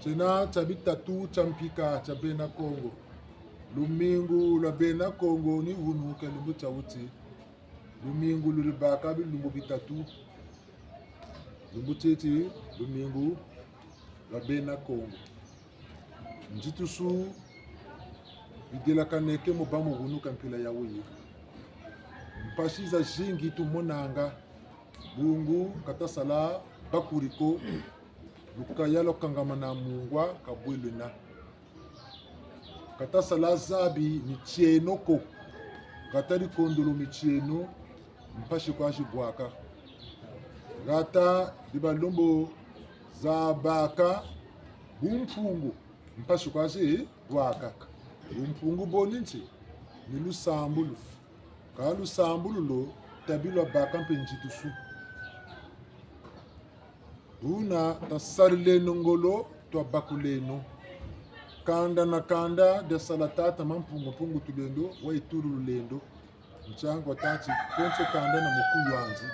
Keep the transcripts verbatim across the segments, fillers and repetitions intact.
Tiena tia bitatu tia mpika tia bena Kongo. Lumingu lwa bena Kongo ni wunu ke lumbu tia wuti. Lumingu luli baka bilumbu bitatu. Lumbu tieti, lumingu lwa bena Kongo. Nzitusu bidelakaneke mu bâ mu wunu ka mpila yayi. Mpasi zazingi tumonanga, bungu ka tasala bakuri ko, lukaya lwa kangamana mungwa ka bwe lwena. Ka tasala zabi mitieno ko, ka tadi kondolo mitieno, mpasi kwa zibwaka. Hata di balombo zabaka bumpungu, mpasi kwa zibwaka. Bumpungu bo ni nti? Ni lusambulu. Kâ lusambulu lo, tabi lwabaka mpe nzitusu. Buna tasarileno ngolo, twabakuleno. Kanda na kanda, diasala tata Mampungu Mpungu Tulendo, wa Ituri Lulendo. Ntiangu watâ ti, konso kanda na mukuyu wandi.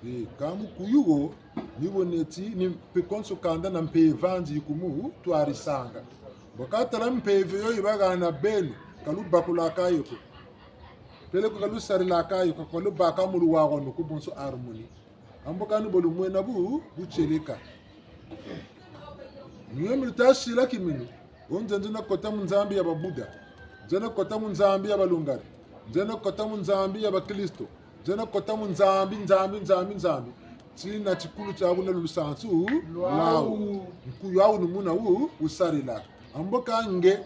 E, kâ mukuyu wo, ni wo neti, ni mpe konso kanda na mpeve yandi yi kumutwarisanga. Bwa ka tala mpeve yo yi bahana beno, ka lubakulaka yo ko. Peleko ka lusarilaka yo ko, ka lubaka mu luwawanu ko bonso harmonie. Ambo kani bo lumwena bu, butieleka. Mio mi luta sila kiminu. Wo nzenze na kota mu nzambi ya ba Buda. Nze na kota mu nzambi ya ba Lungari. Nze na kota mu nzambi ya ba Kristo. Nze na kota mu nzambi, nzambi, nzambi, nzambi. Tina tikulu tiaku na lusansu lwawu. Lwawu. Nkuyu wawu ni muna wu, wusarila. Ambo kâ nge,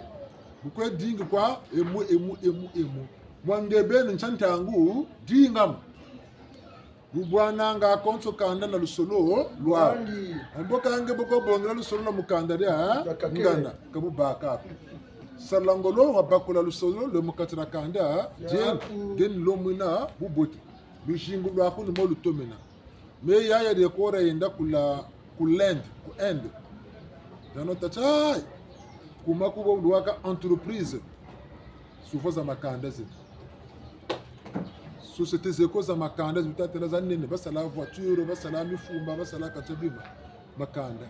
bu kwe dingi kwa, emu, emu, emu, emu. Mwa nge beni ntia ntangu, dinga mu. Bubwananga konso kanda na lusolo lwawu. Lwandi. Ambo kâ nge bu ko bongela lusolo lwa mu kanda dia, lwa kakele, ngana, ka bubaka ko. Sala ngolo wabakula lusolo lwe mu kati dia kanda, ya, dieno, ku, dieno lwamwena bubote. Luzingu lwaku ni mo lutomena. Me yaya dia kora yenda kula, ku l'Inde, ku Inde. Dieno tata, kuma ku bo lwaka entreprise. Souvent za makanda zina. Société zeko za makanda, zi bu tatela za nene, basala voiture, basala mifumba, basala kati bima. Makanda.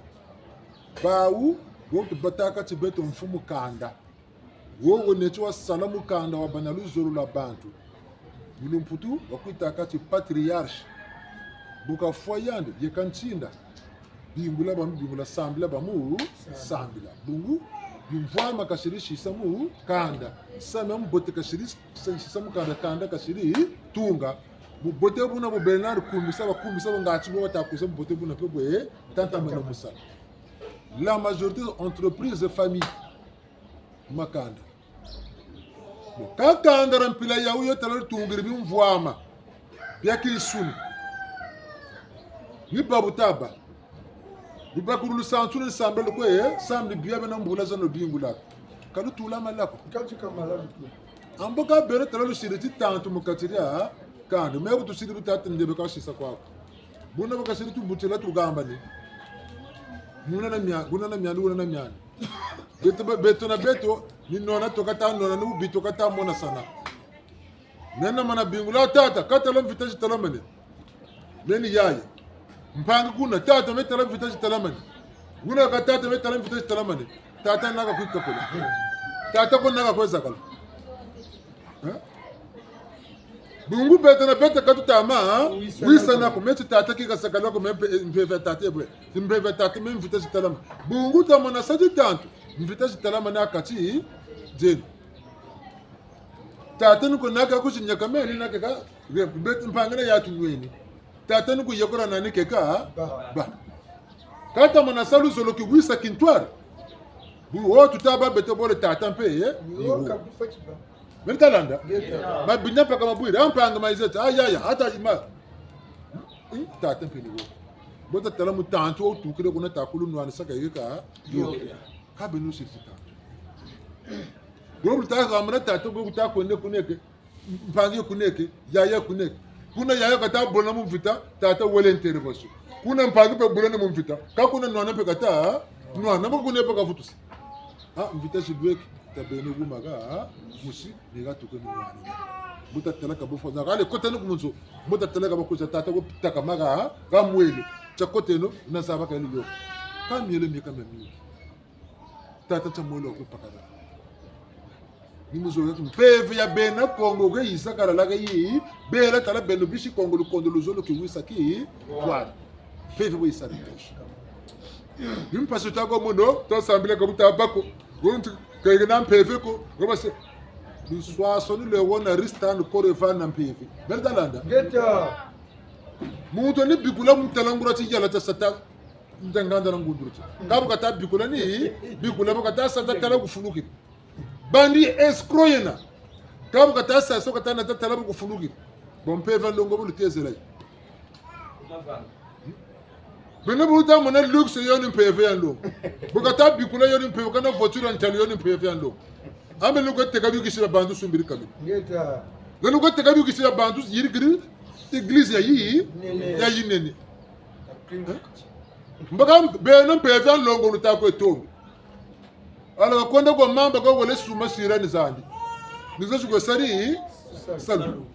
Bawu, bo tubataka ti beto mfumu kanda. Wo wo neti wasala mu kanda wabâ na luzolo lwa bantu. Mu lumputu, bakwitaka ti patriarche. Bu kafwa yandi, yeka ntinda. Bingula bamu bingula, sambila bamu sambila. Bungu, bimvwama kasiri sisa mu kanda. Nsamu ya mbote kasiri sisa mu kanda, kanda kasiri tunga. Bubote buna bu Bernard kumbisa, bakumbisa bo ngati bo bata kwiza bubote buna mpe bwe tatamana mu sala. La majorité des entreprises de famille. Makanda. Bon, kâ kanda dia mpila yawu yo tala lutungiri bimvwama bia kinsuni. Ni babu taba. Lubakulu lusansu ni nsambila lukwe, eh, sambila bia bena mbula zeno bingula. Ka lutula malaku. Ka lutula malaku. Ambo kâ beno tala lusiri titantu mu kati dia kanda. Me bu tusiri bu tata ndebe ka sisa kwaku. Buna bu kasiri tubutila tugambani. Muna na mia, buna na miani, buna na miani. Beto ba, beto na beto, ni nwana to kata nwana, ni bubi to kata monasana. Me namana bingula tata, ka tala mvita zitalamane. Me ni yaya. Mpangi kuna, tata me tala mvita zitalamane. Kuna ka tata me tala mvita zitalamane. Tata naka kwikapela. Tata ko naka kwezakala. Eh? Bungu beto na beto ka tutama, ha? Wisana. Wisana ko, me ti tata ki kasakala ko, me mpe, mpeve ya tata ebwe. Ti mpeve ya tata, me mvita zitalama. Bungu tamona sa titantu, mvita zitalama na kati dieno. Tata ni ko naka kusi nyaka meni naka ka, beto mpangi na ya tunweni. Tata ni ko yekola nani keka, ba. Ba. Ka tamona sa luzolo ki wisa kintwari. Bu wo tuta bâ beto bole tata mpe, eh? Ni wo. Ni wo. Meni talanda? Ngeta. Mabinda mpaka mabwiri, a mpangi ma izeti, a yaya, ata ima. Hmm? Tata mpe ni wo. Bo tatala mutantu wo tukiri kuna takulu nwanisaka yeka. Yo. Yo. Ka beno sisi tata. Bo bu ta kamana tata, bo bu ta kwende kuneke. Mpangi kuneke, yaya kuneke. Kuna yaya kata bula na mu mvita, tata wele intervention. Kuna mpangi mpe bula na mu mvita, ka kuna nwana mpe kata nwana, mbo kuna mpe kavutusi. Ah, mvita zilweki, tabeno gumaka, ah, musi, ni ga tuke ni nwana. Mbo tatala ka bo fwa, za kale koteno ku mu nzo, mbo tatala ka bo kwiza tata ko takamaka, ah, ka mwele, tia koteno, na zaba ka yele yo. Ka miele mieka mia mingi. Tata tia mwelo ku pakala. Ni mu zola ti mpeve ya bena Kongo ke yisa kala laka yi, bela tala beno bisi Kongo lukondo luzolo ki wisa ki, twala. Mpeve bo yisa ki. Ni mpasi ta ko mono, ta sambila ka buta bako. Gonti, kayeke na mpeve ko, go base. Luswaswanu lwe wona ristan kore va na mpeve. Bela ta landa. Ngeta. Muntu ni bikula mu tala ngura ti yala ta sata. Nta nganda na ngunduru ti. Ka bu kata bikula ni, bikula bu kata sa ta tala kufulukiri. Bandi escroc yena. Ka bu kata sa so kata na ta tala bu kufulukiri. Bon, mpeve ya nlongo bu lutezela yi. Beno bu luta mona luxe yo ni mpeve ya nlongo. Bu kata bikula yo ni mpeve, kana voiture ya ntalu yo ni mpeve ya nlongo. Ambe luko teka bikisi bia bantu sumbiri kami. Ngeta. Lelo ko teka bikisi bia bantu yirikiri église ya yi, nene. Ya yinene. Mbaka beno mpeve ya nlongo luta kwe tombi. Ala ka kwenda kwa mamba ka wele suma sira ni zandi. Ni zo si kwe sari, salu.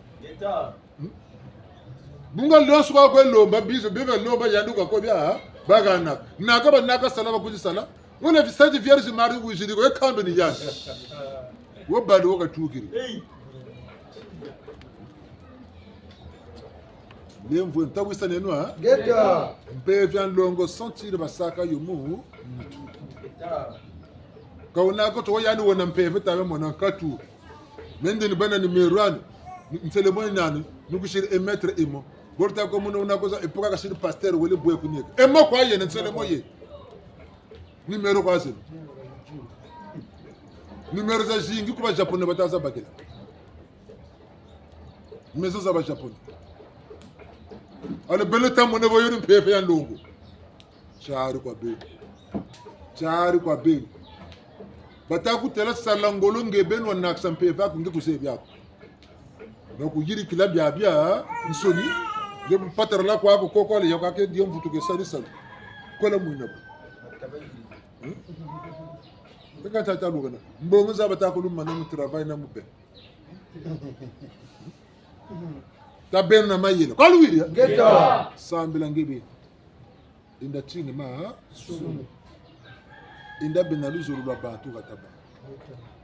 Bunga lonso kwa kwe lomba, bizo, bibe lomba, yandi kwa kwe bia, bagana. Naka ba naka sala ba kuzi sala. Wele Sainte Vierge Marie wiziri ko, e kambe ni yandi. Wo bali wo katukiri. Lemvo ntawisaneno, ha? Ngeta. Mpeve ya nlongo sentir basaka yo mu nitu. Ka wuna ko to yandi wena mpeve tabe mona nkatu. Mende ni bana numéro ani. Nselemo nani? Nukusiri e maître emo. Borta ko muna wuna ko za epoka kasiri pasteur wele bwe kunyeka. Emo kwa yena nselemo ye. Numéro kwa zeno. Numéro zazingi ku ba Japonais bata za bakila. Maison za ba Japonais. Alors, beno ta mona bo yo ni mpeve ya nlongo. Tiari kwa beno. Tiari kwa beno. Bata kutela sala ngolo nge beno wanakisa mpeve aku nge kuzebi aku. Donc, yirikila biabiansoni. Nge bu patara la kwa ko koko ale ya kwa ke dio mvutu ke sari salu. Kola mwina bo. Hmm? Kaka tata lukana. Mbongo za bata kulumana mu travail na mu be. Ta beno na mayela. Kwa luwiri, eh? Ngeta. Sambila nge beni. Inda tini ma, ha? Sumu. Inda bena luzolo lwa bantu hata ba.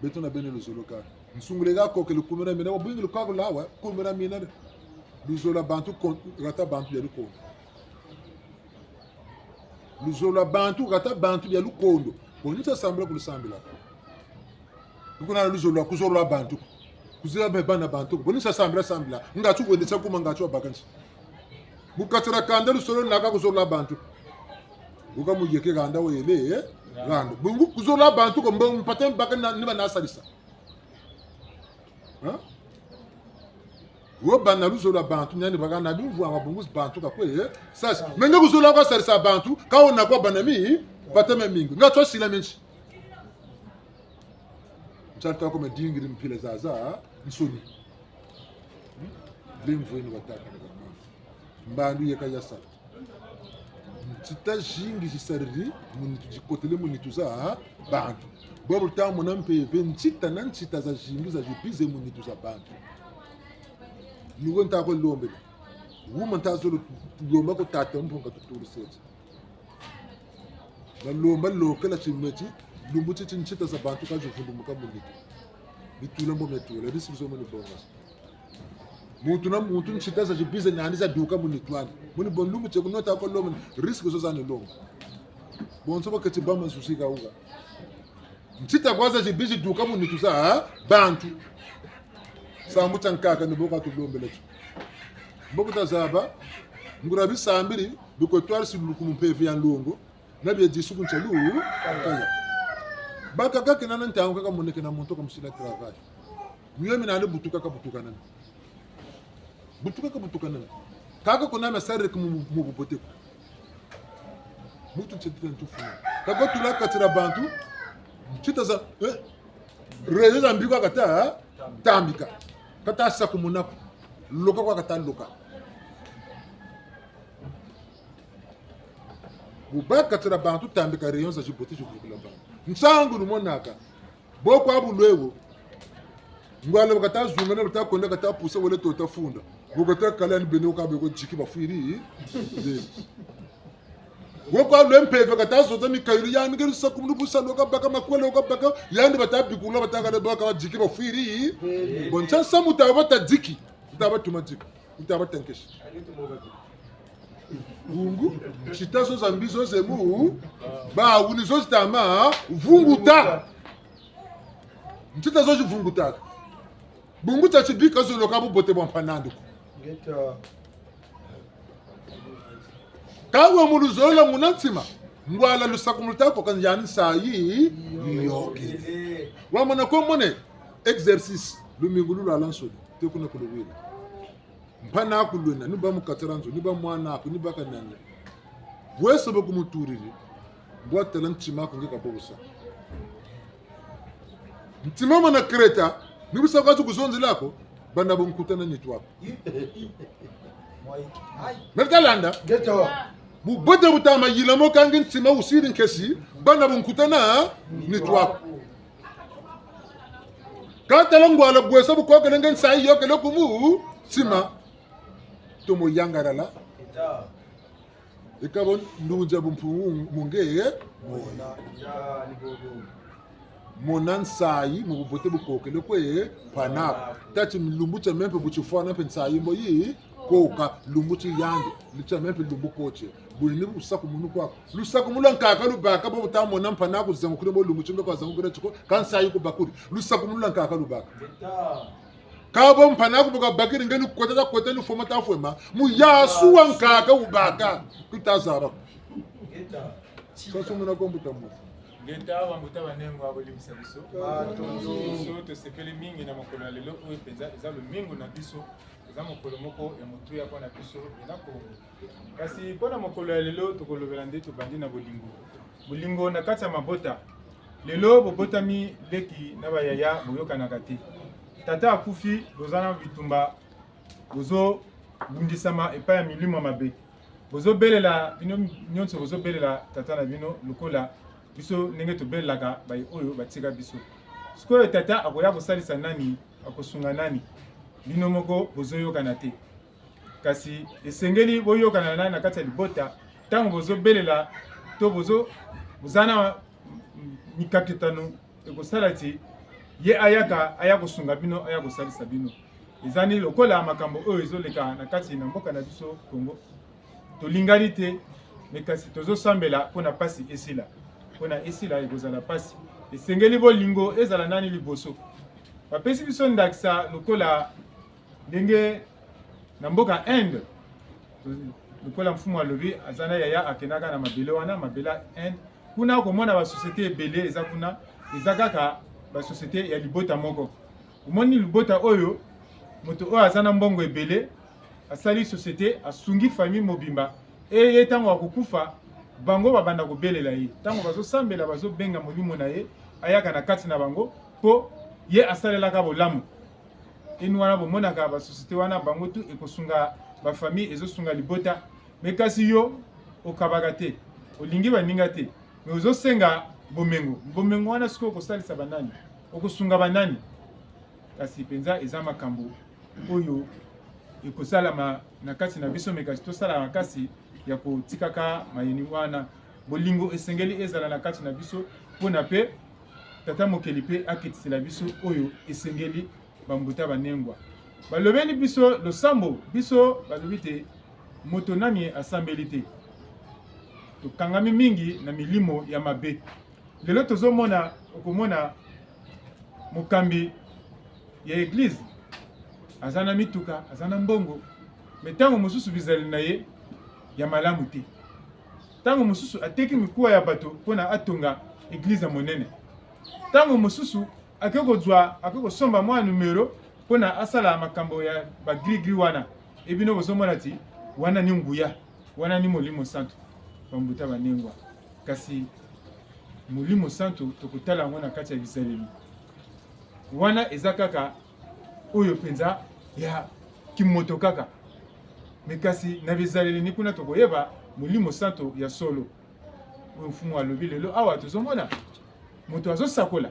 Beto na beno luzolo ka. Nsungule ha kokele kumira mina, wabwingi lukaku lawa, kumira mina. Luzolo lwa bantu kon-, hata bantu ya lukondo. Luzolo lwa bantu hata bantu ya lukondo. Bo ni sa sambila kulusambila. Kuna luzolo lwa, kuzolo lwa bantu. Kuzolo lwa bana bantu. Bo ni sa sambila sambila. Ngatu wende sa kuma ngatu wabaka nsi. Mu kati dia kanda lusolo naka kuzolo lwa bantu. Wuka muyeke kanda wele, eh? Kanda. Bungu kuzolo lwa bantu ko mbo mpata mbaka na, ni bana salisa. Hein? Wo bana luzolo lwa bantu, nani baka na bimvwama bungu bantu ka kwe, eh? Sasa, menge kuzolo kwa salisa bantu, ka wuna kwa bana mi, mpata me mingi. Nga twa sila menshi. Nsatu ta ko me dingiri mpila zazansoni. Hmm? Lemvo eno batata na bamama. Mbandu yeka ya sala. Nsita zingi zisariri mu nitu, zikotele mu nitu za bantu. Bwabu ta mona mpeve nsita na nsita zazingi zazibize mu nitu za bantu. Ni wo nta kwe lombela. Wuma nta zolo lomba ko tata Mpungu tuturi seti. Na lomba lokela timeti, lumbu titi nsita za bantu ka zivundumuka mu nitu. Bitula mbo metula, bisi bizo moni bonga. Muntu na muntu nsita zazibize nandi zaduka mu nitu ani. Muni bon lumbu tie ku nota ko lomba, risque zo zani lomba. Bonso baketi bama nsusi ka wuka. Nsita kwa zazibize duka mu nitu za, ha? Bantu. Sambu tia nkaka ni bo ka tulombele tio. Mbo ku ta zaba, nguria bisambiri, bikwe twarisi luku mu mpeve ya nlongo. Na bia disu ku ntialu, kaya. Bakaka kena na ntangu kaka moneke na muntu ka musila travail. Miyo mi nani butuka ka butuka nani. Butuka ka butuka nani. Kaka kuna masarire ku mu, mu bubote ko. Mutu ntete ntufu. Kaka tula kati dia bantu, nsita za, eh, réunion za mbi kwa kata tambika. Kata sakumuna ko. Loka kwa kata loka. Bu ba kati dia bantu tambika réunion za zibote zivukula bantu. Nsangu lumonaka. Bo kwa bu lwe wo. Ngwala bu kata zungana, bu kata kwenda, kata pusa wele tota funda. Bu kata kala ni beno ka beko ziki bafwiri. Wo kwa lwe mpeve kata zonza mikayulu, yandi nge lusakumunu bu sa lwa kabaka, makwela lwa kabaka, yandi bata bikula, bata kala baka badiki bafwiri. Bon, ntia nsamu ta bata diki, ta batuma diki, ta bata nkesi. Bungu, ntsita zo za mbi zo ze mu, bawu ni zo zitama vunguta. Ntsita zo zivungutaka. Bungu tia tibi ka zololo ka bubote bwa mpanandu ko. Ngeta. Ka we mu luzolo muna ntima, ngwala lusakumunu ta ko, kâ yandi nsayi yiyôkele. Wamana ko mone exercice, lumingu lulwalansoni, te kuna ku luwila. Mpangi'aku lwena, ni ba mu kati dia nzo, ni ba mwana'aku, ni ba kanani. Bwe sa bo ku mutuliri, bwa tala ntima'aku nge ka bo bu sa. Ntima mana kreta, ni bu sa kwa ti kuzonzela ko, bana bo nkuta na nitu aku. Meri ta landa? Ngeta. Bubote bu tama yila mo kâ nge ntima wusiri nkesi, bana bo nkuta na nitu aku. Kâ tala ngwala bwe sa bu kokele nge nsayi yôkele ku mutima. Tomo yangalala. Eka bo ndunzi a bumpungu mu nge ye. Mona nsayi mu bubote bu kokele kwe mpangi'aku. Tâ ti lumbu tia meno mpe bu tifwana mpe nsayi mbo yi koka, lumbu ti yandi, tia meno mpe lumbu ko tie. Bwe ni lusakumunu kwaku. Lusakumunu lwa nkaka lubaka, bo bu ta mona mpangi'aku zangukiri mo lumbu ti mbe kwa zangukiri tio ko, kâ nsayi ku bakuri. Lusakumunu lwa nkaka lubaka. Kâ bo mpangi'aku bu kabakiri nge ni kota ta kota ni fwema ta fwema. Muyasu wa nkaka wubaka. Ku ta zaba ko. Ngeta. Sa sunguna ko mbuta mbuta. Ngeta, bambuta banengwa, bolimbisa biso. Matondo. Biso tosepeli mingi na mokolo ya lelo oyo mpenza eza lumingu na biso. Eza mokolo moko ya motuya mpo na biso, bena Kongo. Kasi mpo na mokolo ya lelo, tokolobela nde tobandi na bolingo. Bolingo na kati ya mabota. Lelo bobotami leki na bayaya, boyokanaka te. Tata akufi, boza na bitumba, bozobundisama epai ya milimo mabe. Bozobelela, bino nyonso bozobelela tata na bino lokola biso ndenge tobelelaka baye oyo batika biso. Sikoyo tata akoya kosalisa nani? Akosunga nani? Bino moko bozoyokana te. Kasi esengeli boyokana na, na kati ya libota, ntango bozobelela to bozo-, boza na mikakatano, ekosala ti ye ayaka, aya kosunga bino, aya kosalisa bino. Eza ni lokola makambo oyo ezoleka na kati na mboka na biso Congo. Tolingani te, mais kasi tozosambela mpo na mpasi esila. Mpo na esila ekozala mpasi. Esengeli bolingo ezala nani liboso. Bapesi biso ndakisa lokola ndenge na mboka Inde, lokola mfumu alobi, aza na yaya akendaka na mabele wana, mabele ya Inde. Kuna okomona ba société ebele eza kuna, eza kaka ba société ya libota moko. Omoni libota oyo, moto oyo aza na mbongo ebele, asali société, asungi famille mobimba. E ye, ntango akokufa, bango babanda kobelela ye. Ntango bazosambela, bazobenga molimo na ye, ayaka na kati na bango, mpo ye asalelaka bolamu. Eni wana bomonaka ba société wana, bango tu ekosunga ba famille, ezosunga libota. Mais kasi yo, okabaka te, olingi baninga te, mais ozosenga bomengo. Bomengo wana sikoyo okosalisa banani? Okosunga banani? Kasi mpenza eza makambo oyo ekosalama na kati na biso, mais kasi tosala makasi ya kotikaka mayeni wana. Bolingo esengeli ezala na kati na biso, mpo na mpe Tata Mokeli mpe akitisela biso oyo esengeli, bambuta banengwa. Balobeli biso losambo, biso balobi te moto nani asambeli te. Tokangami mingi na milimo ya mabe. Lelo tozomona, okomona mokambi ya église, aza na mituka, aza na mbongo, mais ntango mosusu bizaleli na ye ya malamu te. Ntango mosusu ateki mikuwa ya bato mpo na atonga église ya monene. Ntango mosusu ake kozwa, ake kosomba mwa numero mpo na asala makambo ya ba gris-gris wana. E bino bozomona ti wana ni nguya, wana ni Molimo Santu, bambuta banengwa. Kasi Molimo Santu tokotala yango na kati ya bizaleli. Wana eza kaka oyo mpenza ya kimoto kaka. Mais kasi na bizaleli ni kuna tokoyeba Molimo Santu ya solo. Oyo Mfumu alobi lelo awa tozomona moto azosakola.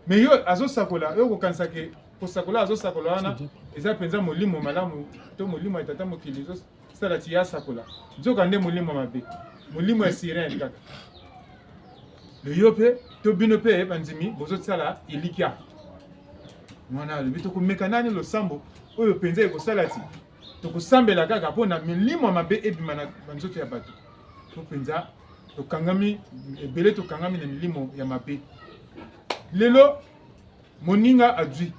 Mais yo azosakola, yo kokanisa ke kosakola azosakola wana eza mpenza molimo malamu to molimo ya Tata Mokeli ezosala ti ye asakola. Nzoka nde molimo mabe. Molimo ya sirène kaka. Lo yo mpe, to bino mpe bandimi, bozosala elikya. Mwana alobi, tokomeka nani losambo oyo mpenza ekosala ti tokosambela kaka mpo na milimo ya mabe ebima na banzoto ya bato. Mpo mpenza tokangami, ebele tokangami na milimo ya mabe. Lelo, moninga azwi.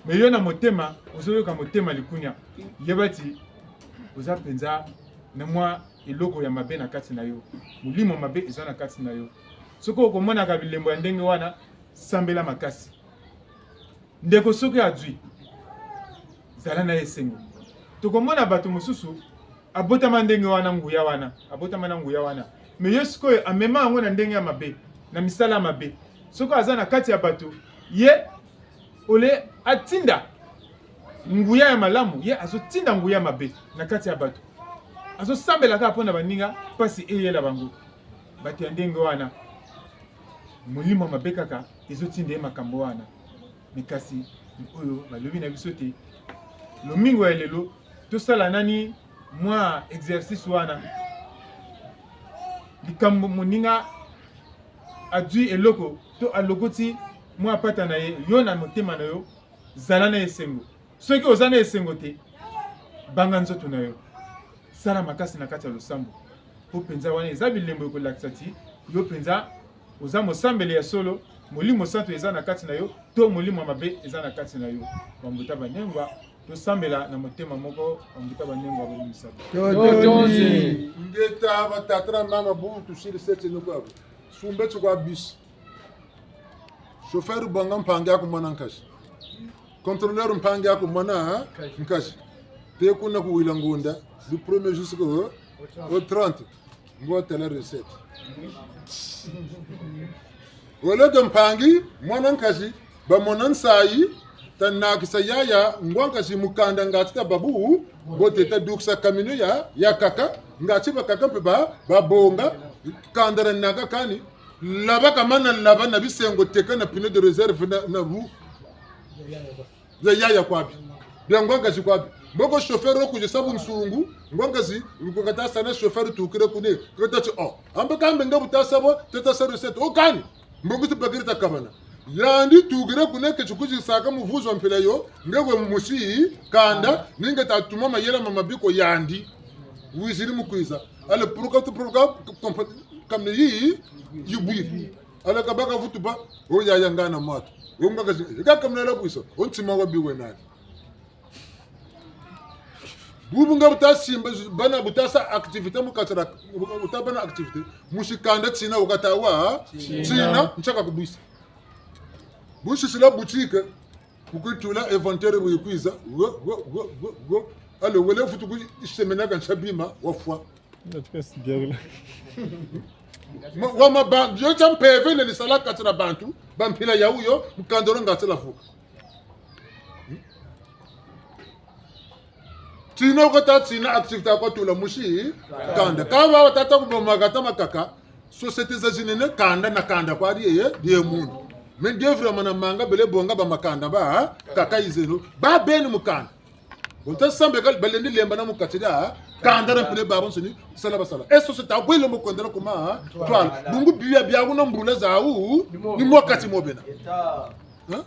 Mais yo na motema, ozoyoka motema likunya. Yeba ti oza mpenza na mwa eloko ya mabe na kati na yo. Molimo mabe eza na kati na yo. Soki okomonaka bilembo ya ndenge wana, sambela makasi. Ndeko, soki azwi, zala na esengo. Tokomona bato mosusu, abotama ndenge wana, nguya wana, abotama na nguya wana. Mais yo sikoyo, amema yango na ndenge ya mabe, na misala ya mabe. Soki aza na kati ya bato, ye, ole atinda nguya ya malamu, ye azotinda nguya ya mabe na kati ya bato. Azosambela kaka mpo na baninga, mpasi eyela bango. Bato ya ndenge wana, molimo mabe kaka ezotinda ye makambo wana. Mais kasi, oyo balobi na biso te, lomingo ya lelo, tosala nani mwa exercice wana. Likambo moninga azwi eloko, to alokoti mwa pata na ye, yo na motema na yo, zala na esengo. Soki oza na esengo te, banga nzoto na yo. Sala makasi na kati ya losambo. Mpo mpenza wana eza bilembo ekolakisa ti yo mpenza oza mosambeli ya solo, Molimo Santu eza na kati na yo, to molimo mabe eza na kati na yo. Bambuta banengwa, tosambela na motema moko, bambuta banengwa, bolimbisa biso. Totondi. Ingeta, batata na mama, bu tusiri sete no kwa. Sumbe tu kwa bisi. Chauffeur bonga mpangi aku mwana nkazi. Contrôleur mpangi aku mwana nkazi. Te kuna kuwila ngonda, du premier jusqu'au, au trente. Mbo tala recette. Au lieu de mpangi, mwana nkazi, bamona nsayi, tanakisa yaya, ngwa nkazi mu kanda ngati ta babu, mbo teta dukisa camion ya, ya kaka, ngati bakaka mpe ba, babonga, kanda na naka kani, laba kamana laba na bisengo teka na pneu de réserve na, na bu. Ya yaya kwa bi. Bia ngwa nkazi kwa bi. Mboko chauffeur wo kwizi sa bunsungu, ngwa nkazi, kukata sa na chauffeur tukiri kune, kata ti, oh, ambe kambe nga bu tasa bo, teta sa recette, oh kani, mboko ti bakiri ta kabana. Yandi tukiri kune ke ti kwizi saka muvuzi wa mpila yo, nge we musi, kanda, ni nge ta tuma mayela ma mabi ko yandi. Wiziri mu kwiza. Alors, pourquoi tu, pourquoi, comme, comme yi, yi bwiri. Alors, kabaka vutu ba, oh yaya ngana mwatu. Oh ngwa nkazi, kaka mna la bwisa, oh ntima wa bi we nani. Bubu nga bu ta simba, bana bu ta sa activité mu kati dia, bu ta bâ na activité, musi kanda tina wu kata wa, tina, ntiaka kubwisa. Bu sisila boutique, ku kutula inventaire bu yikwiza, wo, wo, wo, wo, wo. Alors, wele vutu ku semaine ka ntia bima, wafwa. Nga tika sigari la. Ma, wa ma ba, yo tia mpeve lele sala kati dia bantu, ba mpila ya wuyo, mukanda wo ngati la vuka. Tina wu kata tina activité kwa tula musi, kanda. Kaba wa tata kuboma kata makaka, société za zinene kanda na kanda kwa die, die munu. Mais die vraiment na manga bele bonga ba makanda ba, kaka yizeno. Ba beni mukanda. Bo ta sambe kala balendi lemba na mu kati dia, kanda na mpila babansoni, sala basala. E société abwele mu kwenda na kuma, twala. Bungu bia bia kuna mbula zawu, ni mu kati mo bena. Hein?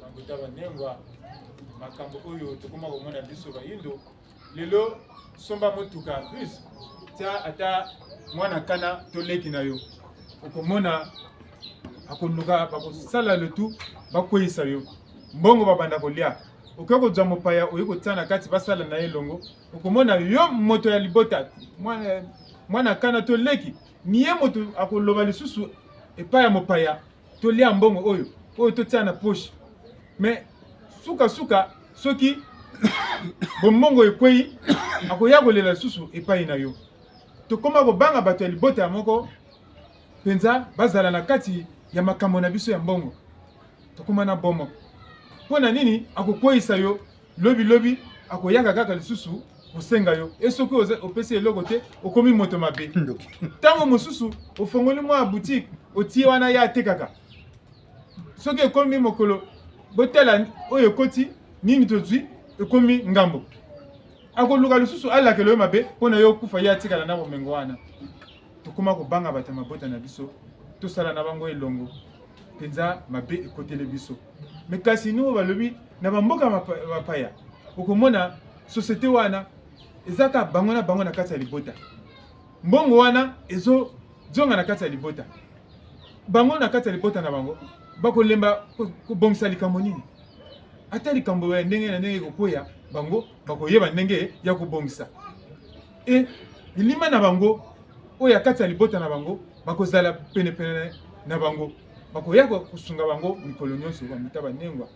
Bambuta banengwa, makambo oyo tokoma komona biso bayindo. Lelo, somba motuka, bus, tia ata mwana kana to leki na yo. Okomona, akoluka, bakosala le tout, bakweisa yo. Mbongo babanda kolia. Okoki kozwa mopaya, oye kotia na kati, basala na ye elongo. Okomona yo moto ya libota, mwana, mwana kana to leki, ni ye moto akoloba lisusu epai ya mopaya. Tolia mbongo oyo, oyo totia na poche. Mais suka-suka, soki bombongo ekweyi, akoya kolela lisusu epai na yo. Tokoma kobanga bato ya libota ya moko mpenza bazala na kati ya makambo na biso ya mbongo. Tokoma na bomo. Mpo na nini? Akokweisa yo. Lobi-lobi, akoyaka kaka lisusu kosenga yo. E soki oza-, opesi eloko te, okomi moto mabe. Ndoki. Ntango mosusu, ofongoli mwa boutique, otie wana ye atekaka. Soki ekomi mokolo, botala oyo ekoti, nini tozwi, ekomi ngambo. Akoluka lisusu alakela yo mabe, mpo na yo kufa, ye atikala na bomengo wana. Tokoma kobanga bato ya mabota na biso, tosala na bango elongo. Mpenza mabe ekotele biso. Mais kasi nio balobi, na bamboka mapa-, mapaya, okomona société wana, eza kaka bango na bango na kati ya libota. Mbongo wana ezozonga na kati ya libota. Bango na kati ya libota na bango, bakolemba ko-, kobongisa likambo nini? Ata likambo ya ndenge na ndenge ekokweya, bango bakoyeba ndenge ya kobongisa. E, bilima na bango, oyo ya kati ya libota na bango, bakozala penepene na, na bango. Bakoya ko-, kosunga bango mikolo nyonso, bambuta banengwa.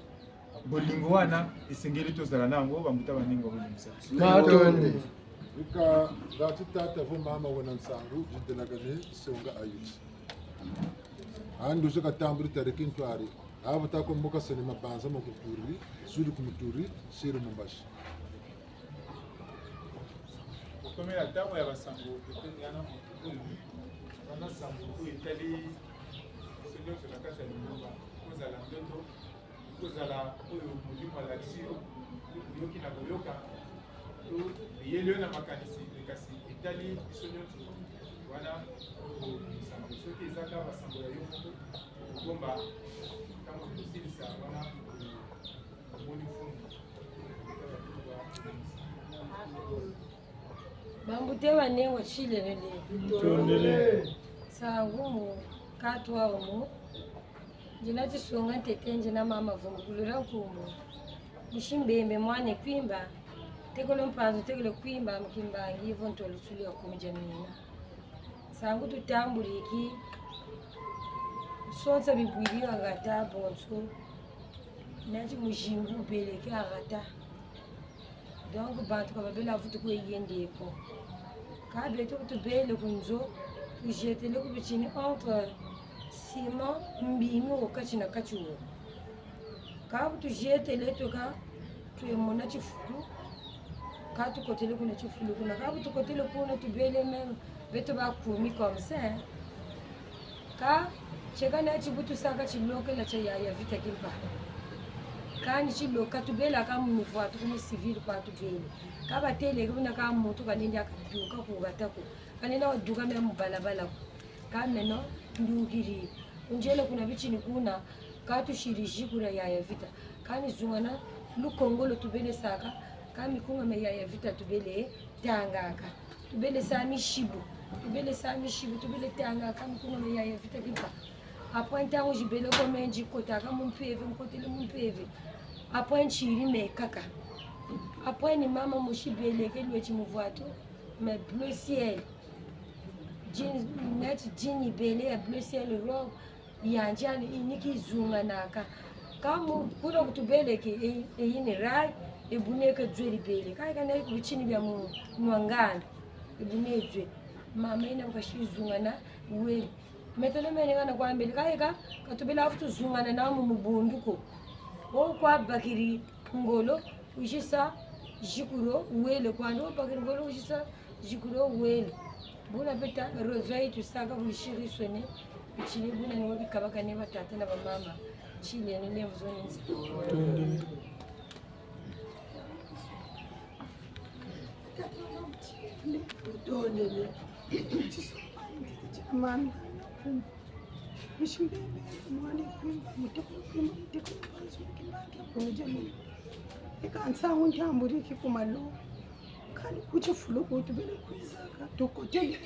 Bolingo wana esengeli tozala na yango, bambuta banengwa, bolimbisa biso. Matondo. Ika, ngati tata vo mama wena nsangu, ditelakane songa ayuti. Andu zo katambuli tariki ntwari. Abo tako mboka sene mabanza mo kuturi, zuri kumuturi, siri mumbashi. Kokomela ntango ya basango, epeni yana moto oyo, wana sango oyo etali biso nyonso na kati ya lingomba, kozala ndoto, kozala oyo Molimo alakisi yo, oyoki na koyoka, to eyeli yo na makanisi, kasi etali biso nyonso. Wana oyo sango, soki eza kaka basango ya yo moko, okobomba ntango tosilisa wana, omoni mfumu. Bambuta banengwa, tilelele. Tondele. Nsangu mu katwa omo. Nzina Tisonga Ntete, nzina mama Vumbukulula Nkumbu. Musi Mbembe, mwana Kwimba. Tekolo Mpanzu, tekolo Kwimba, mu Kimbangi, vo ntolo suli ya kumi dia mina. Nsangu tutambuliki, nsonsa bibwiri ha gata bonso, nati muzingu wubeleke ha gata. Donc, bantu ka babela vutu kwe yende ko. Kâ beto bu tubele ku nzo, tuzietele ku bitini entre ciment, mbimi wo kati na kati wo. Kâ bu tuzietele tuka, twemona tifulu, kâ tukotele kuna tifulu kuna. Kâ bu tukotele kuna, tubele même beto ba kumi comme ça, hein. Kâ tieka nati bu tusaka tilokela tia yaya Vita Kimpa. Kani tiloka, tubelaka mu mivwatu ku mu civil kwa tubele. Kâ batêle ke buna kâ muntu kalendi kaduka ku gata ko. Kalendi kaduka même mu balabala ko. Kâ meno ndukiri. Ku nzele kuna bitini kuna, kâ tusiri ziku dia yaya Vita. Kani zungana lukongolo tubele saka, kâ mikunga mia yaya Vita tubele tangaka. Tubele sa misibu, tubele sa misibu, tubele tangaka mikunga mia yaya Vita Kimpa. Après ntangu zibele ko, me nzi kotaka mu mpeve, nkotele mu mpeve. Après nsiri me kaka. Après ni mama musi beleke lweti muvwatu, mais bleu ciel. Jean, neti jean yibele ya bleu ciel, robe. Yandi ani, ni kizunganaka. Kâ mu, kuna ku tubeleke, e, e yini rayi, e buna ke dzwe libele. Kâ yi kana yi ku bitini bia mu, nwa nganda. E buna dzwe. Mama yina bu kasi zungana, wele. Metele mene ngana kwa mbele. Kâ yi ka, ka tubela vutu zungana na mu mubundu ko. Wo kwa bakiri ngolo, wizi sa, zikuro, wele kwandi. Wo bakiri ngolo, wizi sa, zikuro wele. Buna beta réveil tusaka bu siri sonner. Bitini buna ni wo bikabakane batata na bamama. Tileno lemvo zo ni nsi. Tondele. Mama. Musi Mbembe, mwana Kwimba, mutekolo Kwimba, mutekolo Mpanzu, Kimbangi, kumi dia mina. Eka nsangu ntambuliki ku malo. Kani ku tifulu ku tubele kwizaka, tukotele.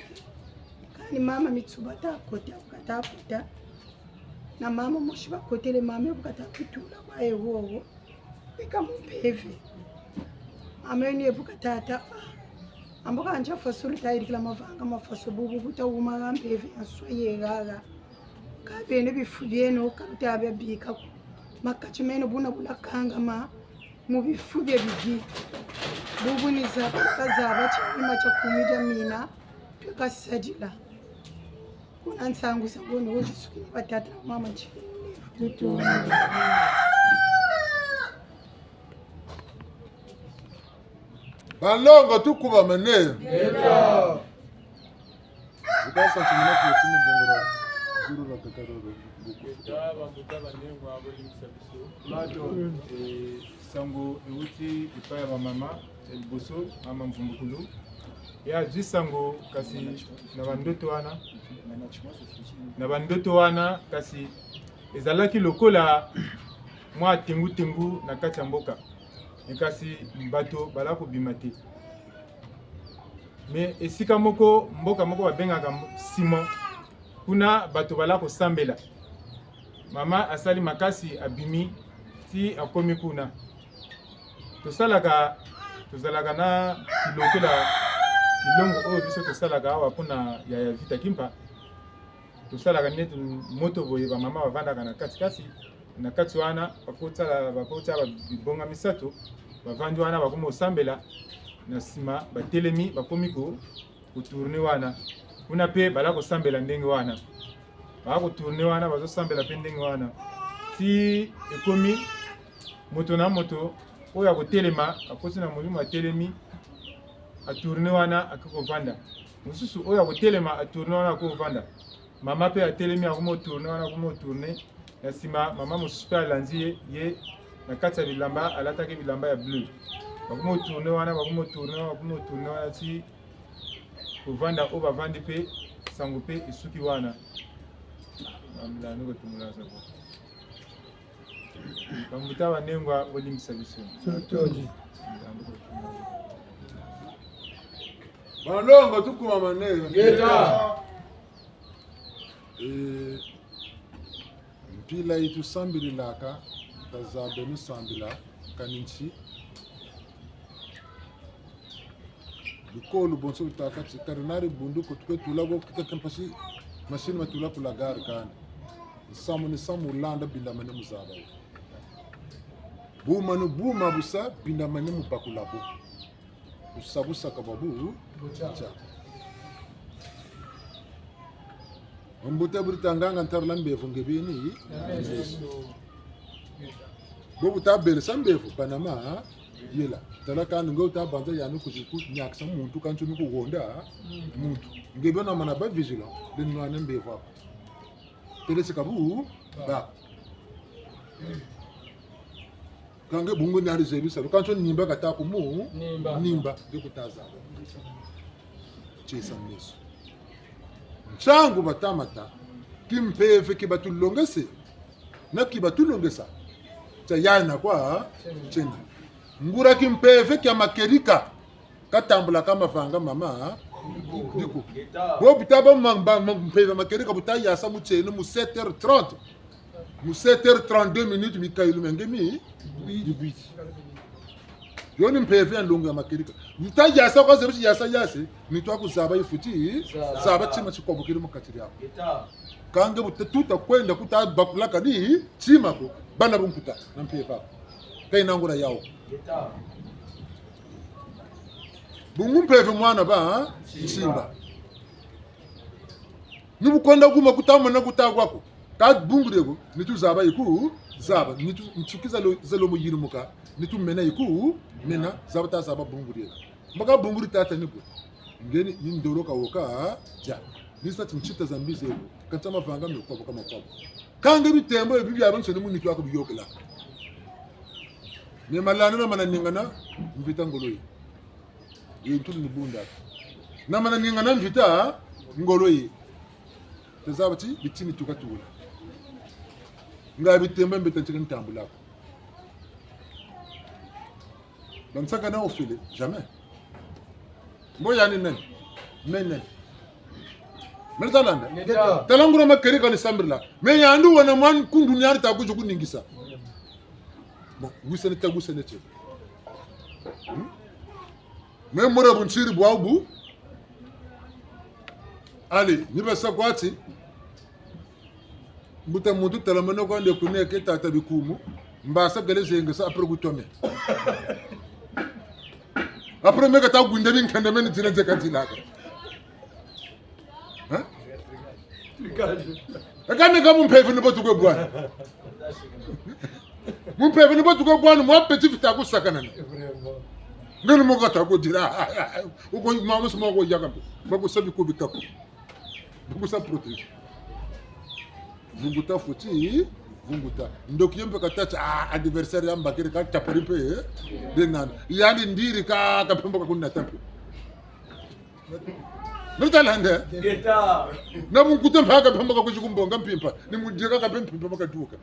Kani mama Mitsuba ta kota, bu kata kota. Na mama musi bakotele, mama bu kata kutula kwa ye wowo. Bika mu mpeve. Mama yina bu kata tâ, ah. Ambo ka ntia faso luta yirikila mavanga ma faso bubu buta wuma ha mpeve ya nswa ye haha. Kâ beno bifu bieno ka luta bia bika ko. Makati meno buna bula kangama mu bifu bia bibi. Bubu ni zaba, ka zaba tia yima tia kumi dia mina, twe ka sadila. Kuna nsangu za ngoni wo zisukini batata na mama nti. Banlongo tukubamene. Ngeta. Ukasa tumina fioti mu bongo la zulu la Ingeta, bambuta banengwa, bolimbisa biso. Mato. Eh, sango euti epai ya bamama, ya liboso, mama Mvumbukulu. Ye azwi sango, kasi na bandoto wana, na bandoto wana, kasi ezalaki lokola mwa tengu-tengu na kati ya mboka. Mais kasi bato bazalaki kobima te. Mais esika moko, mboka moko babengaka Simon. Kuna bato bazalaki kosambela. Mama asali makasi, abimi, ti akomi kuna. Tosalaka, tozalaka na bilokela, bilongo oyo biso tosalaka awa mpo na yaya Vita Kimpa. Tosalaka neti moto boye, bamama bavandaka na kati-kati. Na kati wana, bakotala, bakotya ba-, bibonga misato, bavandi wana, bakomi kosambela. Na nsima, batelemi, bakomi ko-, kotourner wana. Kuna mpe, bazalaki kosambela ndenge wana. Bazalaki kotourner wana, bazosambela mpe ndenge wana. Ti ekomi, moto na moto, oyo akotelema, akoti na molimo, atelemi, atourner wana, akoki kovanda. Mosusu, oyo akotelema, atourner wana, akoki kovanda. Mama mpe atelemi, akomi kotourner wana, akomi kotourner. Na nsima, mama mosusu mpe alandi ye, ye na kati ya bilamba, alataki bilamba ya bleu. Bakomi kotourner wana, bakomi kotourner wana, bakomi kotourner wana, ti kovanda oyo bavandi mpe, sango mpe esuki wana. Bambuta banengwa, bolimbisa biso. Totondi. Banlongo, tukumamane. Ingeta. Eh, mpila yi tusambililaka, tazabeno sambila, kani nti. Bikolo bonso bitâka ti, kadi nari bundu ko tukwe tula ko, kita mpasi, masini matula ku la gare kani. Nsamu ni nsamu landa, bindamane mu zaba yo. Buma ni buma busa, bindamane mu bakula bo. Busa busa ka bwa bu, butia. Mbuta buri tanganga ntarila mbevo nge beni. Bo buta belesa mbevo, banama, yela. Tala kani nge wuta banza yani kuzi ku nyakisa muntu, kansi ni kuhonda muntu. Nge beni mana ba vigilant, beni nwana mbevo ako. Telesi ka bu, ba. Kâ nge bungu ni ari zebi salu. Kansi nimba kata ku mu, nimba. Nimba, nge kuta zaba. Tiesa meso. Ntiangu batamata, kimpeve ki batulongese, na ki batulongesa. Tia yana kwa, tiena. Nguria kimpeve kia makerika. Katambula ka mavanga mama, diku. Bo buta ba ma-, ma-, ma-, mpeve makerika buta yasa mu tieno mu sept heures trente. Mu sept heures trente-deux minutes, mikayulu mia nge mi, mibwiri. Yo ni mpeve ya nlongo ya makerika. Buta yasa kwa zebi ti yasa yase, nitu aku zaba yifweti, zaba tima tikobokele mu kati diaku. Kâ nge buta tuta kwenda kuta bakulaka ni tima ko, bana bunkuta, na mpeve ako. Kayina nguria yawu. Bungu mpeve mwana ba, nsimba. Ni bu kwenda kuma kuta mona kuta kwaku. Kâ bungu dieko, nitu zaba yiku, zaba. Nitu nsuki za lo-, za lomo yirumuka. Nitu mena yiku, mena. Zaba ta zaba bungu dieko. Mbo ka bungu di tata ni bwe. Nge ni, ni ndolo ka woka, dia. Ni sa ti ntita za mbi zeko. Kansi mavanga me kobo ka makobo. Kâ nge bitembo, ebi biabiansoni mu nitu aku biyôkela. Ni malanda na mana ningana, mvita ngolo ye. Ye ntulu ni bunda. Na mana ningana mvita, ngolo ye. Tazaba ti, bitini tuka tula. Nga bitembo mbeta ntika ntambula ko. Bansaka na ofele, jamais. Mbo yandi nani? Me nani? Me ta landa? Ngeta. Tala nguria makerika ni sambila. Me yandi wena mwana kundu ni yandi ta kuzu kuningisa. Bon, wisene ta wisene tie. Hmm? Me mura bunsiri bwa bu. Allez, ni basa kwa ti. Mbuta muntu telamene kwandi kuneke tata Bikumu. Mbasa gele zengesa après kutome. Après me kata gwinda binkanda meni dina nzeka dilaka. Hein? Eka me ka mu mpeve ni bo tukwe bwana. Mu mpeve ni bo tukwe bwana, mwa petit vita kusakanana. Ngeni mo kata kudila. Uko mama sima ko yaka mpe. Bakusa bikubi kaku. Bakusa protège. Vunguta fweti vunguta. Ndoki yo mpe katâ ti, ah, adversaire ya mbakiri katapari mpe, eh? Bena. Yandi ndiri ka, ka mpemba ka kunata mpe. Nota landa? Ngeta. Na bunkuta mpe ka mpemba ka kwizi kumbonga mpimpa. Ni mu dieka ka mpe mpimpa ma kaduka.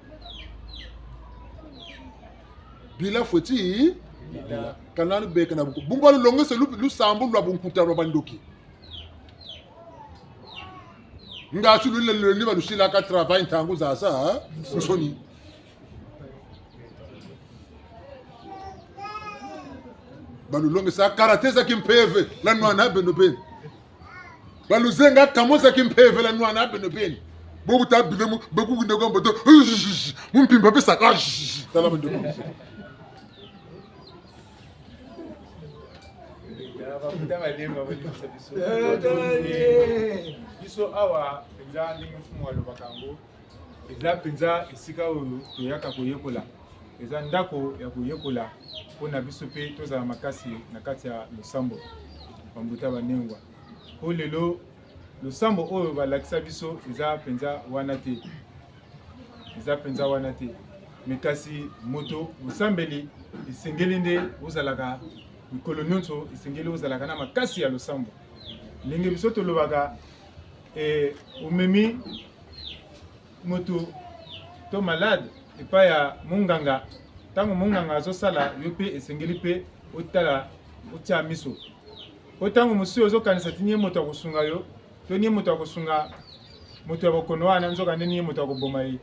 Bila fweti. Ngeta. Kana lubeka na bunku-, bungu balulongese lu-, lusambu lwa bunkuta lwa bandoki. Nga si lulendo ni balusilaka travail ntangu zazansoni. Balulongesa karaté za kimpeve, lwa nwana beno beni. Baluzenga kamo za kimpeve, lwa nwana beno beni. Bobu ta bile mu, beku kinde kwa mboto, mu mpimpa pesa ka, tala bendo. Ya, bakuta balemba, balemba biso. Eh, tala ye. Biso awa, mpenza ndenge mfumu alobaka yango, eza mpenza esika oyo toyaka koyekola. Eza ndako ya koyekola mpo na biso mpe tozala makasi na kati ya losambo. Bambuta banengwa. Mpo lelo, losambo oyo balakisa biso eza mpenza wana te. Eza mpenza wana te. Mais kasi moto, mosambeli, esengeli nde ozalaka mikolo nyonso, esengeli ozalaka na makasi ya losambo. Ndenge biso tolobaka, eh, omemi moto to malade epai ya monganga. Ntango monganga azosala, yo mpe esengeli mpe otala, otia miso. Mpo ntango mosusu ozokanisa ti ni ye moto akosunga yo, to ni ye moto akosunga moto ya bokono wana, nzokande ni ye moto akoboma ye.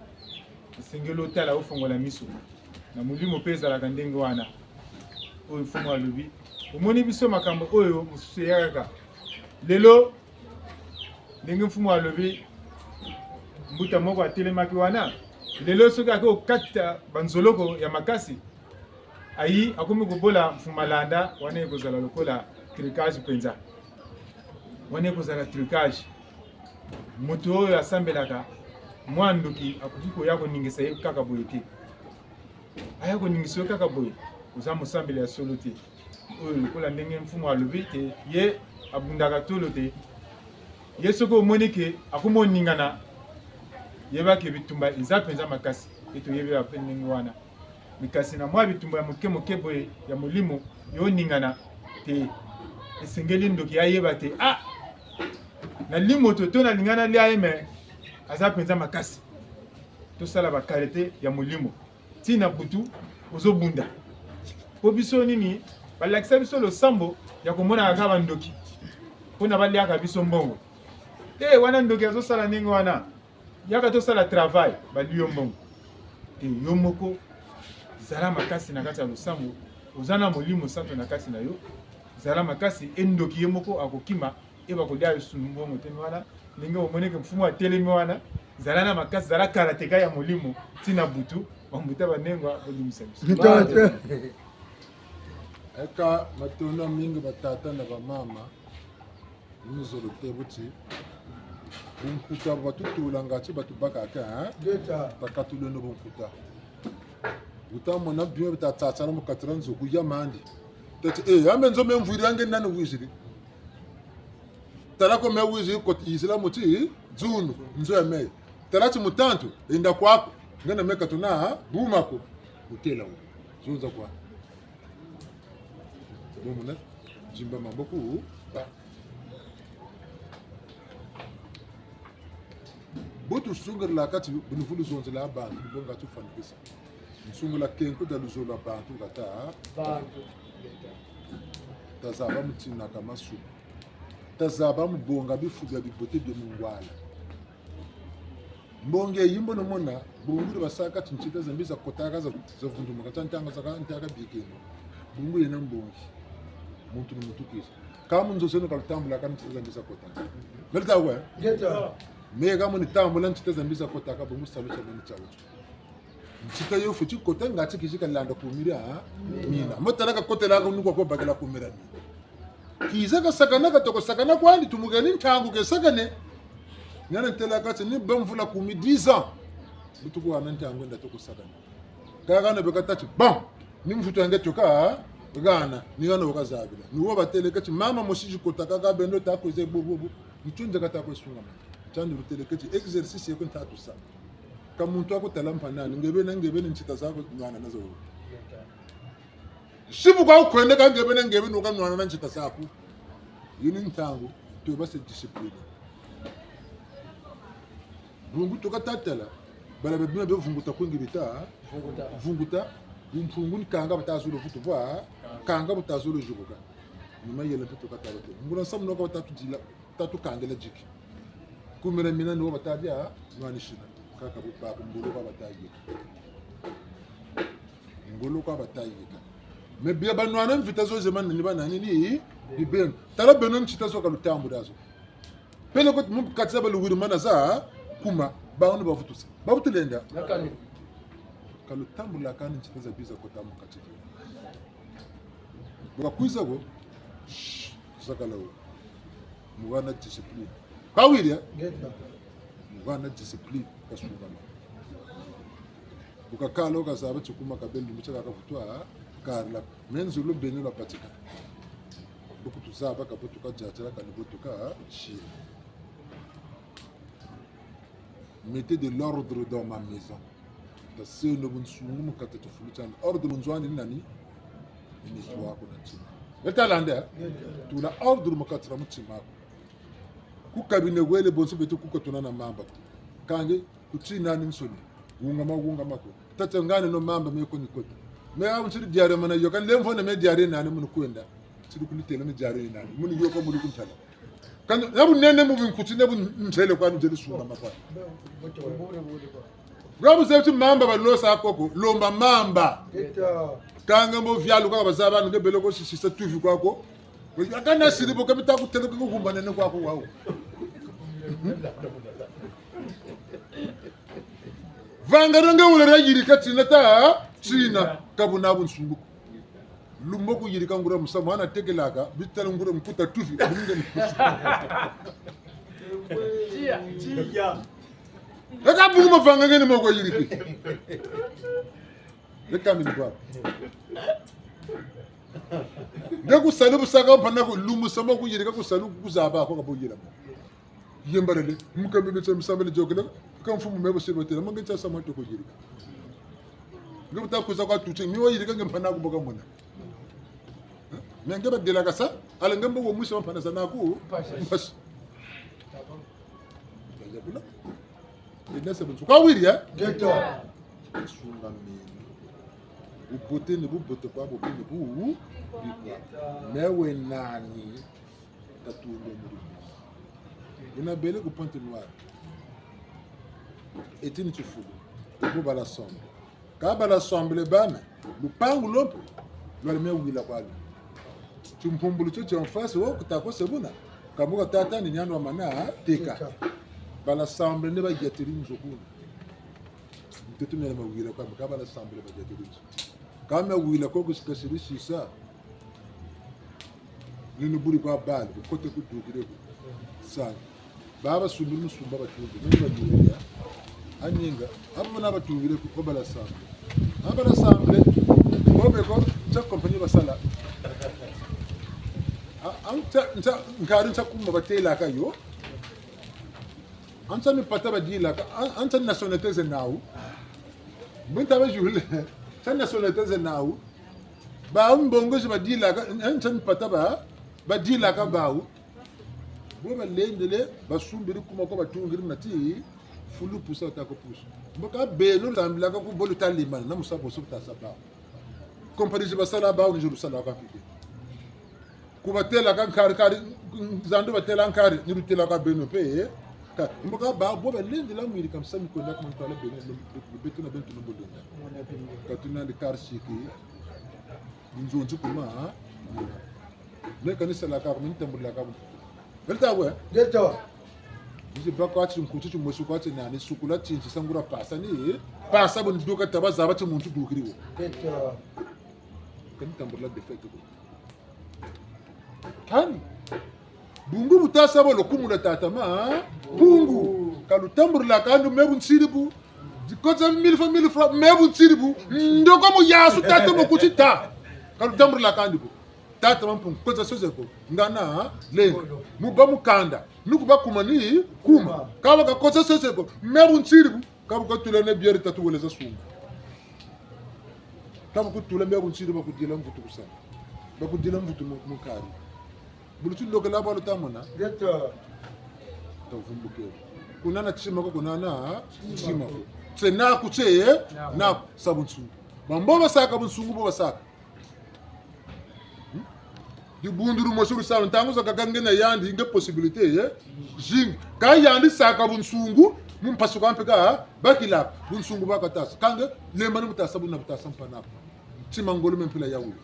Esengeli otala, ofongola miso. Na molimo mpe ezalaka ndenge wana. Oyo mfumu alobi. Omoni biso makambo oyo mosusu eyaka kaka. Lelo, ndenge mfumu alobi, mbuta moko atelemaki wana. Lelo soki ake kokata banzoloko ya makasi, ayi, akomi kobola mfumu Malanda, wana ekozala lokola trucage mpenza. Wana ekozala trucage. Moto oyo asambelaka, mwa ndoki akoki koya koningisa ye kaka boye te. Aya koningisa yo kaka boye, oza mosambeli ya solo te. Oyo lokola ndenge mfumu alobi te, ye abundaka tolo te. Ye soki omoni ke akomi koningana, yeba ke bitumba eza mpenza makasi. Mpe toyebi mpe ndenge wana. Mais kasi na mwa bitumba ya moke moke boye ya molimo, yo oningana te. Esengeli ndoki ayeba te, ah, nalingi moto to nalinga nalia ye, mais aza mpenza makasi. Tosala ba karate ya molimo. Tii na butu, ozobunda. Mpo biso nini? Balakisa biso losambo ya komonaka kaka bandoki. Mpo na baliaka biso mbongo. Te, wana ndoki azosala ndenge wana. Yaka tosala travail, balie yo mbongo. Te, yo moko, zala makasi na kati ya losambo, oza na Molimo Santu na kati na yo, zala makasi, e ndoki ye moko akokima, e bakolia lisusu mbongo te. Wana, ndenge omoni ke mfumu atelemi wana, zala na makasi, zala karateka ya molimo, tii na butu, bambuta banengwa, bolimbisa biso. Mitoto. Eka, matondo mingi batata na bamama. Nzolo te buti. Bunkuta batutulanga ti batubakaka, hein? Ngeta. Takatuleno bunkuta. Wuta mona bima bita tsatsa na mu kati dia nzo ku ya mandi. Tati, eh, ambe nzo me mvwiri ange nani wiziri. Tala ko me wiziri ko yizila muti, dzunu, nzo ya me. Tala ti mutantu, enda kwaku. Ngana me katuna, buma ko. Wutela wo. Zonza kwa. Bo mona, zimba maboko, ba. Bo tusungirila kati, bu nivulu zonzela bantu, ni bo nga tufwanikisa. Nsungula kenku dia luzolo lwa bantu kata. Bantu. Tazaba mu tinaka masumu. Tazaba mu bonga bifu bia bibote bia mu ngwala. Mbongi yi mbo nomona, bunguri basaka ti ntsita za mbi zakotaka za, zavundumuka, tia ntangu zaka, ntaka bikeno. Bungu yena mbongi. Muntu ni muntu kwiza. Ka mu nzo zeno ka lutambulaka ntsita za mbi zakotaka. Meri ta we? Ngeta. Me ka mu nitambula ntsita za mbi zakotaka, bungu salu tia beni tia wutu. Ntsita yo fweti kota ngati kizi kalanda kumira, ha? Mina. Mo tala kakotelaka ni kwa ko bakila kumira mina. Kiza kasakana, katoko sakana kwandi, tumukeni ntangu kesakane. Ngana ntela kati ni ba mvula kumi, dix ans. Butuku wana ntangu enda toko sakana. Kaka na beka tati, bon, ni mvutu yange toka, gana, ni gana wakazabila. Ni wo batele kati, mama mosi zi kota kaka bendo ta kweze bo, bo, bo. Ntunze kata kwe sungama. Tiandi lutele kati, exercice yeko nta tusama. Ka muntu wa kutala mpe nani, nge beni, nge beni ntsita zaku nwana nazo. Si bu kwa kwenda ka nge beni, nge beni wuka nwana na ntsita zaku. Yi ni ntangu, tweba se discipline. Bungu tuka tatala, bala bia bima bia vunguta kwingi bita, vunguta. Vunguta, bumpungu ni kanga bata zolo vutu bwa, kanga buta zolo zibuka. Ni mayela mpe tuka tala te. Ngula nsamu noka bata tudila, bata tukangila diki. Kumira mina ni wo bata bia nwanisina. Kaka bu baka ngolo kwa bata yika. Ngolo kwa bata yika. Mais bia banwana mvita zo zema ni banani ni, ni beno. Tala beno ntsita zo ka lutambula zo. Peleko mu kati za baluwiri mana za kuma, bawu ni bavutusa. Bavutu lenda. Nakani. Ka lutambula kani ntsita za biza kota mu kati. Bu kakwiza ko, shh, zakala wo. Mu hana discipline. Ka wiri, eh? Ngeta. Mu hana discipline, kasungama. Bu kakala wo kazaba ti kuma kabeli lumbu tia kaka vutu, ah, karila. Me nzolo beno lwabatika. Bu kutuzaba ka bo tuka diatila kani bo tuka, ah, sila. Mettez de l'ordre dans ma maison. Taseno bunsungu mu kati tifulu tiandi. Ordre mu nzo andi ni nani? Ni nitu waku na ntima. Beta landa, eh? Tula ordre mu kati dia mutima aku. Ku cabinet wele bonso beto kuka tuna na mamba. Kâ nge, ku tina ni nsoni. Wungama, wungama ko. Tata ngani no mamba me ko ni kota. Me awu nsiri diarrhée mana yôka, lemvo na me diarrhée nani munu kwenda. Nsiri kulitela me diarrhée nani. Munu yôka munu kuntala. Kani, na bunene mu binkuti, na bunzele kwa nzele sungama kwa. Bwa bu zebi ti mamba balosa koko, lomba mamba. Kâ nge mbo vialu kwa bazaba, nge bele ko sisisa tuvi kwako. Akana siri bo ka bita kutele ko kumba nene kwako wawu. Vanga ronge wulera yirika tina ta, tina, ka buna bunsungu ko. Lumbu kuyirika nguria musamu, hana tekelaka, bitala nguria mputa tufi, bunge mputa. Tia, tia. Eka bungu mavanga ngeni moko yiriki. Eka mini kwa. Nge ku salu bu saka mpana ko lumbu samu kuyirika ku salu ku zaba ko ka bo yira mo. Yembarele, mukambile tsa misambele yôkele, ka mfumu me bo seba tela, manga tsa samu toko yirika. Nge buta kwiza kwa tuti, mi wayirika nge mpana ku bo ka mona. Me nge badelaka sa, ala nge mbo wo mwisa mpana sa naku, mpasi. Mpasi. Yabula. Ina se bunsu. Ka wiri, eh? Ngeta. Sunga meno. Bubote ni bubote kwa bubi ni bu, bikwa. Me we nani? Tatunga mudimu. Wuna bele ku Pointe-Noire. Eti ni tifulu. Ebo ba l'Assemblée. Ka ba l'Assemblée bana, lupangu lo mpe, lwaleme wila kwa lo. Timpumbulu tio tia en face, wo kuta ko se buna. Ka mbo ka tata ni niani wamana teka. Teka. Ba l'Assemblée ni bayatiri nzo kuna. Ntoto mia mawila kwa, ka ba l'Assemblée bayatiri nzo. Ka mawila ko kusika siri sisa. Ni nuburi kwa bala, ku kote kudukire ku. Sani. Baba sumbiri musumba batungi, nini batungi ya? Aninga, abo na batungire ku, ko ba l'Assemblée. Abo ba l'Assemblée, bobe ko, nta compagnie basala. A, a, nta, nta, nkari nta kuma batelaka yo. A nta mipata badilaka, a, a nta nationalité ze nawu. Mbo nta ba jule, nta nationalité ze nawu. Bawu mbongo zi badilaka, eh, nta mipata ba, badilaka bawu. Bo balendele, basumbiri kuma ko batungiri na ti, fulu pusa batako pusa. Mbo ka beno lusambilaka ku bo luta limbana, na musamu bonso buta sa bawu. Compagnie zi basala bawu, ni zo lusalaka mpe. Ku batelaka nkari, kari, zandu batela nkari, ni lutelaka beno mpe, eh. Ka, mbo ka ba, bo balendela mwiri ka musamu kwenda ku ntwala beno, beto na beno tuna mbo lenda. Ka tuna ndi kari siki, nzonzi kuma, ha? Me ka ni salaka, me ni tambulaka. Belta we? Belta. Nzi baka ti nkuti ti mosi kwa ti nani, sukula ti nzi sangura pasa ni, pasa bo ni duka taba zaba ti muntu dukiri wo. Belta. Ka ni tambula défaite ko. Kani. Bungu buta sa bo lo kumuna tata ma, bungu. Ka lutambulaka andi me bu nsiri bu. Dikota mille fois, mille fois, me bu nsiri bu. Ndoko mu yasu tata mu kuti ta. Ka lutambulaka andi bu. Tata ma mpungu, kota sose ko. Ngana, lenga. Mu ba mukanda. Nuku ba kuma ni, kuma. Ka ba ka kota sose ko. Me bu nsiri bu. Ka bu katula na bière tatu wele za sumba. Ka bu kutula mia kunsiri bakudila mvutu kusala. Bakudila mvutu mu, mu nkari. Bulu tilokela balo tamona. Geta. Tavumbukela. Kuna na tima ko, kuna na tima ko. Tse naku tse, eh? Naku. Naku, sa bunsungu. Bambo basaka bunsungu, bo basaka. Hmm? Dibundu dimosi lusala, ntangu zakaka nge na yandi, nge possibilité, eh? Zingi. Ka yandi saka bunsungu, mu mpasi kwa mpe ka, bakila, bunsungu bwa katasa. Ka nge, lemba ni butasa buna butasa mpanako. Tima ngolo me mpila ya wulu.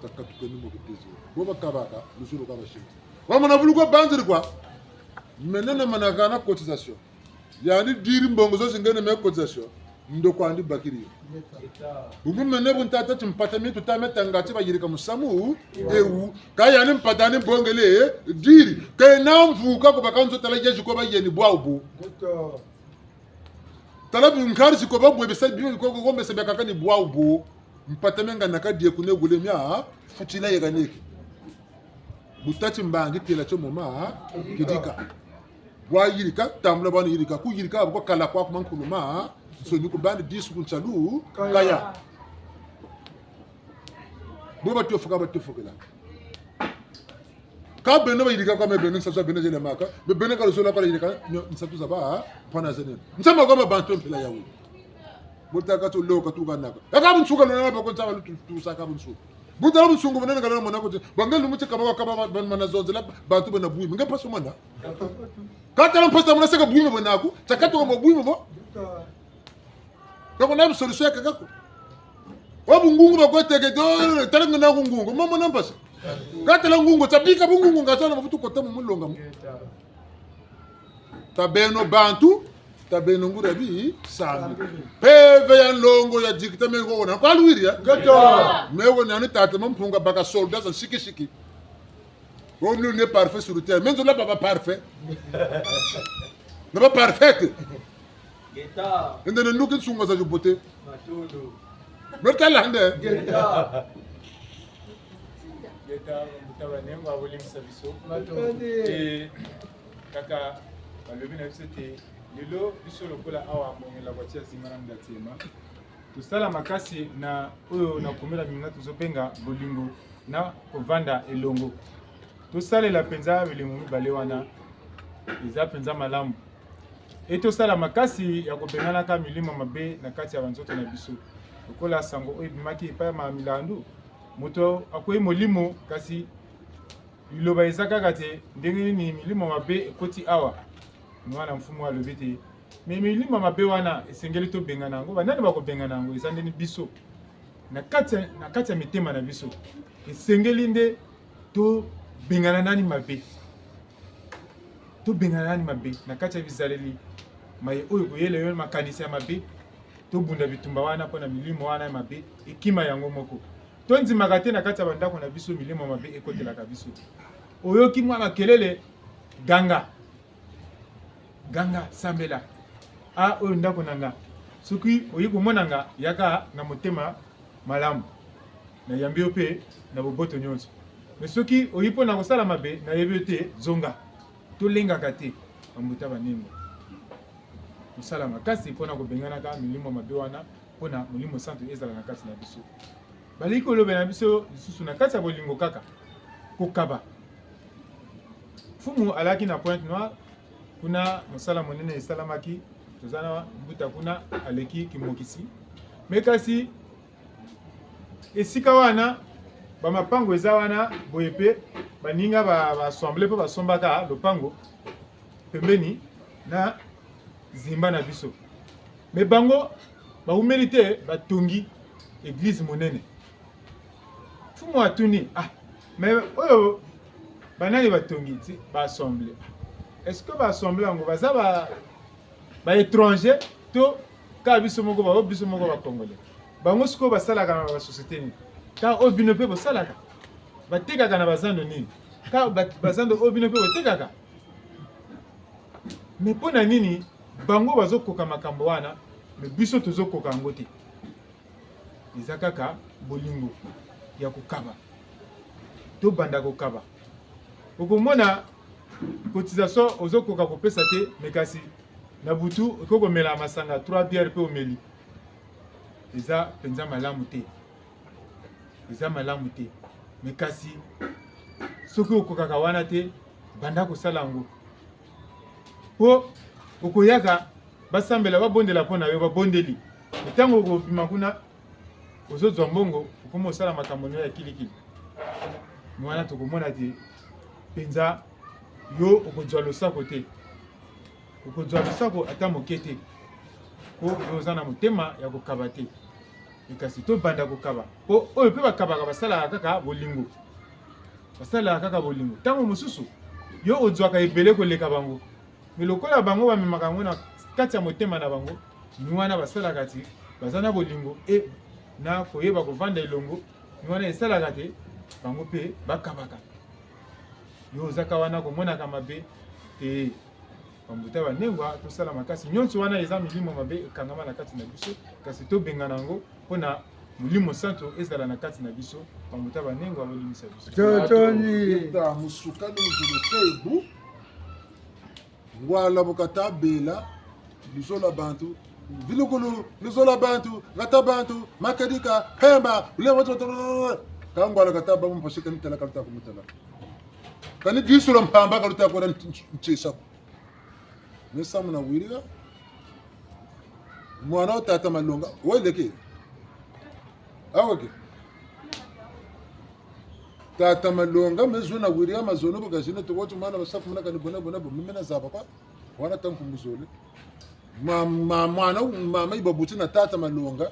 Takatukeni mo kutezi. Bo bakabaka, luzolo ka bashinga. Wamona vulu kwa banziri kwa. Mene na manaka na cotisation. Yandi diri mbongo zo zingene me cotisation. Ndo kwandi bakiri yo. Bungu mene bu ntata ti mpata mi tuta me tanga ti bayirika musamu. Ewu. Ka yandi mpata ni mbongele. Diri. Ka yena mvuka ko baka nzo tala Yezu ko bayeni bwa ubu. Tala bi nkari si ko babwe bisa bi ko ko mbese bakaka ni bwa ubu. Mpata menga na kadie kune gule mia, futila yeka neki. Butati mbangi tela tio moma, kidika. Bwa yirika, tambula bwa yirika, ku yirika, bwa kala kwa kuma nkuluma, so ni kubandi disu ku nsalu, kaya. Bo batiofuka, batiofukila. Ka beno bayirika kwa me beno nsatu za beno zelemaka, me beno ka luzola kwa yirika, nio nsatu za ba, mpana zene. Nsama kwa bantu mpila ya wu. Butaka tu loka tu kanaka. Yaka bunsuka lona bako nsama lutu, tu saka bunsuka. Butala bunsungu bunene kana mona kuti. Banga lumu ti kaba kaba ba, ba, mana zonzela, bantu bana bwimi. Nge paso mona. Katala mpasi mona seka bwimi bonaku, takatu kwa bwimi bo. Kako na solution ya kakako. Wa bungungu bakweteke, do, tala ngana bungungu, mama na mpasi. Katala ngungu, tabika bungungu, ngasana mafutu kota mu mulonga mu. Tabeno bantu, tabeno nguria bi, sami. Mpeve ya nlongo ya dikita mengo na kwa lwiri ya. Ngeto. Mengo nani tata Mampunga baka soldats za sikisiki. Bon, nul n'est parfait sur terre. Mais nzola baba parfait. Na ba parfait. Geta. Ende ne nuki nsunga za jubote. Matondo. Merta lande. Geta. Geta, mbuta banengo abolimbisa biso. Matondo. Eh, kaka balobi na biso te, lelo biso lokola awa mbongela kwa tia zimana mdatema. Tosala makasi na oyo na komela minga tozobenga bolingo na kovanda elongo. Tosalela mpenza bilembo mibale wana, eza mpenza malamu. E tosala makasi ya kobenganaka milimo mabe na kati ya banzoto na biso. Lokola sango oyo ebimaki epai ya mama Milandu, moto akwei molimo, kasi liloba eza kaka te ndenge nini milimo mabe ekoti awa. Mwana mfumu alobi te, mais milimo mabe wana esengeli tobengana yango. Banani bakobengana yango? Eza nde ni biso. Na kati ya, na kati ya mitema na biso, esengeli nde tobengana nani mabe. Tobengana nani mabe na kati ya bizaleli maye oyo koyela yo makanisi ya mabe. Tobunda bitumba wana mpo na milimo wana ya mabe, ekima yango moko. Tondimaka te na kati ya bandako na biso milimo mabe ekotelaka biso. Oyoki mwa makelele, ganga. Ganga, sambela. Ah, oyo ndako na nga. Soki oyi komona nga, yaka na motema malamu. Nayambi yo mpe na boboto nyonso. Mais soki oyi mpo na kosala mabe, nayebi yo te, zonga. Tolengaka te, bambuta banengo. Tosala makasi mpo na kobenganaka milimo mabe wana, mpo na Molimo Santu ezala na kati na biso. Balingi kolobela na biso lisusu na kati ya bolingo kaka, kokaba. Mfumu alaki na Pointe-Noire, kuna mosala monene esalamaki, toza na mbuta kuna aleki kimokisi. Mais kasi, esika wana, bamapango eza wana, boye mpe, baninga ba, ba assemblée mpe basombaka lopango pembeni na zimba na biso. Mais bango, bawumeli te, batongi église monene. Mfumu atuni, ah, mais oyo, banani batongi ti ba assemblée? Est-ce que ba assemblée yango, baza ba, ba étrangers, to ka biso moko ba, biso moko ba Congolais? Bango sikoyo basalaka na ba société nini? Ka oyo bino mpe bosalaka? Batekaka na bazando nini? Ka ba, bazando oyo bino mpe botekaka? Mais mpo na nini bango bazokoka makambo wana, mais biso tozokoka yango te? Eza kaka bolingo ya kokaba. Tobanda kokaba. Okomona cotisation ozokoka kopesa te, mais kasi Na butu, okoki komela masanga trois bières mpe omeli. Eza mpenza malamu te. Eza malamu te. Mais kasi, soki okokaka wana te, banda kosala yango. Po okoyaka, basambela, babondela mpo na yo, babondeli. Ntango okobima kuna, ozozwa mbongo, okomi osala makambo na yo ya kilikili. Ni wana tokomona te mpenza yo okozwa losako te. Okozwa losako ata moke te. Po yo oza na motema ya kokaba te. E kasi tobanda kokaba. Po oyo mpe bakabaka, basalaka kaka bolingo. Basalaka kaka bolingo. Ntango mosusu, yo ozwaka ebele koleka bango. Mais lokola bango bamemaka yango na kati ya motema na bango, ni wana basalaka ti baza na bolingo e na koyeba kovanda elongo, ni wana esalaka te bango mpe bakabaka. Yo ozaka wana komonaka mabe te. Bambuta banengwa, tosala makasi. Nyonso wana eza milimo mabe ekangama na kati na biso, kasi tobengana yango mpo na Molimo Santu ezala na kati na biso. Bambuta banengwa, bolimbisa biso. Totoni. Eta musukani muzulu tebu. Ngwala bu kata bela, luzolo lwa bantu. Vilukulu, luzolo lwa bantu, ngata bantu, makedika, mpemba, lema toto. Ka ngwala kata ba mu mpasi, kani tala ka luta ku mutala. Kani disu lwa mpamba ka luta kwenda ntiesa ko. Me samu na wirika. Mwana wa tata Malonga, weleke. Aweke. Tata Malonga, me zuna wirika, mazono bu kazina, toko ti mwana basafu muna kani bona bona bo, me mena zaba kwa. Wana tanku muzole. Ma, ma, mwana, mama yi babuti na tata Malonga.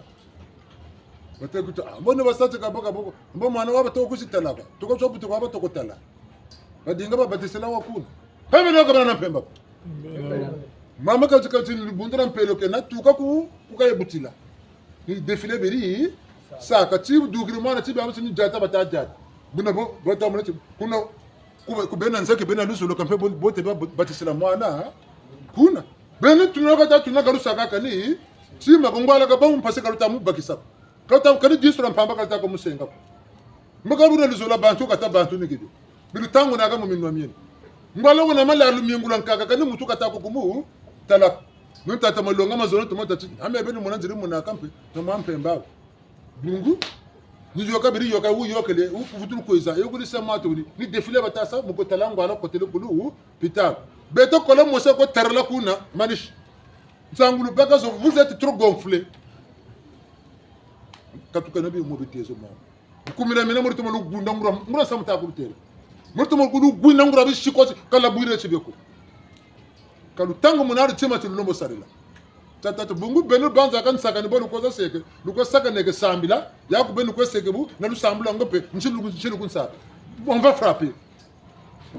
Batêle kuti, ah, mbo ni basa ti kaboko kaboko. Mbo mwana wa ba toko kusi tala kwa. Toko tio buti kwa ba toko tala. Badinga babatisila wa kuna. Mpemba ni yo kabâ na mpemba ko. Mama kati kati ni bundula mpelo ke na tuka ku, ku kaye butila. Ni défilé beri, saka ti dukiri mwana ti bia musi ni diata bata diata. Buna bo, bata mwana ti, kuna, ku, ku bena nzaki bena luzolo kampe bo, bo te ba, batisila mwana, kuna. Beno tuna kata tuna ka lusaka kani, tima ko ngwala ka ba mu mpasi ka luta mu bakisa. Ka luta kani disu lwa mpamba ka luta ko musenga ko. Mbo ka buna luzolo lwa bantu kata bantu ni kidi. Bi lutangunaka mu minwa mieno. Ngwala wuna malalu mingula nkaka kani muntu kata ko kumu tala. Nuni tata Malonga mazono tuma tati. Ame beni mwana nziri muna kampe, na mwa mpemba. Bungu. Ni yoka beri yoka, wu yokele, wu kuvutulu kweza, yo kuli sa matu ni, ni défilé batasa, mu ko tala ngwala kotele kulu, wu, pita. Beto kola mosa ko tarala kuna, manishi. Nsangulu baka zo, vous êtes trop gonflés. Katuka na bi mo bitezo mo. Kumina mina muri tomo lugunda ngura, ngura samu ta kulutela. Muri tomo kulugunda ngura bishiko si, kala bwire si beko. Ka lutangu muna tima ti lulombo sarila. Tata tu bungu beno banza ka nsaka ni bo lukoza seke, luko saka neke sambila, ya ku beno kwe seke bu, na lusambula ngo mpe, nsi luku, nsi luku nsaka. On va frapper.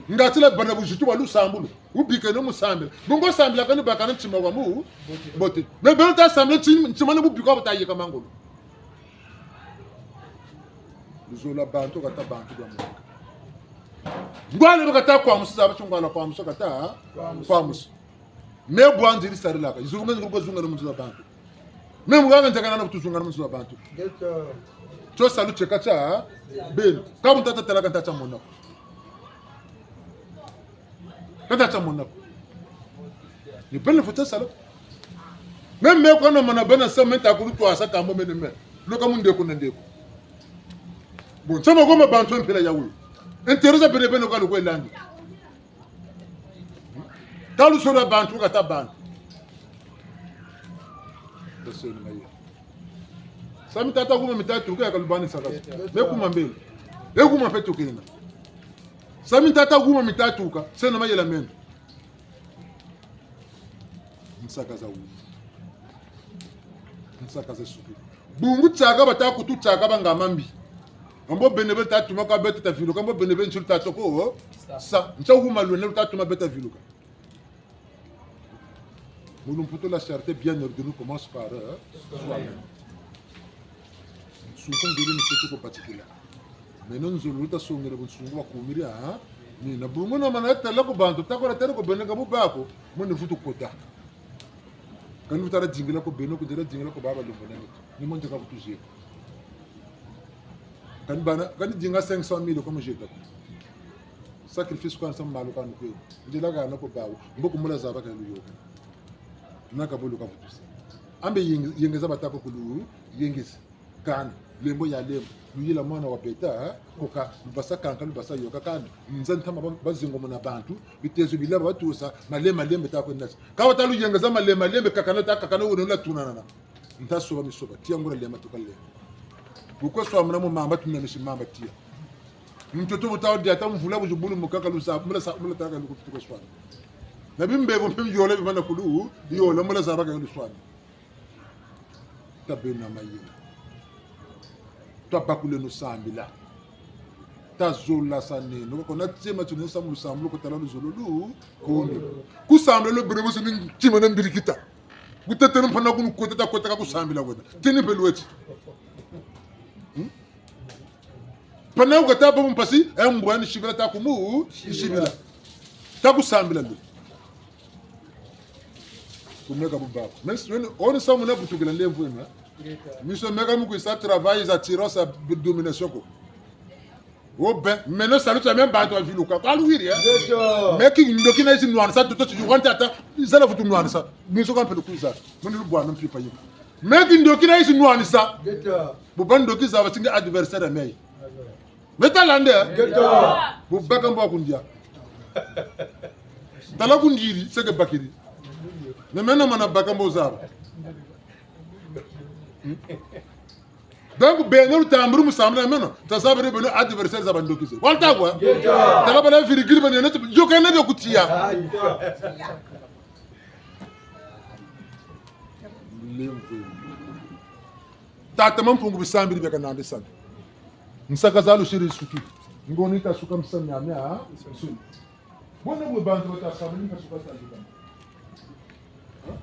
Ngati la bana buzitu wa lusambulu, wubike no mu sambila. Bungu sambila kani bakana ntima wa mu, bote. Mais beno ta sambila nti-, ntima ni bubika bata yeka mangolo. Luzolo lwa bantu kata bantu bia mwaka. Ngwala bu kata kwa musu zaba ti ngwala kwa musu kata, kwa musu. Me bwa nziri sarilaka. Izuru me nzuru ko zunga na mu nzo za bantu. Me mu ganga nzaka na kutu zunga na mu nzo za bantu. Tio salu tieka tia beno. Ka bu ntata talaka ntata mona ko. Ka ntata mona ko. Ni beno fu tio salu. Me me kwa na mona bena sa me ta kulu twasa kambo mene me. Loka mu ndeko na ndeko. Bon, nsama goma bantu mpila ya wu. Intérêt za bene bene kwa lukwe langi. Ka luzolo lwa bantu kata bantu. Basoni maye. Sami tata kuma mitatu, kaya kalubani saka. Me kuma mbele. E kuma mpe tukina. Sami tata kuma mitatu ka, seno mayela meno. Nsaka za wu. Nsaka za suki. Bungu tiaka bata kutu tiaka banga mambi. Ambo bene be ta tuma ka beta ta viluka, ambo bene be ntilu ta toko, sa, ntia wuma lwena lu ta tuma beta viluka. Mu lumputu, la charité bien ordonnée commence par, euh, soi-même. Nsungu ngiri ni seti ko batikila. Meno nzolo luta songele bunsungu wa kumiri, ha? Ni na bungu na mana tala ko bantu, tako la tala ko bene ka bu bako, mo ni vutu kota. Kani vutala dingila ko beno, kudela dingila ko baba lumbu nani. Ni mo nzeka vutu zeka. Kani bana, kani dinga cinq cent mille ko mo zeka. Sacrifice kwa nsa malu kanu kwe. Ndila kana ko bawu. Mbo ku mula zaba ka luyoka. Naka bo luka vutusa. Ambe yenge-, yengeza batako kulu, yengeza. Kani, lembo ya lembo. Luyila mwana wa beta, eh? Koka, lubasa kanka, lubasa yoka kani. Nza ntama ba-, bazingo mona bantu, bitezo bilaba batusa, malema lembe tako nasi. Kawa ta luyengeza malema lembe, kakana ta kakana wone la tunanana. Nta soba misoba, tiya ngura lema tuka lema. Bukwe swamuna mu mamba, tunamisi mamba tiya. Ntoto bu ta wadi ata mvula bu zibulu mukaka lusa, mula sa, mula taka luku tuka swamuna. Na bimbevo mpe yola bimana kulu, yola mula zaba ka luswamuna. Tabeno na mayela. Tabakuleno sambila. Tazolasaneno. Kona tsema tune sa mu lusambulu ko tala luzolo lu, koni. Kusambila lo bere bosi ni ntima na mbirikita. Kutetene mpana kunu kota ta kota ka kusambila wena. Tini mpe lweti. Hmm? Mpana ku kata ba mu mpasi, eh, mbwa ni sibila ta kumu, sibila. Ta kusambila lo. Kumeka bubako. Mais, on, on sa muna butukila ndevu ena. Miso meka mu kwisa travail za tirance ya domination ko. Wo be, meno salu tia me bantu baviluka. Kwa luwiri, eh? Ngeta. Me kindoki na yizi nwanisa, tuto ti yukwanta ata, zala vutu nwanisa. Miso ka mpelo kwiza. Muni lubwana mpimpa yima. Me kindoki na yizi nwanisa. Ngeta. Bu ba ndoki zaba ti nge adversaire me. Me tala nde? Ngeta. Bu baka mbo kundia. Tala kundiri, seke bakiri. Ne meno mana baka mbo zaba. Hmm? Donc, beno lutambulu mu sambila meno, tazabele beno adversaire za bandoki ze. Wala ta kwa? Ngeta. Tala bala virgule beno neto, yoka ne bia kutiya. Tata Mampungu bisambili bia kanandi sani. Nsaka za lusiri suki. Ngoni ta suka msami amia, ha? Suki. Bona bwe bantu bata sambila mpasi kwa tayikama. Ha?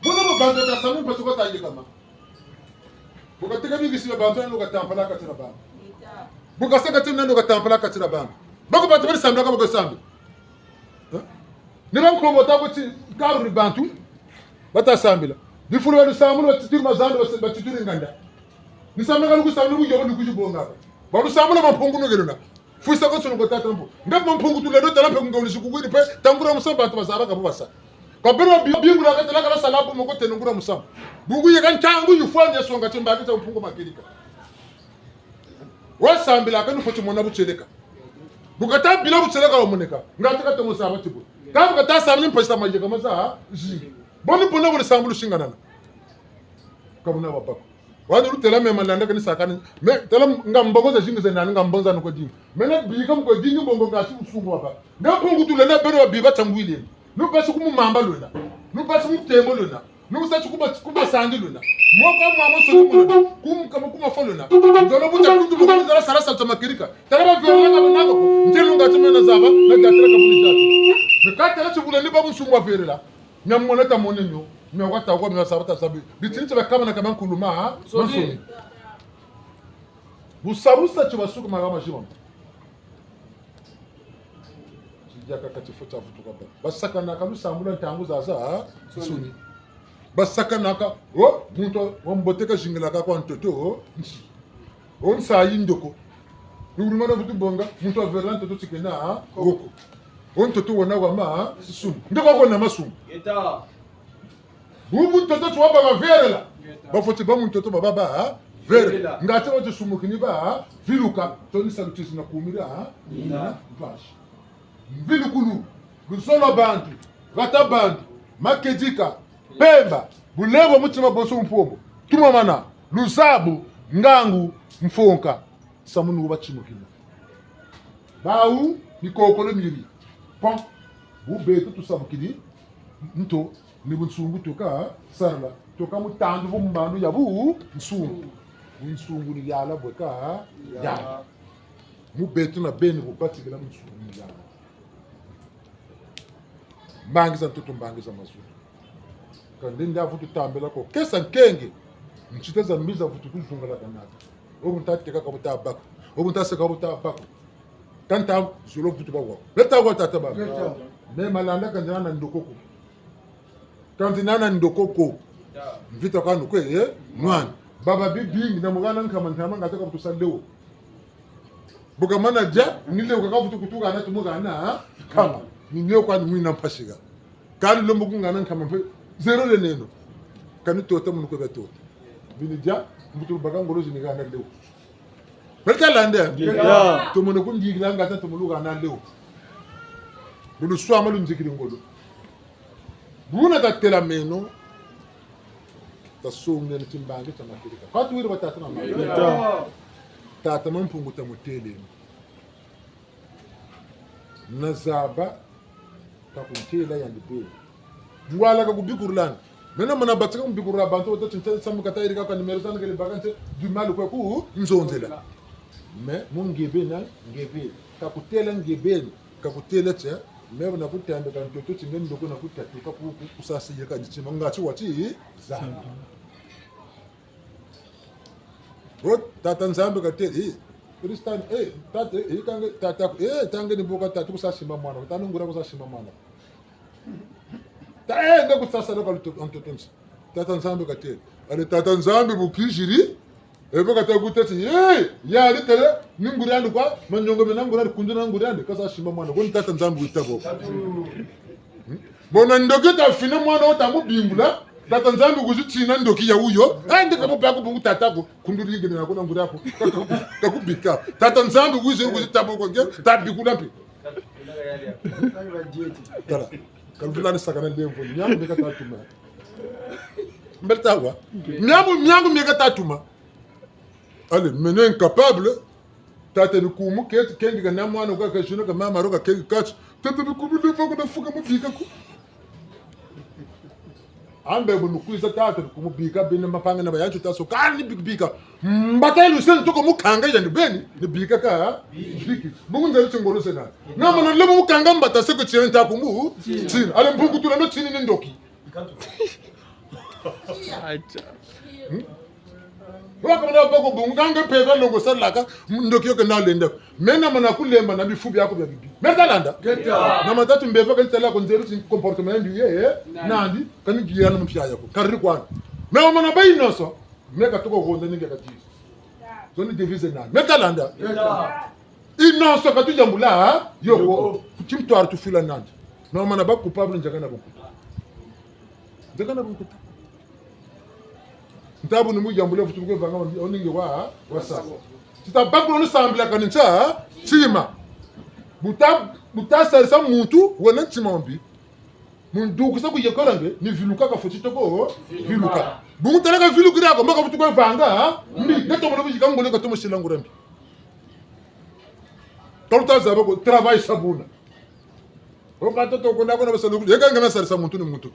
Bona bwe bantu bata sambila mpasi kwa tayikama. Bu kateka bingisi bia bantu nani katampala kati na bantu. Bu kasaka ti nani katampala kati na bantu. Bako bantu bari sambila kama ko sambila. Ha? Ni ba nkombo tako ti karu ni bantu. Bata sambila. Bifulu bia lusambulu batitiri mazando bas-, batitiri nganda. Ni sambila kaluku sambila buyobo ni kujibonga. Ba lusambulu ba Mpungu nugelona. Fwisa ko sunu ko tata mbo. Nge Mampungu tulendo tala mpe kunga ulisi kukwiri mpe tangura musa bantu bazaba ka bu basa. Kwa beno bi-, bingula ka tala kala sala bu moko tenu ngura musa. Bungu yeka ntangu yifwani ya songa timba kita Mpungu makeleka. Wa sambila ka nufweti mona butieleka. Bu kata bila butieleka wamoneka. Nga ti kata mo saba ti bu. Ka bu kata sambila mpasi ta mayeka maza, ha? Zi. Boni bona boni sambulu singanana. Ka buna babako. Wani lutela me malanda kani sakani. Me tela nga mbongo zazingi zena nga mbongo za nuko dingi. Mena bika muko dingi mbongo ngati busungu waba. Nga Mpungu tulenda beno babi batangwile. Nubasi ku mu mamba lwena. Nubasi mu tembo lwena. Nubasi ku ba, ku basangi lwena. Moko mwa mwa soni lwena. Ku mu kama ku mafo lwena. Ndono buta kuntu buta zala sala sa tama kirika. Tala ba vyo na ba nako. Ntelu ngati mena zaba. Na gatela ka buni zaba. Me katela tibula ni ba busungu wa verela. Mia mona ta mone mio, mia wata kwa mia saba ta sabi. Bitini ti bakaba na kama nkuluma, ha? Nsoni. Nsoni. Busabusa ti basuka magama zima. Tidiaka kati fweti vutuka ba. Basakanaka lusambulu ntangu zaza, ha? Nsoni. Nsoni. Basakanaka, oh, muntu wa mbote ka zingilaka kwa ntoto, oh, nsi. O nsayi ndoko. Ni wuri mana vutu bonga, muntu wa verela ntoto ti kena, ha? Koko. O ntoto wena wa ma, ha? Sumu. Ndoko ko na masumu. Ngeta. Bubu ntoto ti wa ba ba verela. Ngeta. Bafweti ba mu ntoto ba ba ba, ha? Verela. Verela. Ngati wa ti sumu kini ba, ha? Viluka. Toni salu tizi na kumira, ha? Nina. Nina. Mpasi. Mvilukulu, luzolo bantu, hata bantu, makedika, mpemba, bulembo mutima bonso mpombo, tumamana, luzabu, ngangu, mfonka, samunu wuba timukina. Bawu, mikokolo miri. Pon, bu beto tusabukini, nto, ni bunsungu tuka sarila, tuka mutandu bu mbandu ya bunsungu. Bunsungu ni yala bweka, yala. Mu beto na beno bu batikila mu nsuku ya. Mbangi za ntoto, mbangi za mazulu. Kande nda vutu tambela ko. Kesa nkenge. Nsita za mbi za vutu kuzungala kanaka. Obu nta teka ka buta bako. Obu nta seka buta bako. Kanta zolo vutu bawa. Beta wa tata baba. Beta. Me malanda kande na ndoko ko. Kanti nana ndoko ko. Mvita kanu kwe, eh? Nwana. Baba bibingi na mugana nkama ntama ngata ka butusa leo. Bu kamana dia, ni leo kaka vutu kutuka na tumugana, ha? Kama. Ni leo kwa ni mwina mpasi ka. Kani lombo kungana nkama mpe. Zéro le neno. Kani tota munu kwe bia tota. Bini dia, mbutu baka ngolo zini hana leo. Bele ta landa. Ndio. Tomene kundikila ngata tomene hana leo. Bulu swama lunzikiri ngolo. Buna tatela meno. Tasongele timbangi tia matieleka. Kwa tuwiri batata na mama. Ndio. Tata Mampungu tamutele. Nazaba, ka kuntela yandi beni. Bwala ka kubikurulani. Meno mana batika kubikurula bantu, wata tinta samu kata yirika ka numéro zani kele baka nte, du mal kwe ku nzonzela. Mais, mu nge beni, nge beni. Ka kutela nge beni, ka kutela tie, mais na kutambika ntoto ti nge ndoko na kutatuka ku, ku, kusasi yeka ntima, ngati wati, za. Wo, Tata Nzambi katele, eh, Tristan, eh, tata, eh, kange, tata, eh, tange ni boka tata, kusa simba mwana, tata ngura kusa simba mwana. Ta, eh, nge kusa sala kwa luto, ntoto nsi. Tata Nzambi katele. Ale Tata Nzambi bu kiziri, eh, bu kata kutati, eh, yandi tele, ni nguri'andi kwa, manyongo mena nguri'andi, kundu na nguri'andi, kasa simba mwana, kuni Tata Nzambi wita bo. Hmm? Bona ndoki tafina mwana wo tamubingula, Tata Nzambi kuzi tina ndoki ya wuyo, eh, nge kabu bako bungu tata ko, kundu ringene na kuna nguri'ako, ka, ka, kakubika. Tata Nzambi kuzi, kuzi tabo ko, nge, tabikula mpe. Tala, kaluvila ni sakana lemvo, miangu mieka tatuma. Mbele tawa, miangu, miangu mieka tatuma. Allez, maintenant incapable, Tata Bikumu, keti, kengi kana mwana kwa kajuna ka mama roka kengi kati. Tata Bikumu, lemvo kuna fuka mubika ku. Ambe bu nukwiza Tata Bikumu bika bina mapanga na bayantu taso. Kani bik-, bika. Mbata ilu seni toko mukanga yandi beni. Ni bika ka. Biki. Bungu nzali tingolo zena. Na mana lemu mukanga mbata seko tiene nta kumu. Tiene. Ale Mpungu tula no tiene ni ndoki. Acha. Hmm? Waka mwana bako bungu, kanga mpeve longo salaka, ndoki yo ke na lenda. Mena mana kulemba na bifu biaku bia bibi. Meta landa. Geta. Na matatu mbeva kani tala ko nzeru ti comportement yandi ye, eh? Nandi. Nandi, kani gira na mpia yako. Kari kwana. Me wa mana ba inoso, me katuko honda ninge kati. Zo ni devise nandi. Meta landa. Geta. Inoso katu yambula, ha? Yoko. Yoko. Timtwari tufila nandi. Na mana ba coupable nzaka na bunkutu. Nzaka na bunkutu. Ntabu ni mu yambula vutu kwe vanga, oninge wa, wa sa. Tita bakula ni sambila kani ntia, tima. Buta, buta sarisa muntu, wena ntima mbi. Mu ndukisa ku yekola nge, ni viluka ka fweti toko, viluka. Bungu tala ka vilukiri ako, mbo ka vutu kwe vanga, ha? Mbi, nge tomo na buyika ngolo ka tomo sila nguria mbi. Ka luta zaba ko, travail sa buna. Wo ka toto ko na ko na basalu, yeka nge na sarisa muntu ni muntu.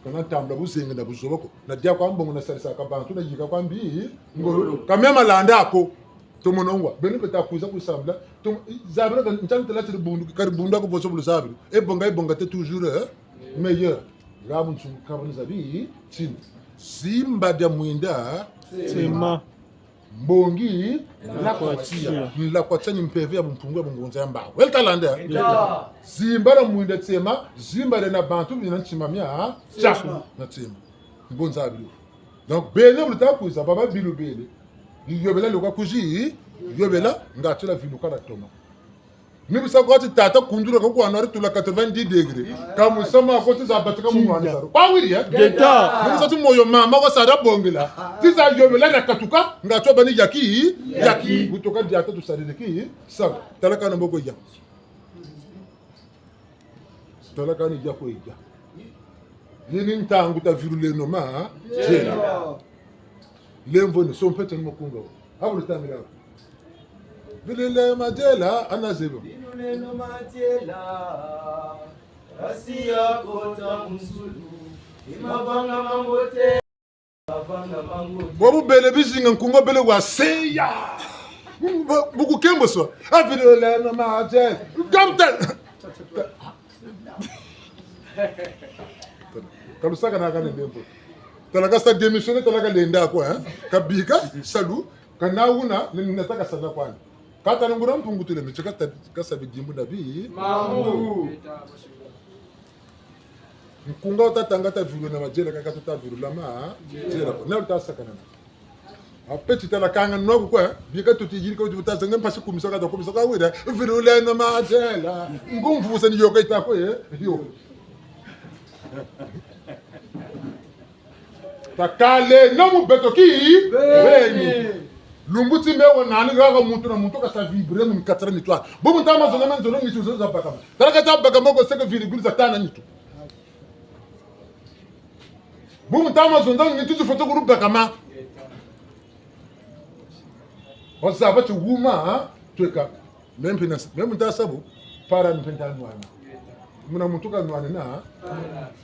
Kana tambula buzengi na buzoba ko. Na dia kwa mbongo na sarisa ka bantu na yika kwa mbi, ngolo. Ka mia malanda ko. Tomo nongwa. Beno beta kwiza kusambila. Tomo, zabila ka ntantela ti bundu, kari bundu ako boso bulu zabila. E bonga, e bonga te toujours, eh? Meilleur. Rabu nsungu kaba ni zabi, tini. Zimba dia mwinda. Tsema. Mbongi, nlakwa tia. Nlakwa tia ni mpeve ya bumpungu ya bungunza ya mbawu. Wele ta landa? Wele ta. Zimba na mwinda tsema, zimba na bantu bina ntima mia, tia. Tsema. Na tsema. Ngunza bilu. Donc, beno bu luta kwiza, baba bilu bele. Ni yobela loka kuzi, yobela, ngatu la viluka na toma. Ni bu sa kwa ti tata kundula kwa kwa nari tula quatre-vingt-dix degrés. Ka musamu ko ti za batika mu nwana saro. Kwa wiri, eh? Geta. Ni bu sa ti moyo mama kwa sara bongela. Ti za yobela na katuka, nga tio bani yaki, yaki. Yaki. Butoka diata tu sarire ki, sa. Tala kana mboko ya. Tala kani ya kwe ya. Yini ntangu ta viluleno ma, ha? Jela. Lemvo ni so mpete ni mukunga. Abu lutambila. Vilule majela, ana zelo. Viluleno majela, kasi ya kota musulu, ni mavanga mambote, mavanga mambote. Bobu bele bizinga nkunga bele wa seya. Bu-, bukukembo so. A viluleno majela. Kamta. Ka lusaka na kane ndembo. Tala ka sa démissionner, tala ka lenda ko, hein? Ka bika, salu, kana wuna, ni, ni nataka sala kwani. Kata nungura mpungu tule, michika ta, ka sa bidimbu na bi. Mamu. Nkunga wuta tanga ta vilu na majela, kaka tuta vilu lama, jela ko. Na wuta sakana na. A petit tala kanga nwa ku kwa, bika tuti yiri ko tuta zanga mpasi kumisa kata kumisa ka wira, viluleno majela. Ngumvu sa ni yoka ita ko, eh, yo. Takaleno mu beto ki beni. Lumbu ti me wa nani, haha muntu na muntu kasa vibrer mu nkatira nitu. Bo muntu ama zonza me nzolo nitu zo za bakama. Tala kata bakama ko seke virgule za tana nitu. Bo muntu ama zonza nitu zo foto kulu bakama. Wazaba ti wuma, ha? Tweka. Meno mpe na, meno nta sa bo, para mpe nta nwana. Muna muntu ka nwana na.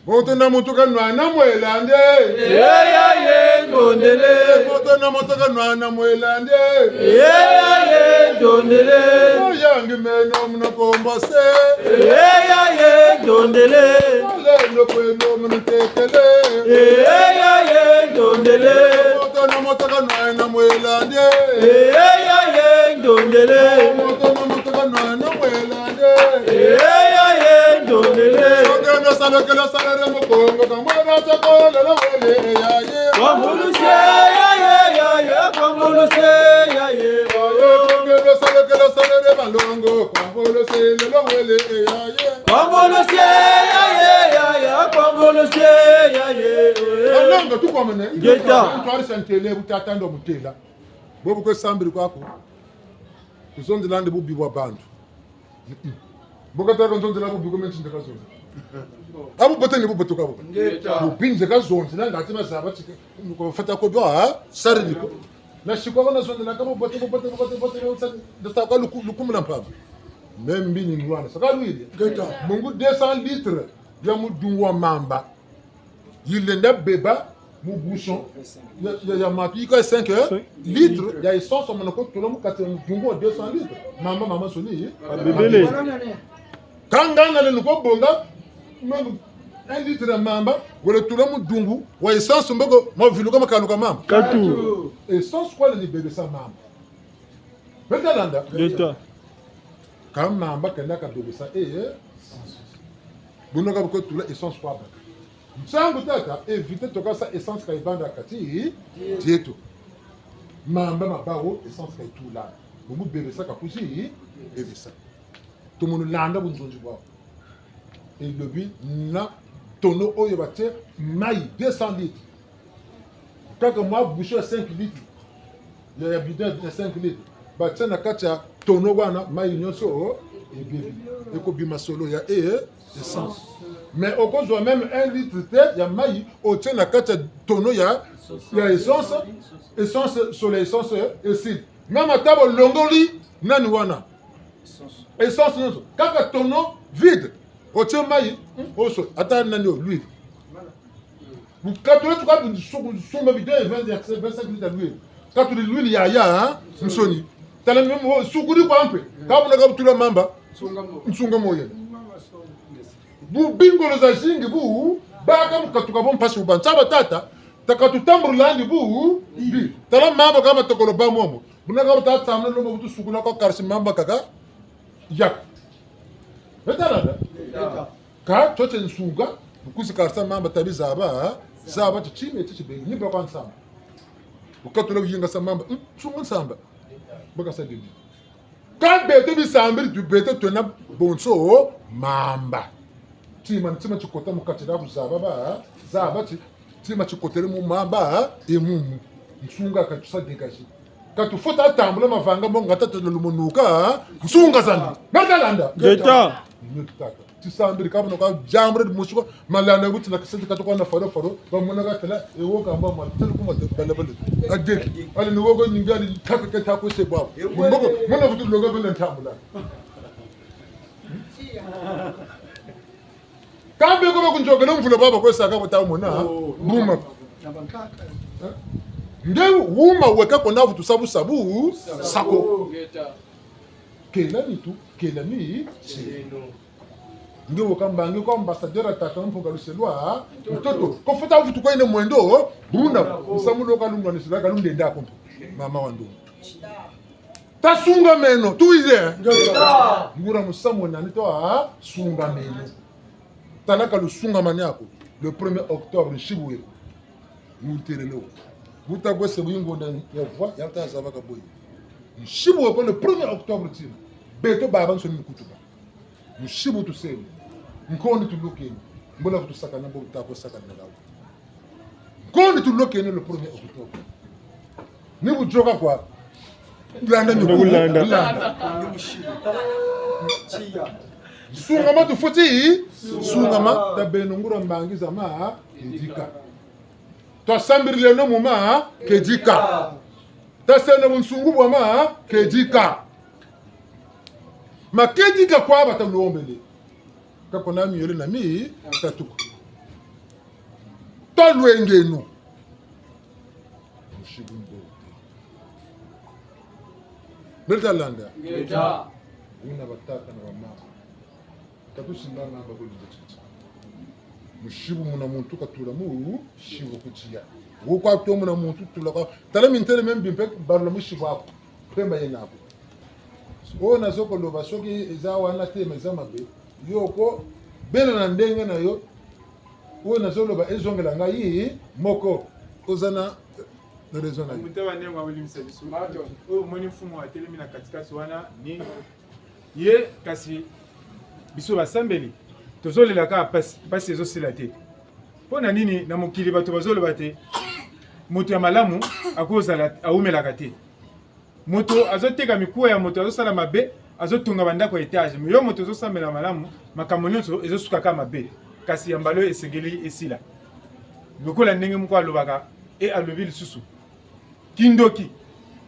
Moto na moto ka nwana mwela nde. Ye, ya, ye, ndondele. Moto na moto ka nwana mwela nde. Ye, ya, ye, ndondele. Oyangi meno muna kombo se. Ye, ya, ye, ndondele. Lendo kweno muna tekele. Ye, ya, ye, ndondele. Moto na moto ka nwana mwela nde. Ye, ya, ye, ndondele. Moto na moto ka nwana mwela nde. Ye, ya, ye, ndondele. Sokeno salokelo salere Mukongo, ka mwana tsakolelo wele, ya, ye. Convulse, ya, ye, ya, ye, convulse, ya, ye. Sokeno salokelo salere Malongo, convulse lelo wele, ya, ye. Convulse, ya, ye, ya, ye, convulse, ya, ye. Malongo, tukwamene. Ngeta. Ntwari santele, bu tata ndo mutela. Bobo kwe sambiri kwaku. Kuzonzela ndi bubi bwa bantu. Mm-mm. Mbo kataka nzonzela bubi ko, me nti nde kazonza. A bubote ni bubote ka bo. Ngeta. Bubi nde kazonzela, ngati mazaba tike, ko fata ko bwa, ha? Sarili ko. Na siko ko na zonzela ka bubote, bubote, bubote, bubote, bubote, nda sa kwa luku-, lukumu na mpamba. Me mbi ni nwana. Saka lwiri. Ngeta. Bungu deux cents litres ya mudungu wa mamba. Yilenda beba mu bouchon ya, ya, ya matu yika cinq litres ya essence, wamana ko tula mu kati ya mudungu wa deux cents litres. Mamba, mamba nsoni. Babebele. Kanga nalenda ko bonga, même un litre ya mamba, wele tula mudungu wa essence mboko, maviluka makaluka mamba. Katu. Essence kwa ni bebesa mamba. Beta landa. Ngeta. Ka mamba kena kabebesa, eh, eh. Buna ka bu ko tula essence kwa baka. Nsangu tata, éviter toka sa essence ka yibanda kati dieto. Mamba ma bawu, essence ka yitula. Bungu bebesa ka kuzi bebesa. Tomono landa bunzonzi bwawu. Elobi na tonneau oyo batie mayi deux cents litres. Kaka mwa bouchon ya cinq litres. Ya, ya bidon ya cinq litres. Batie na kati ya tonneau wana, mayi nyonso ebebi. Ekobima solo ya, eh, essence. Mais okozwa même un litre te ya mayi, otie na kati ya tonneau ya, ya essence, essence, solo ya essence, eh, esili. Même ata bolongoli nani wana. Essence nyonso. Kaka tonneau vide. Otie mayi, hmm, oso, ata nani yo, l'huile. Bukatula tuka bu suku-, sumba bidon ya vingt, ya vingt-cinq litres ya l'huile. Katuli l'huile ya, ya, hein, nsoni. Tala meme wo, sukuli kwa mpe. Ka buna ka butula mamba. Nsunga moyo. Bubi ngolo zazingi bu, baka mu katuka bo mpasi bu ba. Nsaba tata, taka tutambulandi bu, bi. Tala mamba ka matokolo ba momo. Buna ka buta tsamuna lomba butu sukula kwa karisi mamba kaka. Yaka. Beta landa. Ka tsote nsunga, bu kuzi karisa mamba tabi zaba, zaba ti tima eti tibengi, ni ba kwa nsamba. Bu katula kuyinga sa mamba, mm, nsunga nsamba. Baka sa dini. Ka beto bisambiri tu beto twena bonso mamba. Tima, tima tikota mu kati dia kuzaba ba, zaba ti, tima tikotele mu mamba, e mu, mu. Nsunga ka tusa dégager. Ka tufweti tambula mavanga mo nga tata lumunuka, nsunga zandi. Beta landa. Ngeta. Nyo tata. Tisambiri ka buna ka diambu di musuka, malanda buti na kisenti katuka na faro faro, bamona ka tala, e wo ka mba ma, tala kuma te, bala bala. Ade, ali ni wo ko ninga ali kaka kata ko se bwa. Mboko, mona vutu longa bala ntambula. Kambe ko bakunzokela mvula baba kwe saka bota mona, buma. Nde wuma weka kona vutu sabu sabu, sako. Kela nitu, kela ni, nge weka mbangi ko ambassadeur ya tata Mpungu Luselwa, ntoto, ko fweti vutu kwa yina mwendo, buna, musamu lo kalungwa ni sila kalundenda ko mpe. Mama wa ndungu. Tasungameno, tuwizi. Ngeta. Nguria musamu wena ni twa sungameno. Tala ka lusungamane ako, le premier octobre, nsibu weko. Mutelelo. Buta kwese buyingonda ya vwa, ya ta zaba ka boyi. Nsibu weko le premier octobre tima. Beto babansoni mu kutuba. Nsibu tusemi. Nkondi tulukeni. Mbo la kutusakana, mbo buta ko sakana na lawu. Kondi tulokene le premier octobre. Ni bujoka kwa. Landa ni kulanda. Sungama tufweti. Sungama tabeno nguria mbangi za ma kedika. Twasambirileno mu ma kedika. Taseno bunsungu bwa ma kedika. Ma kedika kwa bata lombele. Ka kuna miole na mi tatuku. Talwengeno. Mushibu mbote. Bele talanda. Ngeta. Wuna batata na bamama. Ka tusimba na ba kuli titi. Mushibu muna muntu katula mu shibu ku tiya. Wo kwa to muna muntu tula kwa. Tala mintele mia mbi mpe balula mushibu aku. Mpemba yena aku. Wo nazo ko loba soki eza wana te, mais eza mabe. Yo ko, beno na ndenge na yo. Wo nazo loba ezongela ngai moko. Oza na, na raison na yo. Mbuta banengwa, bolimbisa biso. Oyo omoni mfumu atelemi na katikati wana ni ye, kasi biso basambeli, tozolela kaka mpasi, mpasi ezosila te. Mpo na nini na mokili bato bazoloba te moto ya malamu akozala, aumelaka te? Moto azoteka mikuwa ya moto, azosala mabe, azotonga bandako ya etage. Mais yo moto ozosambela malamu, makambo nyonso ezosuka kaka mabe. Kasi ya mbala oyo esengeli esila. Lokola ndenge moko alobaka, e alobi lisusu. Kindoki.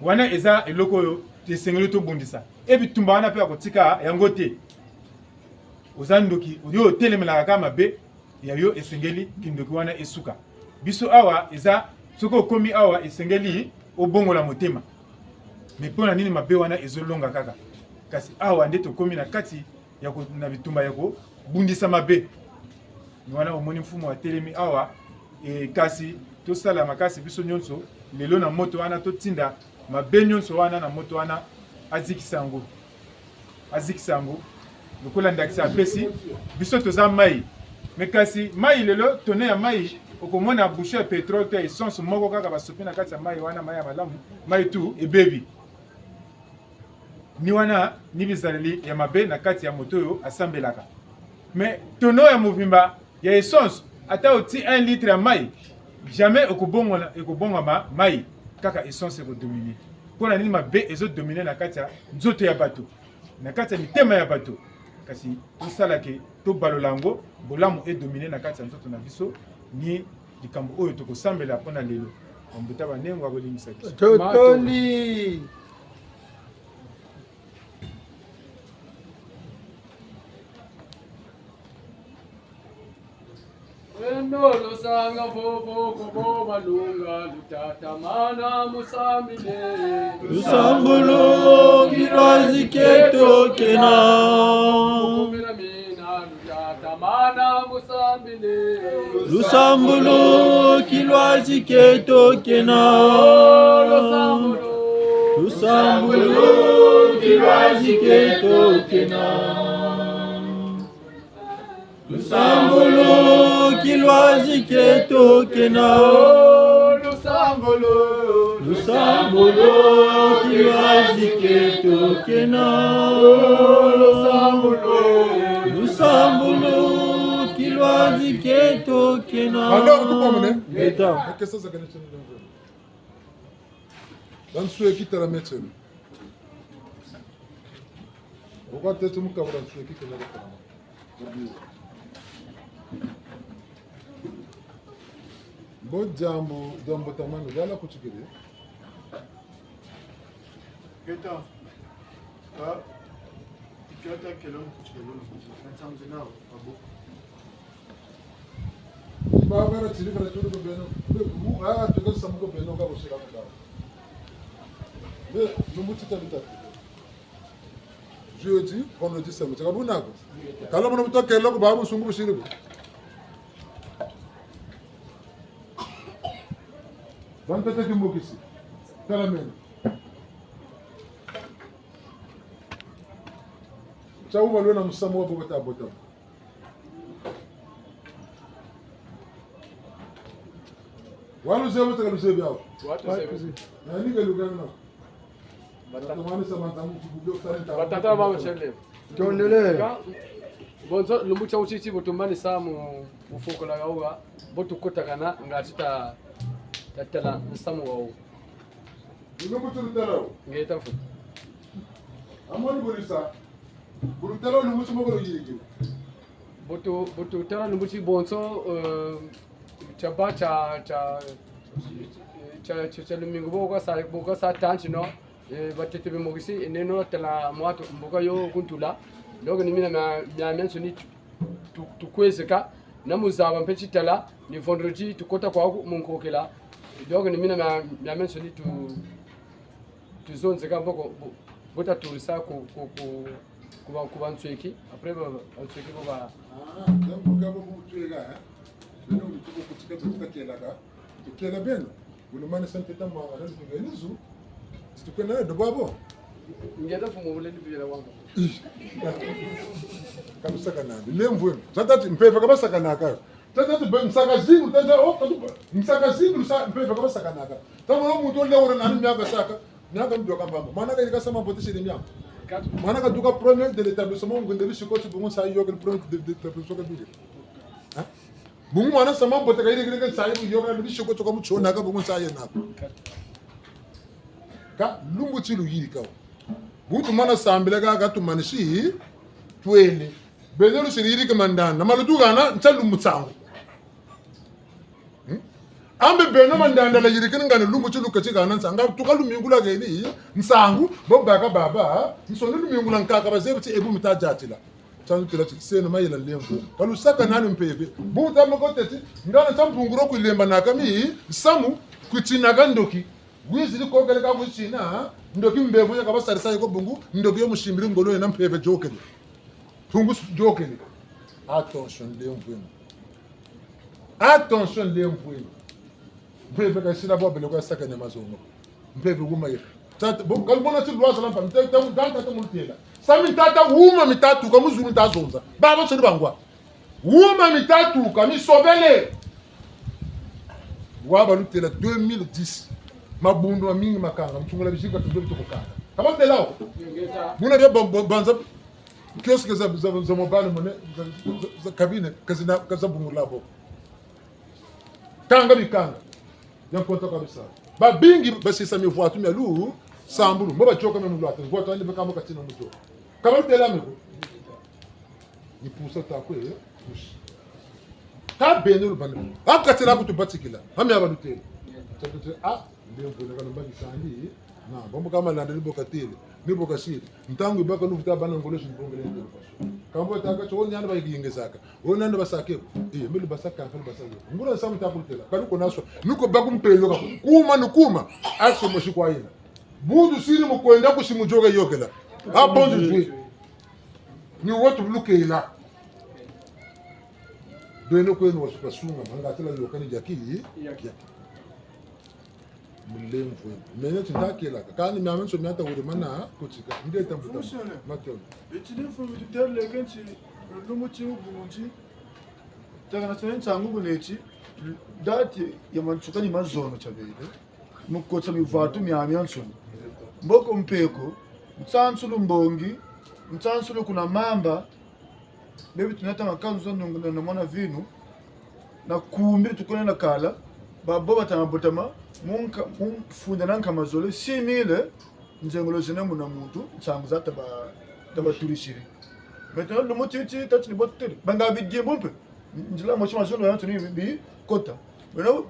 Wana eza eloko oyo esengeli tobundisa. E bitumba wana mpe akotika yango te. Oza ndoki, yo otelemelaka kaka mabe, ya yo esengeli kindoki wana esuka. Biso awa eza, soki okomi awa esengeli obongola motema. Mais mpo na nini mabe wana ezolonga kaka? Kasi awa nde tokomi na kati ya ko-, na bitumba ya kobundisa mabe. Ni wana omoni mfumu atelemi awa, e, kasi tosala makasi biso nyonso lelo na moto wana, totinda mabe nyonso wana na moto wana, azikisa yango. Azikisa yango. Lokola ndakisa apesi, biso toza mai. Mais kasi mai lelo, tonne ya mai, okomona bouchon ya pétrole to ya essence moko kaka basopi na kati ya mai wana, mai ya malamu, mai tout ebebi. Ni wana ni bizaleli ya mabe na kati ya moto oyo asambelaka. Mais tonneau ya mobimba ya essence, ata otie un litre ya mai, jamais ekobongwana, ekobongama mai, kaka essence ekodominer. Mpo na nini mabe ezodominer na kati ya nzoto ya bato, na kati ya mitema ya bato? Kasi tosala ke tobalola yango, bolamu edominer na kati ya nzoto na biso, ni likambo oyo tokosambela mpo na lelo. Bambuta banengwa, bolimbisa biso. Totondi. Eno lusanga vovo kobo balunga lutatamana musambile. Lusambulu kilwazi keto kena. Kukumina mina lutatamana musambile. Lusambulu kilwazi keto kena. Lusambulu. Lusambulu kilwazi keto kena. Lusambulu kilwazi keto kena. Lusambulu. Lusambulu kilwazi keto kena. Lusambulu. Lusambulu kilwazi keto kena. Alors, tukomene. Ngeta. Akesa zakana tshini. Bansweki tala metselo. Okwa tete mukabula nsweki kena kutama. Bo diambu, diambu tamanu, diala kutikiri. Keta. Ka. Ikiota kelo kutikiri. Kansamze nao, abo. Ba bara tiri bara turu ko beno. Be, bu, ah, tuka samu ko beno ka bosira ko. Be, lumbu tita bita. Jeudi, vendredi, samedi. Ka buna ko. Kala muna buta kela ko babu sungu busiri ko. Bantete kimbukisi. Tala meno. Tsa uba lwena musamu wa bobota bota. Wa luzebi, teka luzebi awu. Wa tuzebi. Na ni ke lukana. Batata. Batata ba bashele. Tondele. Ka-, Bonso, lumbu tia wutiti bu tumanisa mu, mu fokola ya wuwa, bu tukotakana, ngatu ta, ta tala nsamu wawu. Lumbu ti lutala wo. Ngeta fu. Amoni bulisa. Bu lutala wo lumbu ti moko luyiriki. Bu tu, bu tutala lumbu ti bonso, eh, tia ba tia, tia, tia, tia, tia lumingu bo kasa, bo kasa tanti no. Eh, batete bimokisi, neno tala mwatu mbuka yo ku ntula. Donc ni mina mia, miamiansoni tu, tu, tukwezeka. Na mu zaba mpe ti tala, ni vendredi tukota kwaku mu nkokela. Donc ni mina mia, miamiansoni tu, tuzonzeka mboko, bu, bu ta tulisa ku, ku, ku, ku ba, ku bansweki. Après ba, bansweki bo ba. Ah, donc bu kabo bu tweka, eh? Beno bu tuko kutika, bu tuka kelaka. Tukela beno. Bu lumanisa ntete mwanga na lubingeni zu. Ti tukwenda na do bwabo. Ngeta fu mu wule ni bibila wanga. Ih. Ka lusaka nandi. Lemvweno. Za tâ ti mpeve ka basakanaka. Za tâ ti be nsaka zingu, za tâ ti, oh, za tâ ti be nsaka zingu, lusa, mpeve ka basakanaka. Tala mwana muntu ole wona nani miaka saka. Miaka mbioka mbamba. Mwana kayirika sa mambote siri miaka. Mwana kaduka premier de l'établissement, ngunde bisi ko ti bungu nsayi yo ke le premier de, de l'établissement kaduka. Hein? Bungu mwana sa mambote kayirikiri ke nsayi bu yo ke na bisi ko ti ka mu tiona ka bungu nsayi na. Ka lumbu ti luyirika wo. Bu tumana sambila kaka tumanisi, twele. Beno lusiri yiriki mandanda, ma lutuhana nsa lumbu nsangu. Hmm? Ambe beno mandanda la yirikini ngana lumbu ti luketi hana nsangu, tuka lumingu lwakeni nsangu, bo baka babansoni lumingu lwa nkaka bazebi ti ebu mita diatila. Tia ntela ti, seno mayela lemvo. Ka lusaka nani mpeve. Bu ta moko teti, ngana tia mpunguro kwilembanaka mi, nsamu, kwitinaka ndoki. Wiziri kokele ka kutina, ndoki mbevo ya ka basarisa yo ko bungu, ndoki yo musimbiri ngolo yena mpeve yokele. Tungusu yokele. Attention, lemvweno. Attention, lemvweno. Mpeve ka sila bo bele kwa saka ne mazono. Mpeve wuma yeka. Tata, bo, ka lumona ti lwaza lampa, mita, ta, ta, ta, ta mulutela. Sa mi tata wuma mitatu ka mu zulu nta zonza. Babansoni bangwa. Wuma mitatu ka misobele. Wa balutela deux mille dix. Mabundu mamingi makanga, mutungula bizinga tuzo bitoko kanga. Ka batela wo. Buna bia ba-, ba-, banza kiosque za, za, za mobile money, za, za, za, za cabine, ka zina, ka za bungula bo. Kanga bikanga. Ya nkonta kabisa. Babingi basisa mivwatu mia lusambulu. Mo batioka mia mu lwata. Mivwatu andi baka mo katina mu tio. Ka balutela mi ko. Ni pusa ta kwe, push. Ka beno lubani. Akatela kutubatikila. Ami abalutela. Tatu te, ah, lemvweno ka lumbakisandi. Na, bambo ka malanda ni bo katele. Ni bo kasiri. Ntangu yibaka luvuta bana ngolo si mbongele ndio. Kambo taka cho, o nani bayingezaka. O nani basakebo. Eh, mbe lubasaka, mbe lubasakebo. Ngula nsamu ta kulutela. Ka luko na swa. Nuko baku mpelo ka. Kuma ni kuma. Aso mosi kwa yina. Bu tusiri mu kwenda kusi mu yoka yokela. A bon Dieu. Ni wo tubulukela. Beno kweno wasuka sunga, manga tela yoka ni diaki, diaki. Mulemvo. Mene tintakela, kani miamiansoni mia ta wuri mana, kutika. Nge tambuta. Matondo. Eti ni mfumu tutele kenti, lumbu ti wubunzi. Taka na tene nsangu kuneti, date ya mansuka ni mazono tia bele. Mu kotsa mivwatu miamiansoni. Mboko mpeko, nsansulu mbongi, nsansulu kuna mamba, bebi tunata makanzu za nungu na, na mwana vinu, na kumbi tukwenda na kala, babo batama botama, mu nka-, mu funda na nkama zole, six mille, nzengolo zena muna muntu, nsangu za taba, taba tulisiri. Maintenant, lumbu titi, tati ni bo tutele. Banga bidimbu mpe. Nzila mosi mazono ya ntuni bi, bi kota. Maintenant,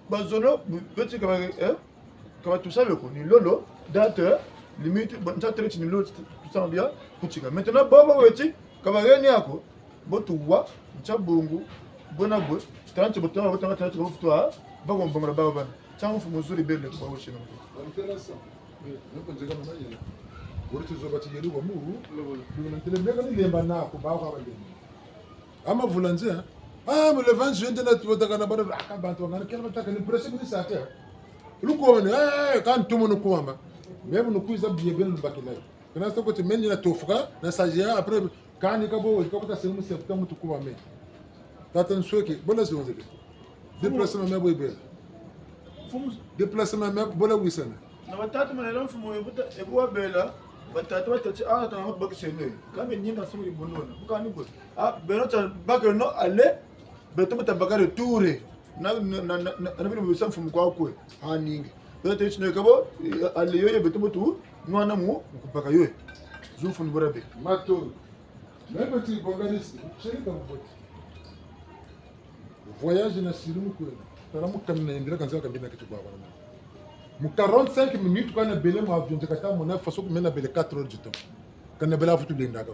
bazono, beti kaba, eh? Kaba tusabe ko, ni lolo, date, eh? Limite, bon, nta tele ti ni lolo, tusambia, kutika. Maintenant, baba weti, kaba geni ako, bo tuwa, ntia bungu, bona bwe, tanti bo tama, bo tama, tanti bo futwa, ba ko mbongela baba bana. Tia mfumu zuri bele, kuba woshina. Intéressant. Oui, noko nzeka na mayela. Wori tizoba ti yeri wa mu. Lolo. Lolo ntele meka ni lemba na ko ba kwa balemba. Ama vula nze, ah, mu levanzi yende na tuwataka na bana, ah, ka bantu wangana, kela bataka ni presse ni sate. Luko wene, eh, eh, ka ntumu nukuwama. Mebu nukwiza biye bele lubakila. Kana soko ti meni na tofuka, na saje, après, kani ka bo, ka bo ta semu septa mutu kuwame. Tata nsweki, bola zionze de. Déplacement mia bo ibela. Mfumu. Déplacement mia bo la wisana. Na batatu manela mfumu ebuta, ebu wabela. Batata, batata, ah, tata, bakiseno. Kambe ninga sumu ibundona. Bukani bo. Ah, beno ta bakeno aller. Beto mu ta baka retour. Na, na, na, na, na, na bino bisa mfumu kwa kwe. Ah, ninga. Beto ta ichi ne kabo, eh, aller yo, yo, beto mu tu, nwana mu, mu kubaka yo. Zu mfumu bora be. Mato. Même petit bonganiste, chéri comme vote. Voyage na siri mu kwenda. Tala mu kamina yendela kanza kambi na kitu kwa kwa. Mu quarante-cinq minutes kwa nabele mu avion, nze kata mona façon ku mena bele quatre heures du temps. Kana bele avutu lendaka.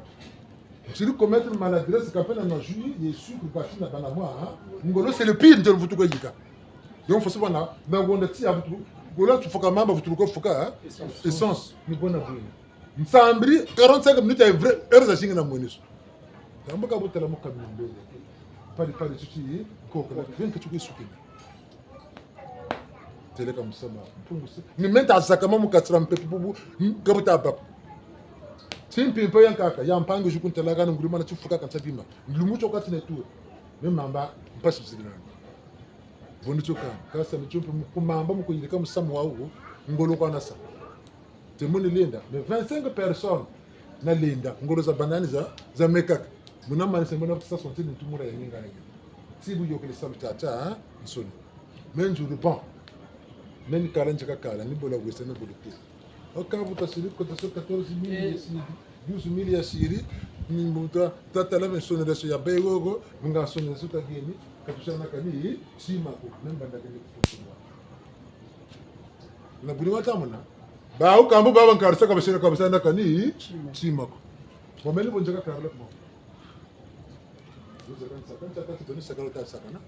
Nsiri commettre maladresse, kampe na na jus, ye sucre, basi na bana mwa, hein. Ngolo, c'est le pire, nze vutu kwa yika. Donc, façon bana, na wonda ti avutu, ngolo tufuka mamba, vutu ko fuka, hein. Essence. Essence, ni bona bwina. Nsambiri, quarante-cinq minutes ya vrai, heure za zingi na mweniso. Tambuka butala mu kamina mbele. Pali, pali, tuti, kokala, vingt tuki sukina. Teleka musamu, mpungu se. Ni menta azakama mu kati dia mpepe bubu, kabuta bako. Ti mpimpa ya nkaka, ya mpangi juku ntalaka na ngulima na tifuka kansa bima. Lumbu tio kati na tour. Me mamba, mpasi zili nani. Vondi tio kani, kasa ni tio mpe mu kumamba mu kuyirika musamu wawu, ngolo kwa nasa. Te moni lenda, mais vingt-cinq personnes na lenda, ngolo za banani za, za mekaka. Muna mani se muna sa sonti ni tumura ya ninga na ninga. Si bu yokele salu tata, hein, nsoni. Mais nzuri bon. Mais ni kala nzeka kala, ni bola wesa, ni bola te. Au cas où ta siri, kota so quatorze mille ya siri, douze mille ya siri, ni mbuta, tata la me sonela so ya bayi wogo, nga sonela so ta geni, katusa na kani, si mako, même banda kani kufuwa. Na buni wata mona. Ba ukambu baba nkarisa kabasira kabasira na kani, tima ko. Wameni bonzeka karla kuma. Bonzeka nsaka, nsaka, nsaka, nsaka, nsaka, nsaka, na?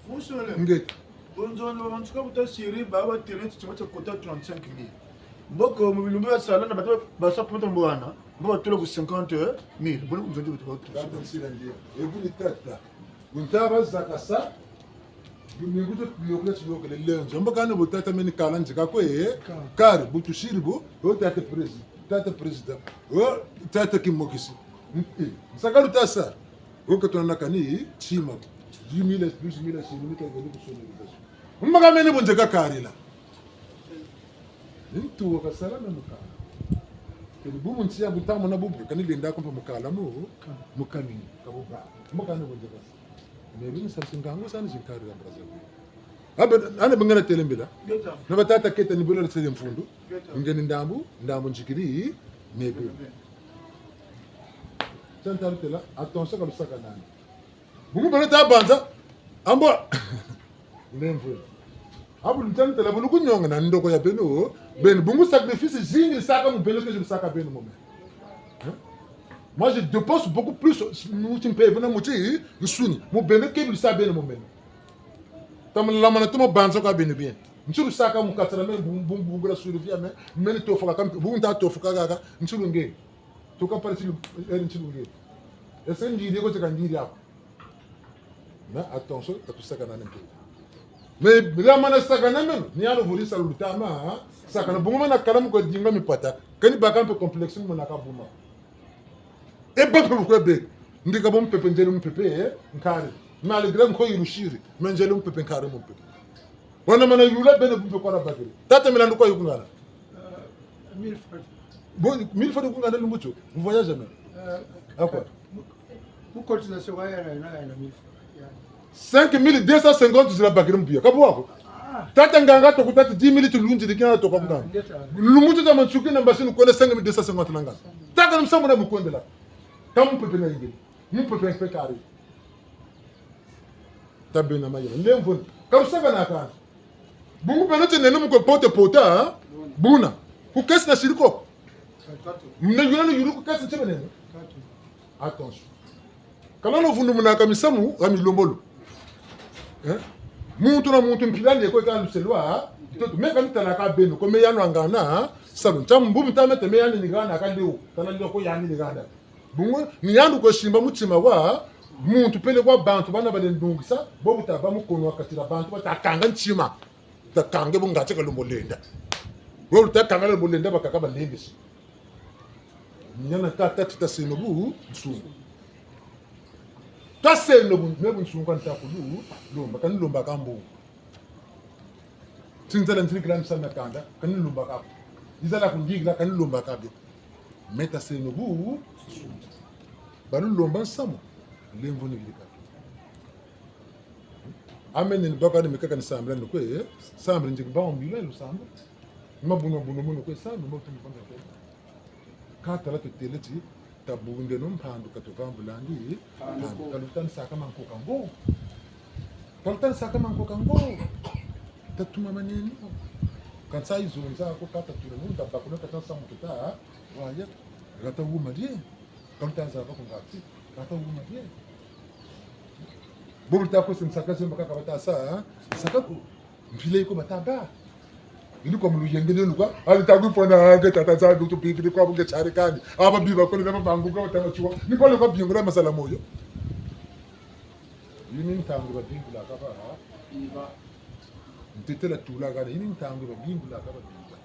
Musole. Ngeta. Bonzo na bantu ka buta siri, baba tele ti tima tia kota trente-cinq mille. Mboko mu bilumbu ya sala na bato basa pota mbwana, mbo batula ku cinquante mille. Boni kunzo ndi butu. Tata nsila ndiye. Ebu ni tata. Bunta bazakasa, bu ni butu tuyokele, tuyokele lenzo. Mbo kani bu tata meni kala nzika kwe, eh? Ka. Kari, butu siri bu, o tata prési-, tata président, o tata kimokisi. Eh, nsaka lu tasa, o katona na kani, tima. Dix mille, douze mille, six mille, kani kusoni. Mbo ka meni bu nzeka karila. Ni tuwa kasala na mukala. Kani bubu ntia buta mona bubu, kani lenda kumpa mukala mu, mukamini, kabuba. Mukala ni bonze basi. Mais bini sa singango sa ni zinkari ya Brazzaville. Abe, ana bingana telembela. Na batata keta ni bela sele mfundu. Ngeni ndambu, ndambu nzikiri, mais bini. Chantal tela, attention ka lusaka nani. Bungu beno ta banza, ambo. Ndemvwe. Abu lutani tala bulu kunyonga na ndoko ya beno, beno bungu sacrifice zingi saka mu beno ke saka beno mo me. Hein? Moi, je dépense beaucoup plus mu ti mpeve na mu ti nsuni, mu beno ke bisa beno mo me. Tamu lamana tumo banza kwa beno bien. Ntilu saka mu katala meno bu-, bu-, bungu la survie ya me, meno tofuka kampe, bu nta tofuka kaka, ntilu nge. Tuka parti lu, eh, ntilu nge. Ese ndiri ko teka ndiri ako. Mais attention, ka tusakana na mpe. Mais lamana sakana meno, ni yalo vuri sa lutama, hein? Sakana bungu mana kala mu ko dinga mipata. Kani baka mpe complexe mu na kabuma. E ba mpe kwe be. Ndika bo mpepe nzele mpepe, eh? Nkari. Malgré nko yilusiri, mais nzele mpepe nkari mpepe. Wana mana yula bene bu mpe kwa na bakiri. Tata milandu kwa yukungana. Euh, mille francs. Bon, mille francs kungana lumbu tio. Vous voyagez jamais. Euh, à quoi? Mu-, mu cotisation kwa ya na, na, na mille francs. Ya. Cinq mille deux cent cinquante zila bakiri mbuya. Kabu wako? Ah. Tata nganga toko tata dix mille tu lunzi dikina toko munganga. Ah, ngeta. Lumbu tio ta mansuki na mbasi nukone cinq mille deux cent cinquante na nganga. Tata na musamu na mukwendela. Ka mpepe na yingeli. Mpepe mpe kari. Tabe na mayela. Ndemvwe. Ka lusaka na kani. Bungu beno ti nene mu ko pote pota, ha? Buna. Ku kesi na siri ko. Mune yula ni yulu ku kesi nti bene. Attention. Kala no vundu muna ka misamu, ka milombolo. Eh? Muntu na muntu mpila ni ko ka luselwa, ha? Toto, me ka nitala ka beno, ko me yano angana, ha? Salu, ntamu mbubu ntame te me yani ni gana, ka leo, kala leo ko yani ni gana. Bungu, ni yandi kwe simba mutima wa muntu pele kwa bantu bana bale ndungisa, bo buta ba mu kono wa kati dia bantu bata kanga ntima. Ta kange bu ngati ka lumbu lenda. Bo luta kanga lumbu lenda bakaka balembesi. Ni yana ka tati ta seno bunsungu. Ta seno bu, me bunsungu ka nta kulu, lomba, ka ni lomba ka mbungu. Ti nzala nzirikila nsana kanda, ka ni lomba ka. Nzala kundikila, ka ni lomba ka be. Meta seno bu. Balulomba nsamu. Lemvo ni bilika. Amen, ni baka ni mikaka ni sambila ni kwe, eh? Sambila nje ba mbila lusambu. Mabunwa bunwa munu kwe sambu, mabunwa bunwa kwe. Ka tala tutêle ti, tabundeno mpandu ka tuvambulandi, mpandu. Ka lutanisaka mankoka ngo. Ka lutanisaka mankoka ngo. Tatuma maneno. Kansa izo nza ko ka tatula nunda bakula ka tansa mututa, waya, rata wuma die. Ka lutanza bako ngati, rata wuma die. Bobu ta ko se nsaka zemba kaka bata sa, nsaka ko. Mpila yiko bata ba. Ni kwa mulu yenge ni lukwa, ali ta kufona nge tata za dutu bibili kwa bunge tsari kani. Aba biba kole na mabangu kwa tama tswa. Ni kwa lukwa bingu la masala moyo. Yini ntangu ba bingu la kaba, ha? Iba. Ntetela tula kani, yini ntangu ba bingu la kaba bingu.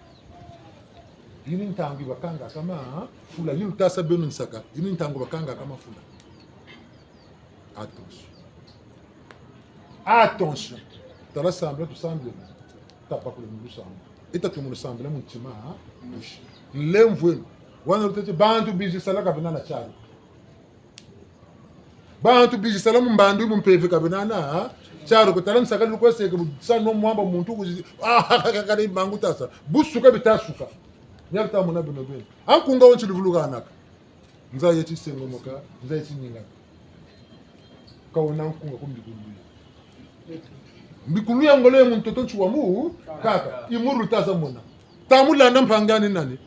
Yini ntangu ba kanga kama, ha? Fula, yini tasa beno nsaka, yini ntangu ba kanga kama fula. Attention. Attention. Tala sambila tusambila. Tabakula mu lusambu. Ita tumunu sambila mu ntima, ha? Nlemvweno. Wana lutete bantu bizi sala ka bena na tsari. Bantu bizi sala mu mbandu mu mpeve ka bena na, ha? Tsari ko tala nsaka lukweseke bu sa no mwamba muntu kuzi. Ah, kaka kaka mangu tasa. Busuka bitasuka. Nyaka tamona beno beno. Ankunga wonsi luvulukanaka. Nza yeti sengomoka, nza yeti ningana. Ka wena nkunga ku mbikulu. Mbikulu ya ngolo ya mu ntoto ntsi wa mu, kaka, i muru taza mona. Tamulanda mpangi ani nani?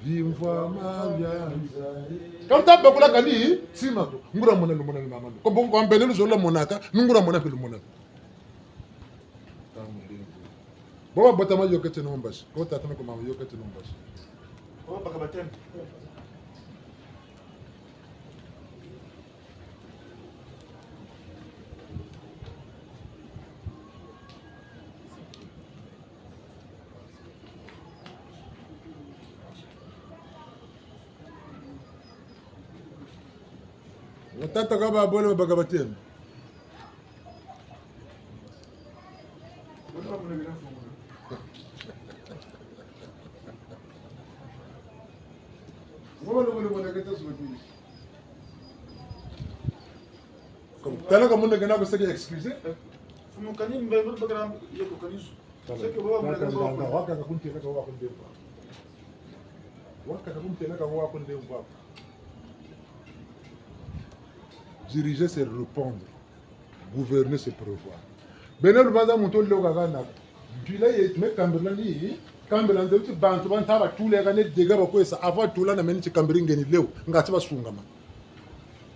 Bimvwama bia nza. Ka luta bakula kani, sima to. Ngura mona lumona ni mama. Ko bongo kwa mbele luzola monaka, ngura mona mpe lumona. Bo babotama yokete na mbasi. Bo batata na mama yokete na mbasi. Bo baka bateme. Batata ka babole babaka bateme. Tala ka muna kena ko seke excusez. Fumu kani mbe mbe bakana yeko kani su. Seke baba muna kena ko. Waka ka kuntela ka wa kundemba. Waka ka kuntela ka wa kundemba. Diriger, c'est répondre. Gouverner, c'est prévoir. Beno lubanza muntu wo loka kana. Mpila ye, me kambila ni, kambila nze ti bantu ba ntaba tula kana dega ba kwesa, avant tula na meni ti kambiri ngeni leo, ngati basungama.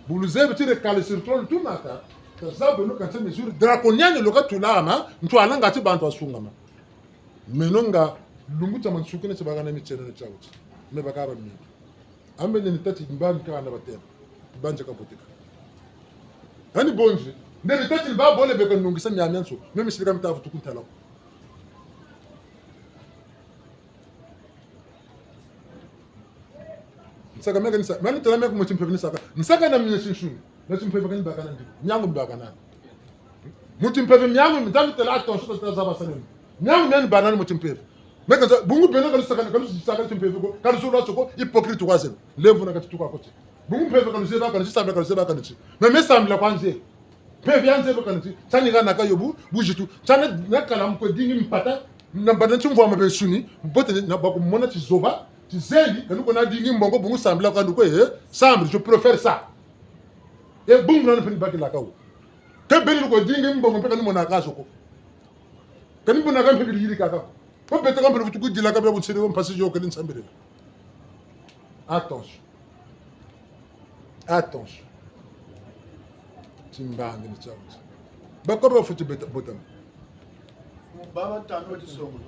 Bu luzebi ti récalcitrant lutumaka, ka zaba no kansa mesure draconienne loka tula ma, ntwala ngati bantu basungama. Meno nga, lumbu tia mansukina tia bakana mitieno na tia wuti. Me bakaba mingi. Ambe ni tati mba nkana batema. Banje ka botika. Ani bonzi. Nde ni tati mba bole beka nungisa miamianso. Mimi sirika mitafu tukuntala. Nsaka meka nisa. Mani tala meka mu timpeve nisaka. Nsaka na mine sinsuni. Na timpeve kani bakana ndi. Miangu bakana. Mu timpeve miangu, mi tala attention, tala zaba salemu. Miangu miani bana mu timpeve. Meka nza, bungu beno ka lusaka, ka lusaka timpeve ko, ka lusula soko, hypocrite kwa zeno. Lemvo na kati tuka kote. Bungu mpeve ka luzeba, ka lusambila, ka luzeba, ka luti. Na me sambila kwa nze. Mpeve ya nze ka luti. Tsani kana ka yobu, buzitu. Tsani na kala mkwe dingi mpata, na mbana timvwama bensuni, bote na bakumona tizoba, tizeyi, ka luko na dingi mbongo, bungu sambila kwa ndu kwe, eh, sambila, je préfère ça. E bungu na mpe ni bakila ka wo. Ke beni luko dingi mbongo mpe ka ni mona ka zo ko. Ka ni mona ka mpe bili yiri kaka ko. Ko beta ka mpe lufutu kudila ka bia butsiri wo mpasi yo ke ni nsambirila. Attention. Attention. Timbangi ni tia wuti. Bako bafweti beta, botama. Baba tano tisongo.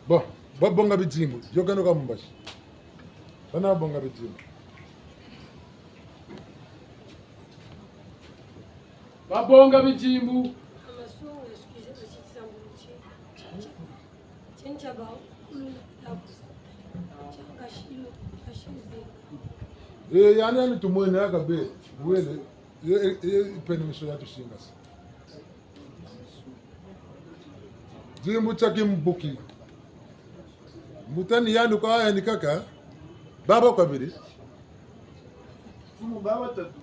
Bon, babonga bidimbu. Yokeno ka mu mbasi. Bana babonga bidimbu. Babonga bidimbu. Eh, yani, yani tumwene yaka be, wele, ye, ye, ye, pene miso ya tusingasa. Dimbu tia kimbuki. Mbuta ni yandi kwa yandi kaka. Baba kwa biri. Mfumu baba tatu.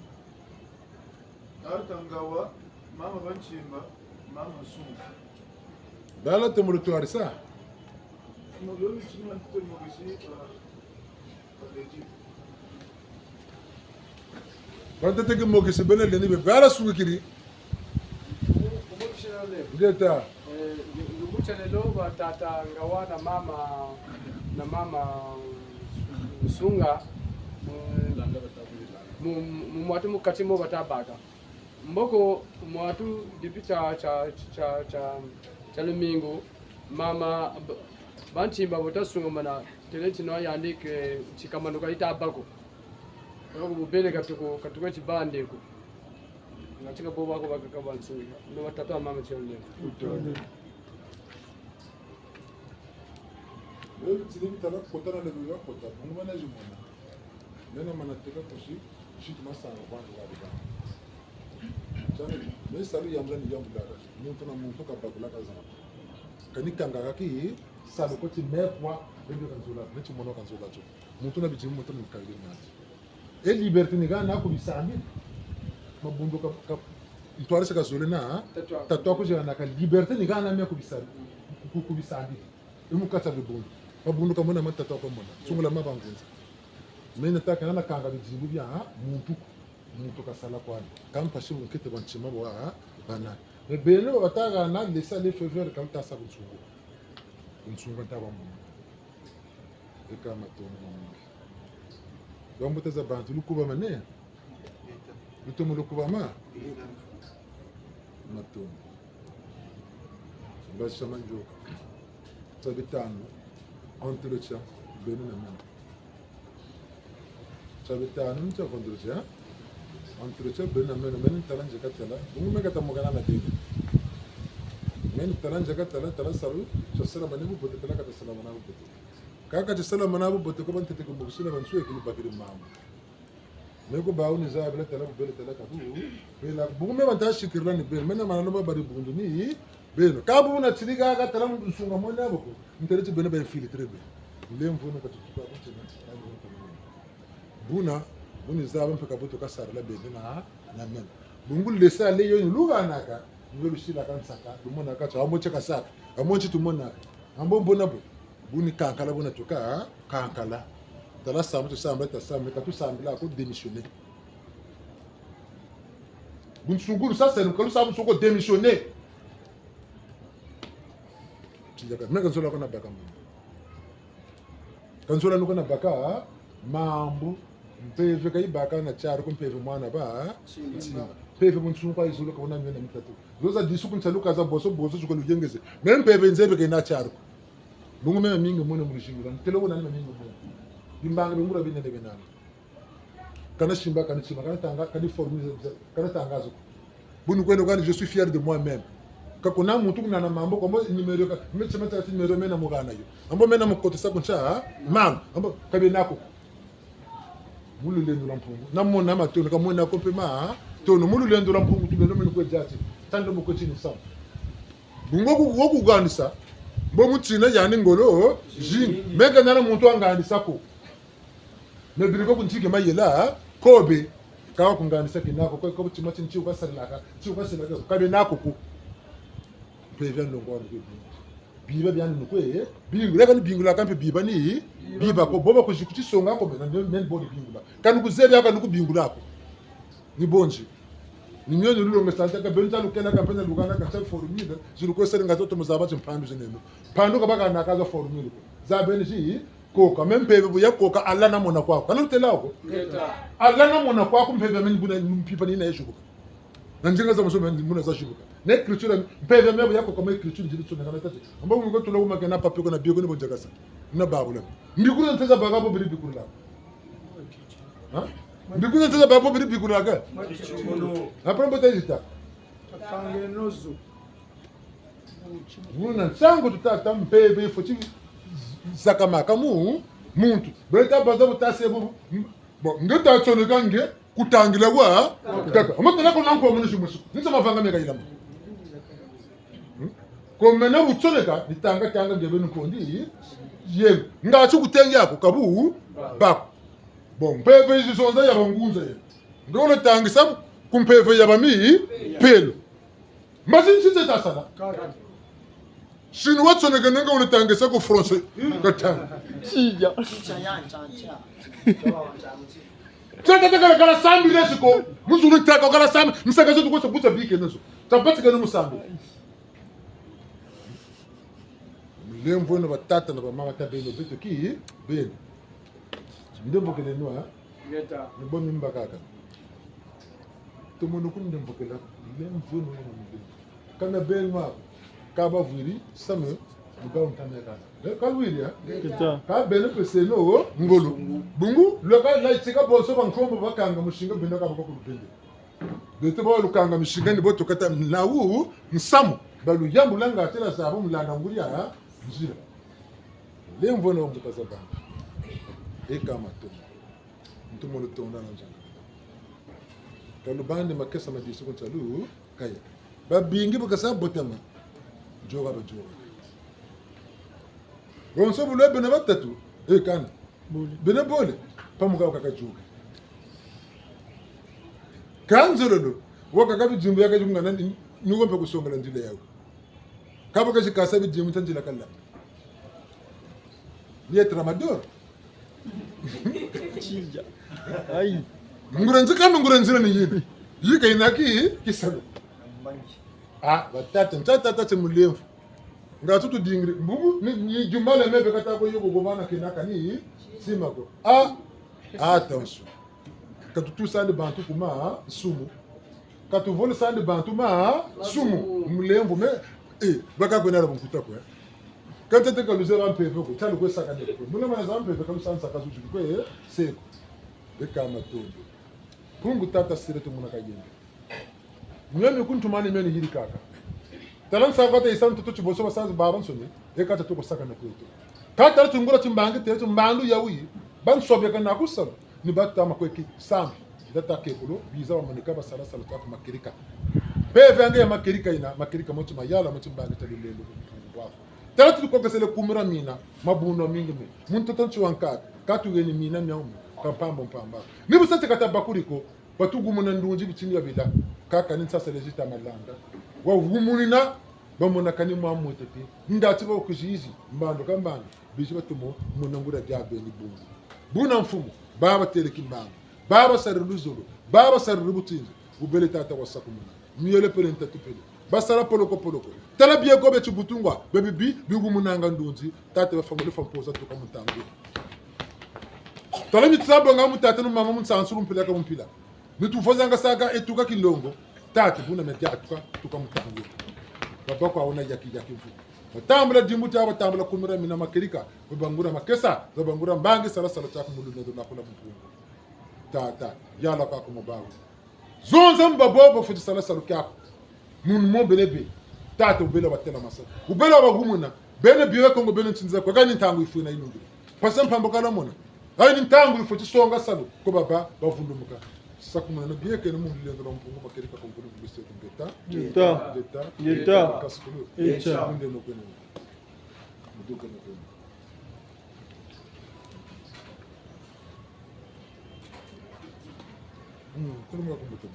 Tata Ngawa, mama Bantimba, mama Nsunga. Bala te mu lutwarisa. Mfumu lolo chini mantete mokisi, ah, Bantete ki mokisi bena lendi be bala sungikiri. Ngeta. Eh, ngu-, ngubu tia lelo ba tata Ngawa na mama, na mama Nsunga, mu, mu, mu mwatu mu kati mo bata baka. Mboko mwatu dipi tia, tia, tia, tia, tia lumingu, mama, b-, Bantimba bu ta sungamana, tele tino yandi ke ti kamanuka yita bako. Loko bu bele katuku, katuku ti bande ko. Nga tika bo bako baka ka ba Nsunga. No ba tata mama tia lumingu. Lelo tini bitala kota na lelo ya kota, bungu mana zimona. Mena mana teka kosi, situ masanga bantu ba bika. Tiani, me salu yambula ni yambula ka. Muntu na muntu ka bakula ka zana. Kani kanga kaki, salu ko ti me kwa, bebe ka nzola, me ti mono ka nzola tio. Muntu na biti, muntu na mikayile nati. E liberté ni hana ku bisambi. Mabundu ka, ka, ntwari se ka zole na, tatu aku. Tatu aku zole na ka liberté ni hana me ku bisambi. Ku, ku bisambi. E mu kati a bibundu. Mabundu ka mona ma tatu aku mona. Sungula ma bangunza. Me na taka na kanga bidimbu bia, ha? Muntu. Muntu ka sala kwani. Ka mpasi bu nkete ba ntima bwa, ha? Bana. Me beno ba taka na laisser-aller feu vert ka luta sa bunsungu. Bunsungu nta ba mona. Eka matondo mamingi. Bambuta za bantu, lukubama ne? Lutomo lukubama? Matondo. Mbasi sa manzoka. Tia bitanu, entretien, beno na meno. Tia bitanu, tia vendredi, hein? Entretien, beno na meno, meno ntala nzeka tala. Bungu me kata mokana na beno. Meno ntala nzeka tala, tala salu, tia sala mane bubote, tala kata sala mana bubote. Kaka ti sala mana bubote ko bantete ku mokisi na bansuekili bakiri mambu. Me ko bawu ni zabila tala bubele tala kabu. Bela, bungu me banta sikirila ni beno. Me na mana lomba bari bundu ni beno. Ka bu na tiri kaka tala muntu nsunga mona boko. Ntele ti beno ba infiltré beno. Nde mvunu ka tutuka ku tina. Buna, buni zaba mpe ka butu ka sarila beno na, na meno. Bungu laisser-aller yo ni luhanaka. Ni lusilaka nsaka. Lumonaka tia, ambo tie kasaka. Ambo nti tumonaka. Ambo mbona bo. Buni kankala buna tuka, kankala. Tala samba tusamba, ta samba, ka tusambila ko démissionner. Bunsungu lusa senu, ka lusa bunsungu démissionner. Tindaka, me ka nzola ko na baka mambu. Ka nzola nuko na baka mambu. Mpeve ka yibaka na tiari ko mpeve mwana ba. Ntima. Mpeve bunsungu ka yizulu ka wuna miona mitatu. Zo za disu ku nsalu ka za boso, boso zuka luyengeze. Me mpeve nzebi ka yina tiari ko. Bungu me mamingi mona mu luzingu lwani. Ntele wuna ni mamingi mona. Bimbanga bingura binene binene. Kana simba, kana simba, kana tanga, kana formule, kana tanga zo. Buni kwenda kwani, je suis fier de moi-même. Ka kuna muntu kuna na mambu, kwa mbo numéro ka, me tsema tati numéro me na muhana yo. Ambo me na mukotesa ku nsa, ha? Mambu, ambo, ka bena ko. Mu lulendo lwa Mpungu. Na mona matondo, ka mona ko mpe matondo. Mu lulendo lwa Mpungu, tulendo meno kwe diati. Tando mu kwe tini sa. Bungu ku, wo kuhangisa, mbo mu tina yani ngolo, zingi. Me ka nana muntu wangangisa ko. Me biri ko ku ntike mayela, ko be. Ka wa kungangisa kina ko, ko, ko tima tini ti wukasalaka, ti wukasalaka, ka bena ko ko. Mpeve ya nlongo wani kwe. Biba biani nukwe, bingula kani bingula kampe biba ni, biba ko boba ko ziku tisonga ko mena, men, men boni bingula. Kani kuzebi aka nuku bingula ko. Ni bonzi. Ni mio ni lulonga santa ka beno ta lukena ka mpena lukana ka tia formule, zilu kwe seri nga toto muzaba ti mpandu zeneno. Mpandu ka baka na ka za formule ko. Za beni zi, koka, me mpeve bu ya koka, ala na mona kwaku. Kana lutela ko? Ngeta. Ala na mona kwaku mpeve ya meni buna mpimpa ni na ya zibuka. Na nzinga za muso meni buna za zibuka. Na écriture, mpeve me bu ya koka, ma écriture nzili tsuna kana tati. Amba mu ko tula kuma kena papier ko na bio ko ni bo nzakasa. Na babula. Mbikulu nteza baka bo biri bikulu la. Ha? Mbikulu nteza baka bo biri bikulu la ka? Après mbo ta yita. Katangeno zo. Wuna nsangu tutata mpeve fweti zakamaka mu muntu. Beta baza bu ta se bu. Bon, nge ta tsoneka nge kutangila wa. Kaka. Ama tala ko nanko munu simusu. Nsa mavanga meka yilama. Hmm? Ko mene wutsoneka, ni tanga tanga nge beni nkondi, ye. Nga tsi kutengi ako, kabu, bako. Bon, mpeve yizi zonza ya bangunza ye. Nge wuna tangisa ku mpeve ya bami, pelo. Masi nsinze tasala. Chinois tsonekene nga wuna tangisa ku français. Katanga. Tiya. Tata takala kala sambi lesiko. Muzulu taka kala sambi. Misaka zo tukosa buta bike nazo. Tabatika ni musambi. Mulemvo weno batata na bamama ta beno beto ki beno. Ndemvokeleno, ha? Ngeta. Ni bo mimba kaka. Tomono ku ndemvokela, mulemvo weno wena mulemvo. Kana beno ako, ka bavwiri, same, muga untame kaka. Eh, ka lwiri, ha? Ngeta. Ka beno peseno, ngolo. Bungu, lweka laitika bonso bankombo bakanga musinga beno ka bako kulubende. Beto ba lukanga misinga ni bo tukata nawu nsamu, ba luyambula nga tela zabo mulanda nguria nzila. Lemvo na mbuta za bantu. Eka matondo. Ntu mo lutonda na nzanga. Ka lubandi makesa ma disu ku ntalu, kaya. Babingi bu kasa botama. Dioka ba dioka. Bonso bu lwebe na batatu. Eka na. Bole. Bena bole, pamuka wakaka dioka. Ka nzololo, wakaka bidimbu yaka dioka ngana ni, ni wo mpe kusongela nzila yawu. Kaba kazi kasa bidimbu ta nzila kala. Ni tramador. Tiya. Ayi. Ngura nzika, ngura nzila ni yini. Yika yina ki, kisalu. Ah, batata, ntata, tata, mulemvo. Nga tutu dingiri. Mbubu, ni, ni jumba le mebe kata ko yoko gomana kena kani sima ko. Ah, attention. Ka tutusandi bantu ku masumu. Ka tuvolesandi bantu masumu. Mulemvo, mais, eh, baka kwena na bunkuta kwe. Ka ntete ka luzebi mpeve ko, talu kwe saka ne ko. Muna mana za mpeve ka lusansa ka zuzi kwe, eh, seko. Eka matondo. Mpungu tata sire tumuna kayende. Mio mi kuntumani mio ni yirikaka. Tala nsaka ta yisa ntoto ti bonso basanzi babansoni, eka ta tukusakana kweto. Ka tala tungula timbangi, tele timbandu ya wuyi, bansobeka na kusalu, ni batama kweki sambi. Data kekulu, biza bamonika basala salu ta ku makerika. Mpeve yange ya makerika yina, makerika mo ti mayala, mo timbangi ta lulendo, ku mpungu bwaku. Tala tukokesele kumira mina, mabundu mingi mi. Mu ntoto nti wankaka, ka tuheni mina miawu mi, ka mpamba mpamba. Ni bu sa ti kata bakuri ko, batugumuna ndunzi bitini ya bila, kaka ni nsasa lezita malanda. Wagumunina, bamona kani mwa mwete te. Ndati ba kuzizi, mbandu ka mbandu, bizi batumo, muna nguria dia beni bungu. Buna mfumu, baba tele kimbangu, baba sariri luzolo, baba sariri butinzi, wubele tata wa sakumuna. Miole pele ntatu pele. Basala poloko poloko. Tala bieko bia tibutungwa, bia bibi, bigumunanga ndunzi, tata bafangule fa mpoza tuka mu ntangu. Tala ni tuzabanga mu tata no mama mu nsansulu mpila ka mu mpila. Ni tuvozanga saka e tuka kinlongo. Tata buna mia dia tuka, tuka mu ntangu. Baba kwa wuna yaki yaki mfu. Batambula dimbu tia batambula kumira mina makerika, babangura makesa, babangura mbangi sala sala tia ku mulu nedo na kula mpungu. Tata, yala kwa ku mubawu. Zonza mba bobo fweti sala salu kiaku. Munu mo bele be. Tata wubele watela masa. Wubele wabagumuna. Bene biwe Kongo bene nsinza kwa kani ntangu yifwina yilungile. Pasa mpambo kala mona. Ayi ni ntangu yifweti songa salu. Ko baba, bavundumuka. Sakumuna na bieke na mu lulendo lwa mpungu makerika Kongo lubise kumbeta. Ngeta. Ngeta. Ngeta. Kasikulu. Ngeta. Munde no kwene. Muduka no kwene. Mm, kuluma kumbuto.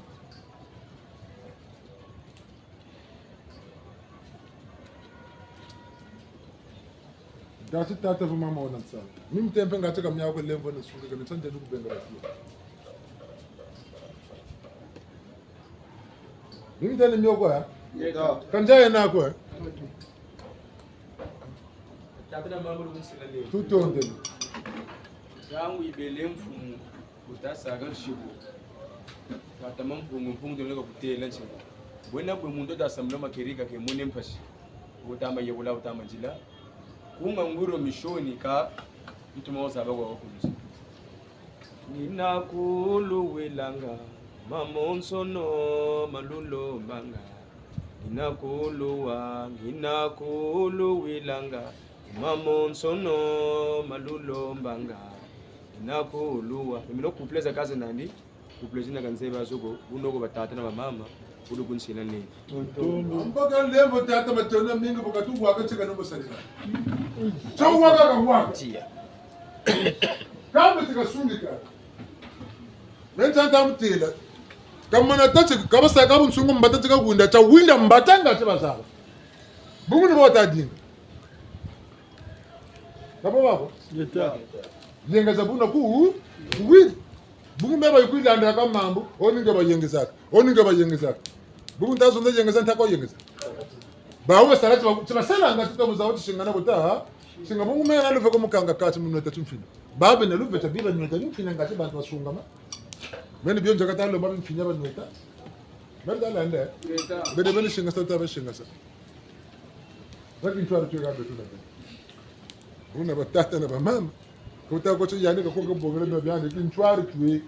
Ngati tata vo mama wuna nsala. Mimi tempe ngati ka miawu ko lemvo na suka, ka ni nsanje ni kubenga batu. Mimi tani mio kwa, eh? Ngeta. Kanja yena kwa, eh? Tata na mama lukunsika lelo. Tutondele. Ntangu yibele mfumu, wuta saka nsiku. Tata Mampungu, Mpungu tondele ka kutela nsiku. Bwena bwe muntu wuta sambila makerika ke mone mpasi. Wuta ma yebula, wuta ma nzila. Kunga nguri misioni ka, ntuma wuzaba kwa wakuluzi. Ngina kuluwilanga, mamonsono malulombanga. Ngina kuluwa, ngina kuluwilanga, mamonsono malulombanga. Ngina kuluwa. Mimino couple za kazi nandi. Ku plaisir na ka nzebi zo ko, buna ko batata na bamama, buna kunsina ne. Mboka lembo tata, matondo mingi, bu katuwaka tika no bosanila. Tio waka ka waka. Tia. Kambe tika sungika. Meno nta mutêla. Kamona tâ ti, kabasaka bunsungu mbata tika winda, tia winda mbata ngati bazaba. Bungu ni bo tadinga. Kabo babo? Yeta. Yengeza buna ku, kuwiri. Bungu me bayi kwilandaka mambu, o ni nge bayengezaka, o ni nge bayengezaka. Bungu nta zonza yengeza, nta ko yengeza. Bawu basala ti ba, ti basala ngati tomo za wuti singana kuta, singa bungu me na luve ko mukanga kati munweta timfini. Babe na luve ta biba nweta timfini ngati bantu basungama. Meno bio nzaka talo babe mfini banweta. Meno tala nde. Bede beni singasa ta be singasa. Za kintwari twe ka beto na beno. Buna batata na bamama. Kota ko tio yandi ka ko ka bongela bia biandi kintwari twe.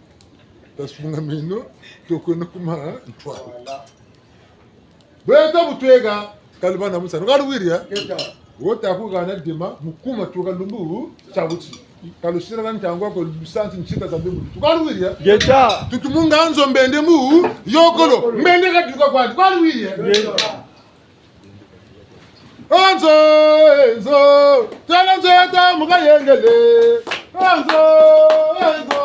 Tasunga meno, toko no kuma, ntwari. Bweta butweka, kalubana musa. Nukari wiri, eh? Keta. Wota kugana dema, mukuma tuka lumbu, tia buti. Kalusira na ntangu ko lusanti ntsika za mbembu. Tukari wiri, eh? Yeta. Tutumunga nzo mbende mu, yokolo. Mbende katuka kwa, tukari wiri, eh? Yeta. Anzo, enzo, twena nzo yeto mu kayengele. Anzo, enzo,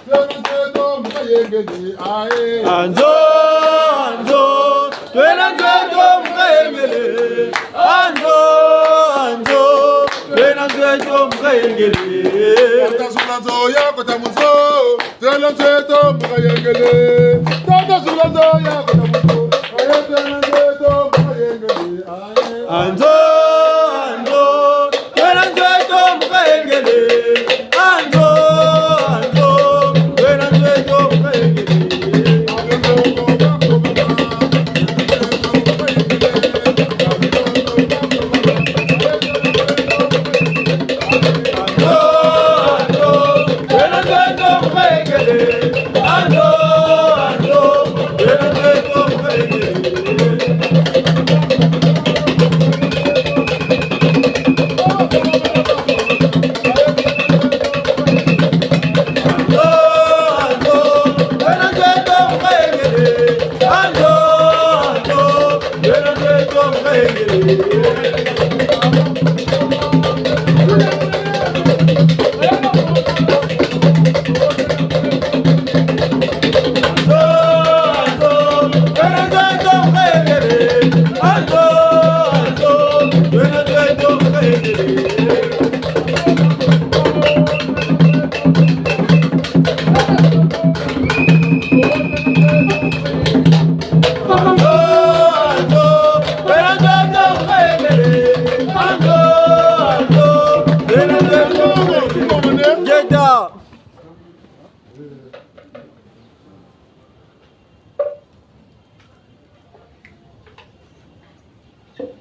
twena nzo yeto mu kayengele. Aye. Anzo, anzo, twena nzo yeto mu kayengele. Anzo, anzo, twena nzo yeto mu kayengele. Kota zula nzo ya kota mu nzo. Twena nzo yeto mu kayengele. Tata zula nzo ya kota mu nzo. Aye twena nzo yeto mu kayengele. Aye. Anzo, anzo, twena nzo yeto mu kayengele. Anzo, anzo, twena nzo yeto mu kayengele.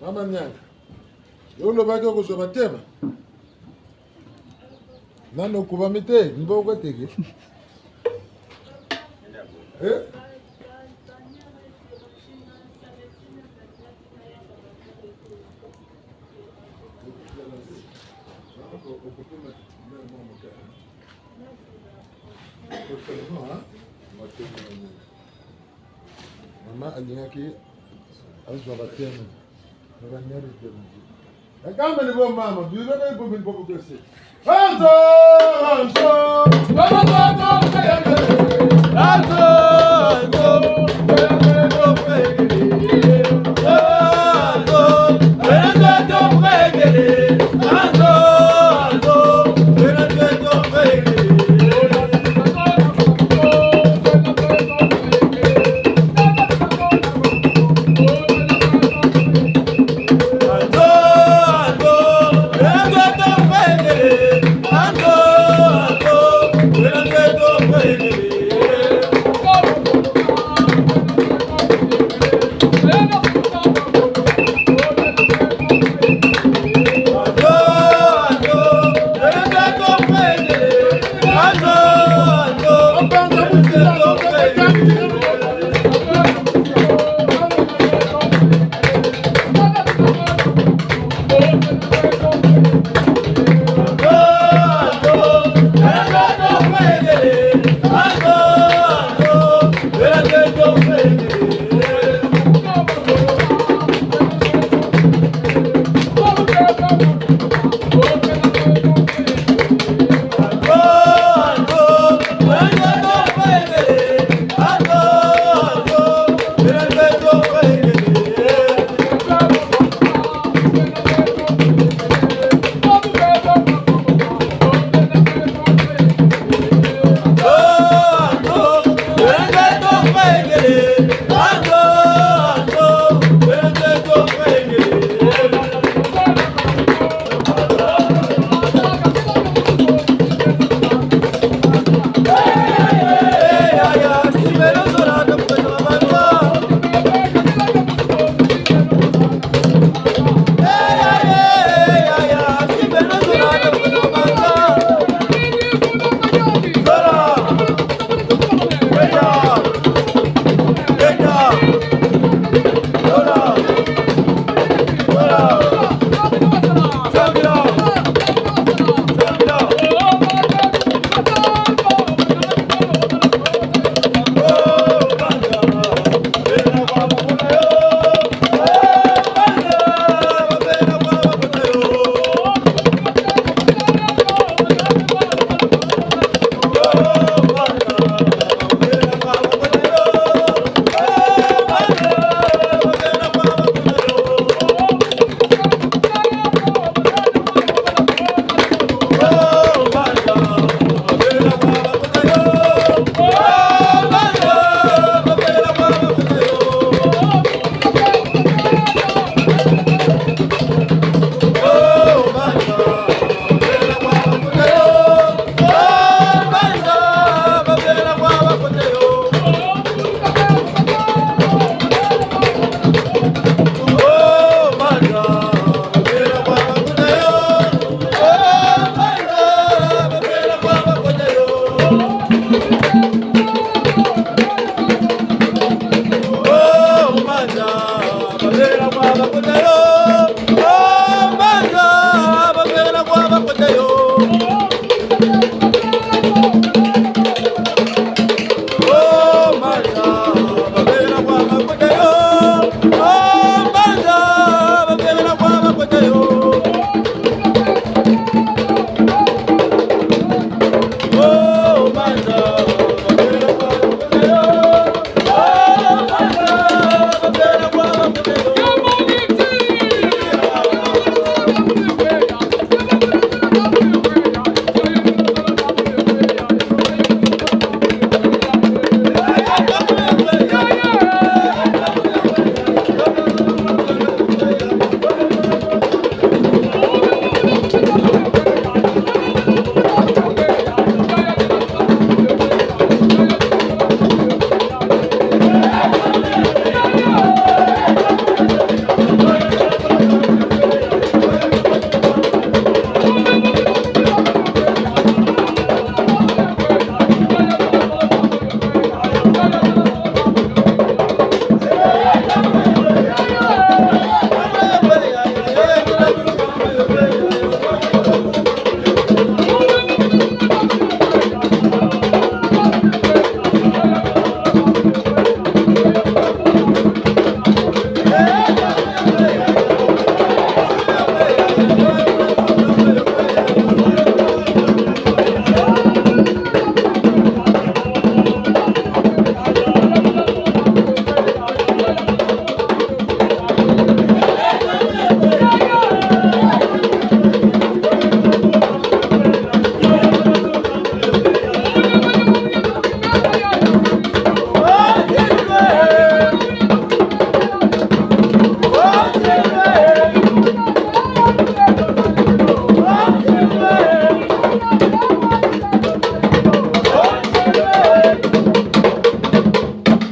Mama Nyanga, yo lobaki okozwa batema. Nano kuba mite, mbo koteke. Eh? Mama alingaki azwa batema. Nabanyari tema. Akamba ni bo mama, bibe ka ibo bini bo kukese. Anzo, anzo, baba, baba, baba, anzo, anzo,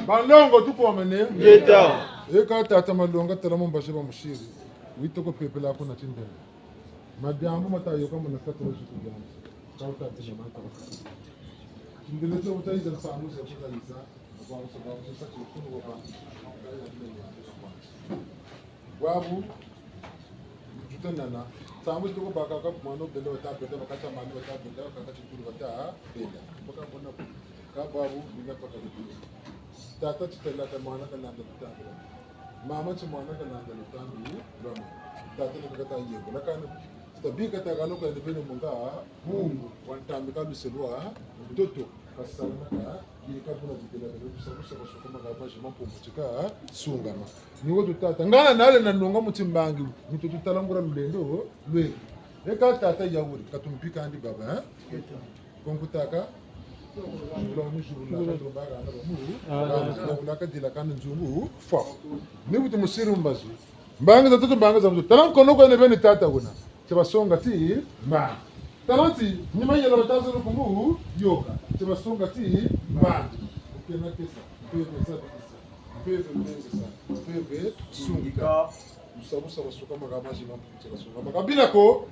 Banlongo, tukomene. Ngeta. Eka tata Malonga, tala mu mbazi bamusiri. Wito ko pepela ko na tindele. Madiambu mata yôka muna kati wa ziku diambu. Ka wuta tina mata. Tindele tio wuta yiza nsangu za kuta yiza. Kwa wusa, kwa wusa, sa tio kunu wa. Bwabu, tuta nana. Nsangu zi toko baka ka mwana bela wata bela, bakata mwana wata bela, bakaka tintulu wata bela. Baka mwana ko. Ka bwabu, ninga paka bela. Tata ti talaka mwana kalanda lutambi lwandi. Mama ti mwana kalanda lutambi lwandi. Tata ni kakata yebo. Lakana, ti tabika takalo kwa yandi beno munga, bungu, wa ntambi kaluselwa, ntoto, kasalana ka, yiri kabuna bibela bele kusa kusa kusa kuma ka maji ma mpumbu tika, sungama. Ni wo tu tata. Ngana nale na nonga mu timbangi, ni tu tutala ngura lulendo, lwe. Eka tata yawuri, katumpika andi baba, eh? Konkutaka, bula mujubula, bula baka, na bamu, ah, bana, na bula kadila kana nzungu, fwa. Ni buti musiri mbazi. Mbangi za tutu, mbangi za mutu. Tala nkono kwa ne beni tata kuna. Ti basonga ti, mba. Tala ti, ni mayela batazo lukungu, yoka. Ti basonga ti, mba. Ukena kesa, ukena kesa, ukena kesa. Mpeve mengesa, mpeve sungika. Busa busa basuka maka maji ma mputse basuka maka. Kabila ko,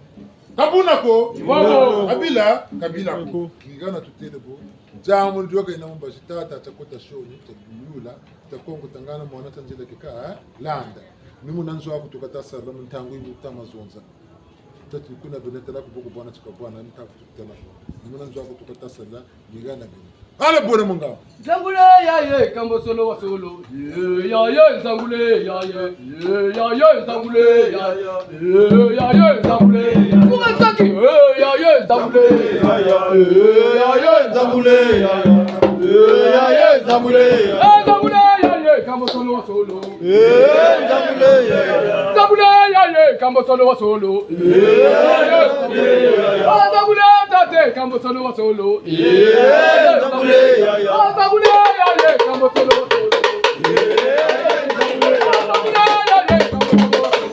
kabuna ko, kabila, kabila ko. Kigana tutele ko. Diambu ndioka yina mbazi tata tia kota sioni, tia biyula, tia kongo tangana mwana tia nzila keka, eh? Landa. Ni muna nzo aku tuka tasala mu ntangu yi bu tama zonza. Tatu kuna bene tala ku boko bwana tika bwana, ni tafu tukutana. Ni muna nzo aku tuka tasala, ni gana bene. Ala bwana munga. Nzangule ya ye, kambo solo wa solo. Ye, ya ye, nzangule ya ye. Ye, ya ye, nzangule ya ye. Ye, ya ye, nzangule. Kuma taki. Ye, ya ye, nzangule ya ye. Ye, ya ye, nzangule ya ye. Ye, ya ye, nzangule ya ye. Eh, nzangule ya ye, kambo solo wa solo. Eh, nzangule ya ye. Nzangule ya ye, kambo solo wa solo. Eh, nzangule ya ye. Ah, nzangule tate, kambo solo wa solo. Eh, nzangule ya ye. Ah, nzangule ya ye, kambo solo wa solo. Eh, nzangule ya ye, kambo solo wa solo.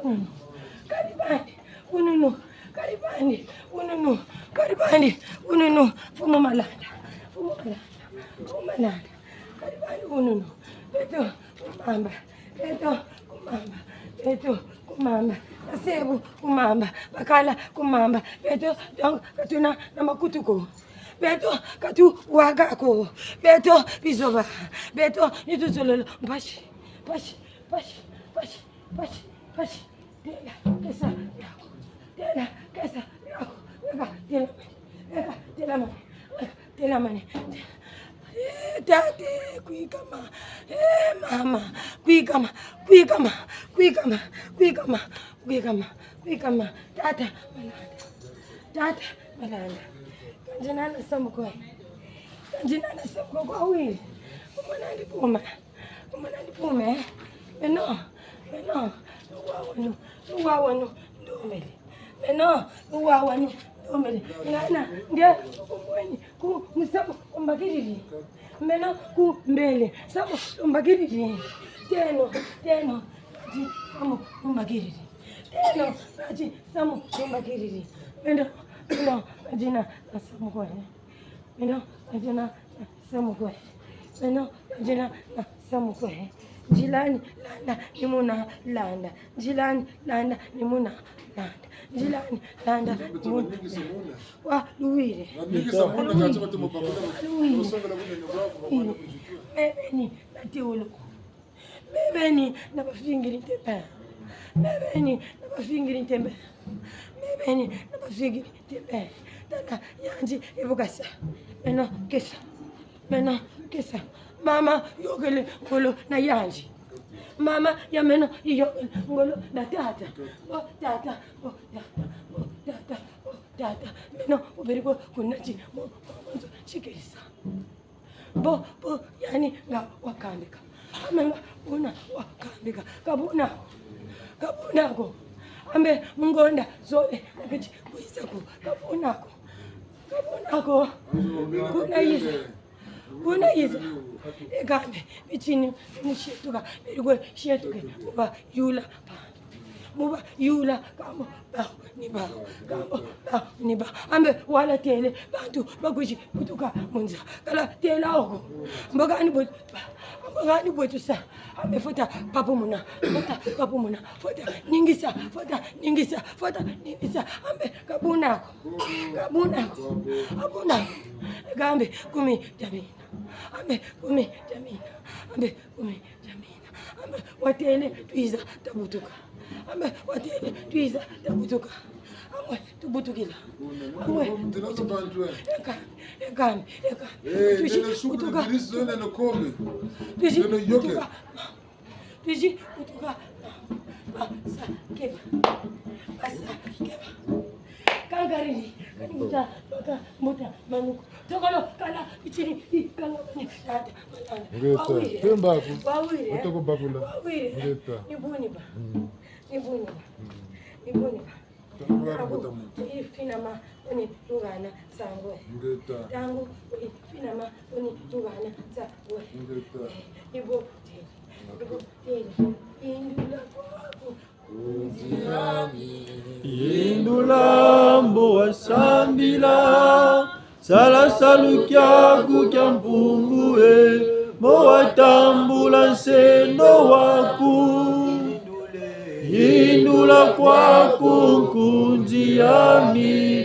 Kadi bandi, wununu. Kadi bandi, wununu. Kadi bandi, wununu. Mfumu Malanda. Mfumu Malanda. Mfumu Malanda. Kadi bandi, wununu. Beto ku mamba. Beto ku mamba. Beto ku mamba. Basebu ku mamba. Bakala ku mamba. Beto, donc, ka tuna na makutu ko. Beto ka tuwaka ko. Beto bizoba. Beto ni tuzololo. Mpasi. Mpasi. Mpasi. Mpasi. Mpasi. Mpasi. Tela, kesa, yako. Tela, kesa, yako. Weka, tela mane. Weka, tela mane. Weka, tela mane. Eh, tate, kwikama. Eh, mama, kwikama, kwikama, kwikama, kwikama, kwikama, kwikama. Tata Malanda. Tata Malanda. Kanzi nana samu kwe. Kanzi nana samu kwe kwa wiri. Kumana ndi puma. Kumana ndi puma, eh. Meno, meno, luwa wanu, luwa wanu, ndomele. Meno, luwa wanu, ndomele. Ngana, nge, kumweni, ku, musamu, kumbakiriri. Meno, ku, mbele, samu, kumbakiriri. Teno, teno, kati, samu, kumbakiriri. Teno, kati, samu, kumbakiriri. Meno, meno, kati na, samu kwe. Meno, kati na, samu kwe. Meno, nzila na samu kwe. Nzila ni landa, ni muna landa. Nzila ni landa, ni muna landa. Nzila ni landa, ni muna landa. Wa luwiri. Wa luwiri. Mebeni, na teolo. Mebeni na bafingiri ntembe. Mebeni na bafingiri ntembe. Mebeni na bafingiri ntembe. Tata yandi ebukasa. Meno kesa. Meno kesa. Mama yokele ngolo na yandi. Mama ya meno yokele ngolo na tata. Oh tata, oh tata, oh tata, oh tata. Meno uberi ko kunati mo, mo, mo, sikirisa. Bo, bo, yani nga wakambika. Ambe nga buna wakambika. Ka buna ko. Ka buna ko. Ambe mu ngonda zole, aketi kwiza ko. Ka buna ko. Ka buna ko. Kuna yiza. Kuna yiza. E kambe, bitini, ni sietuka, beri kwe sietuke, mu bayula. Mu bayula, kambo bawu ni bawu, kambo bawu ni bawu. Ambe wala têle, bantu bakwizi butuka mu nza. Kala têla wo ko. Mbo kani bwe, mbo kani bwe tusa. Ambe fweti papumuna, fweti papumuna, fweti ningisa, fweti ningisa, fweti ningisa. Ambe ka buna ko, ka buna ko, ka buna ko. Kambe kumi dia mina. Ambe kumi dia mina. Ambe kumi dia mina. Ambe watêle twiza tabutuka. Ambe watêle twiza tabutuka. Amwe tubutukila. Amwe tubutukila. Eka, eka, eka. Twizi butuka. Twizi butuka. Twizi butuka. Basa keba. Basa keba. Kangarini, kani mbuta, baka mbuta manuku. Tokolo, kala, bitini, i, kanga, mani, tata, malanda. Ngeta. Wawiri, eh? Temba ku. Wawiri, eh? Otoko bakula. Wawiri, eh? Ngeta. Ni buni ba. Mm. Ni buni ba. Mm. Ni buni ba. Tangu, tangu, tangu. Ifinama, oni tungana, sangwe. Ngeta. Tangu, ifinama, oni tungana, sangwe. Ngeta. Eh, ibo, ibo, yindula kwaku. Yindula mbo wasambila, sala salu kiaku kia Mpungu e, mbo watambula nsendo waku. Yindula kwaku nkunzi yami,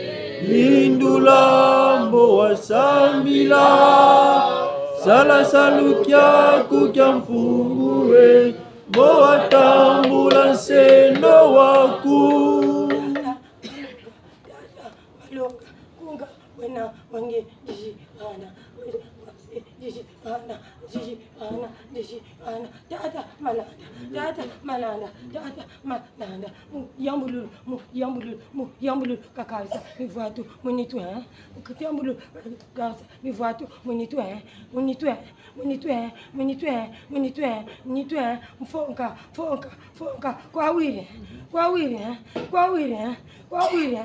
yindula mbo wasambila, sala salu kiaku kia Mpungu e, mbo watambula nsendo waku. Malonga, kunga, wena, wange, ndisi, ana, ndisi, ana, ndisi, ana, ndisi, ana. Tata, malanda, tata, malanda, tata, malanda. Mu yambululu, mu yambululu, mu yambululu. Kakarisa mivwatu mu nitu, eh. Mu yambululu, kakarisa mivwatu mu nitu, eh. Mu nitu, eh. Mu nitu, eh, mu nitu, eh, mu nitu, eh, mu nitu, eh. Mfonka, mfonka, mfonka. Kwa wiri, kwa wiri, kwa wiri, kwa wiri,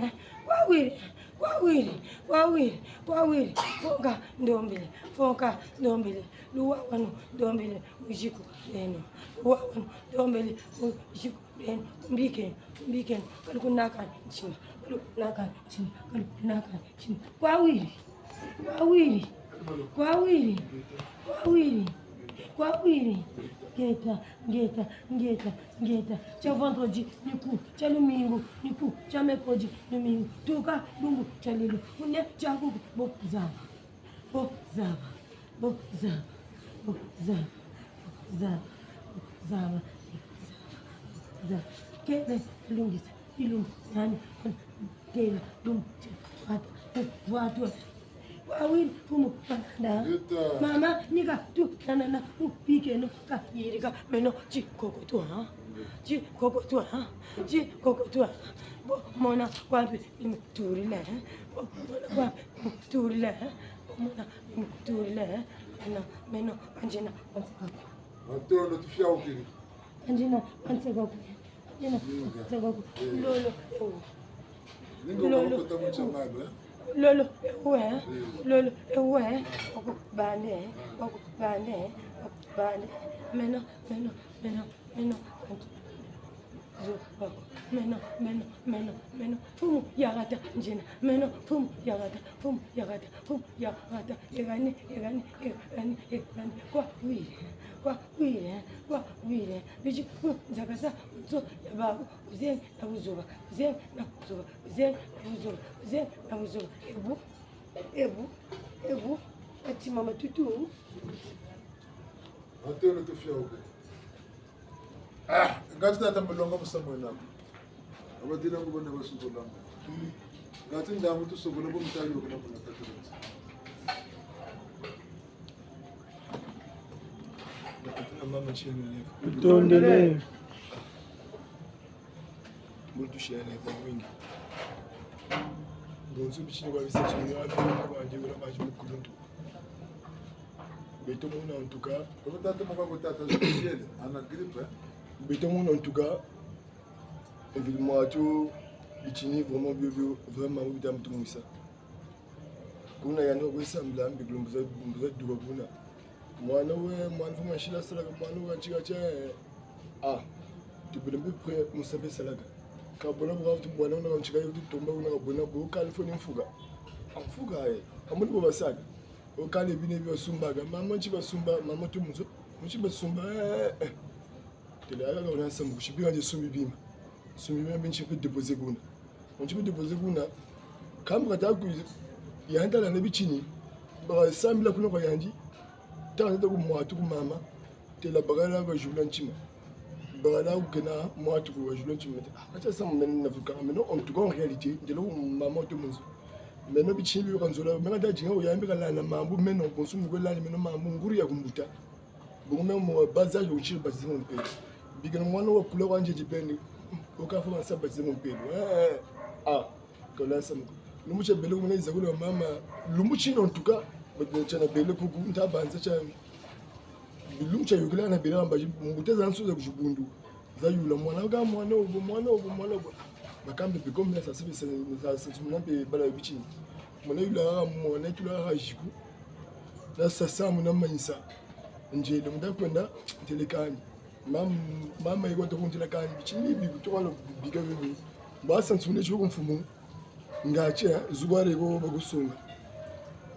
kwa wiri, kwa wiri, kwa wiri, kwa wiri. Mfonka ndombele, mfonka ndombele. Luwa wanu ndombele, muziku leno. Luwa wanu ndombele, muziku Ben, mbike, mbike, kali kunaka ntima, kali kunaka ntima, kali kunaka ntima. Kwa wiri, kwa wiri, kwa wiri, kwa wiri, kwa wiri. Ngeta, ngeta, ngeta, ngeta. Tia vendredi, ni ku, tia lumingu, ni ku, tia mercredi, lumingu. Tuka, lumbu, tia lelo. Une, tia kuku, bo zaba. Bo zaba, bo zaba, bo zaba, bo zaba, bo zaba, bo zaba. Kele, lungisa, ilungu, nani, kele, lungu, watu, watu, watu. Wawiri, fumu, panda. Ngeta. Mama, nika, tu, na, na, na, u, pike, no, ka, yirika, meno, ti, koko, tu, ha? Ti, koko, tu, ha? Ti, koko, tu, ha? Bo, mona, wapi, imi, turi, le, ha? Bo, mona, wapi, Turile, eh? Muna, turile, eh? Meno, meno, anjina, anseka. Matondo tufiaukiri. Anjina, anseka ku. Anjina, anseka ku. Eh. Lolo, ewu. Ninga lolo, bakota mu tia malu, eh? Lolo, ewu, eh? Eh. Lolo, ewu, eh? Bakubande, eh? Ah. Bakubande, eh? Bakubande. Meno, meno, meno. Meno, meno, meno, meno, meno. Mfumu yakata nzina. Meno, mfumu yakata, mfumu yakata, mfumu yakata. Egani, egani, egani, egani. Kwa wire, kwa wire, kwa wire. Bisi, mm, nzakasa, nzo ya babu. Uzengi na buzoba, uzengi na buzoba, uzengi na buzoba, uzengi na buzoba. Ebu, ebu, ebu. Ati mama tutu. Atele tufiauke. Ah, ngati tata mulonga musamu wena ko. Abadila ngo bana basukola. Ngati ndangu tusokola bo mutali okuna kuna tata. Mama chenu leko. Tondele. Muntu shene kwa wingi. Bonso bitini kwa bisa tsuni wa kwa ndi wala kwa mukuluntu. Beto mona en tout cas. Comme tata moko ko tata Jean-Pierre, ana grippe, hein? Beto mona en tout cas. Environnement tu bitini vraiment bio bio, vraiment bita mutu musa. Kuna yandi kwe sambila mbi kulumbuza, kulumbuza duka kuna. Mwana we, mwana fuma shila sala ka mwana we ntika tia, eh. Ah, tubele mbi prêt musabe salaka. Ka bona bu tu mwana una ntika yo tutomba una ka bona bu kali foni mfuka. Ah, mfuka, eh. Amuni bo basaka. O kali bine bio sumbaka. Mama nti basumba, mama tu muzo. Nti basumba, eh, eh. Tele aka ka una samu kushibika nje sumbi bima. Sumbi bima binti pe déposer kuna. Nti pe déposer kuna. Kambu kata ku yantala na bitini. Ba sambila kuna kwa yandi. Tata ku mwatu ku mama. Tela bakala kwa jula ntima. Bakala ku kena mwatu kwa jula ntima. Ah, kata samu meno na vuka. Meno en tout cas en réalité, ndelo mama tu muzo. Meno bitini bio kanzola. Meno ta dinga uyambi kala na mambu. Meno bonso mu kwela meno mambu nguri ya kumbuta. Bungu me mu baza yo nti baptisé mu mpelo. Bikeno mwana wa kula kwa nje dibeni. Okafa bansa baptisé mu mpelo. Eh, eh. Ah, kola samu. Lumbu tia bele kumuna iza kula mama. Lumbu tino en tout cas. Bade tia na bele kuku nta banza tia. Lumbu tia yukila na bele amba mbuta za nsuza ku dibundu. Za yula mwana ka mwana obo, mwana obo, mwana obo. Bakambe pe comme ça, ça, ça, ça, ça, ça, mwana pe bala bitini. Mwana yula mwana tula ha jiku. Na sasa muna manisa. Nzele muta kwenda, ntele kani. Mam-, mama yiko to kuntela kani, bitini bi kutoka lo biga bibi. Basa nsune choko mfumu. Nga tia, zuwa reko bakusonga.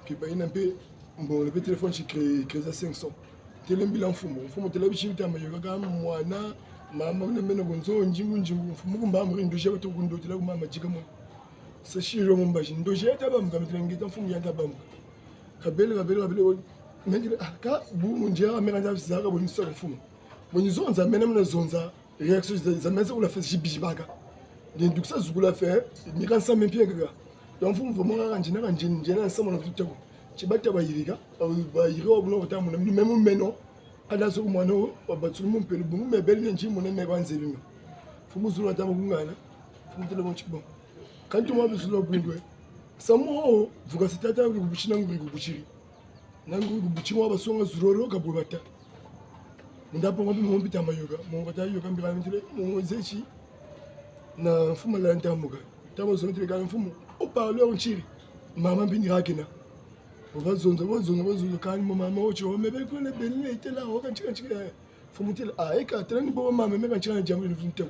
Kipa yina mpe, mbole mpe téléphone ti crédit, crédit za cinq cents. Tele mbila mfumu. Mfumu tela bitini bita mayoka ka mwana, mama una meno ku nzo, nzingu, nzingu. Mfumu kumba muri ndozi ya batu kundotela ku mama dika mwana. Sa shiro mumbazi. Ndozi ya ta bamuka, mitela ngeta mfumu ya ta bamuka. Kabele, kabele, kabele, o, mengele, ah, ka, bu, ndia, mena nda zaka, bo nisa mfumu. Bo nizonza, mena muna zonza, réaction za, za meza kula fesi bibaka. Ni dukisa zukula fe, ni kansa mpe kaka. Donc, mfumu, vraiment, kaka ndina, kaka ndina, ndina, nsa mwana kutu teko. Tibata bayirika, bayirika wa buna kota muna, meno, meno. Ala so ku mwana wo, wa batsulu mu mpelo, bungu me bele nti muna me banze bima. Mfumu zulu ata mukungana, mfumu tele mo tibo. Kanti mwa bizulu bungwe. Samu wo, vuka sitata kuri kubuchina nguri kubuchiri. Na nguri kubuchi mwa basonga zuroro kabwe bata. Munda po mwa bi mo mpita mayoka, mo kata yoka mbika ntele, mo zechi. Na mfumu la ntamuka. Tama zonga ntele ka mfumu, o parleur ntiri. Mama mbini rakena. Bazonza, bazonza, bazonza, kani mo mama wo tio, me be kule beni ne tela, wo kantika, kantika. Mfumu tela, ah, eka, tela ni bo mama, me kantika na diambu ni mfumu tela.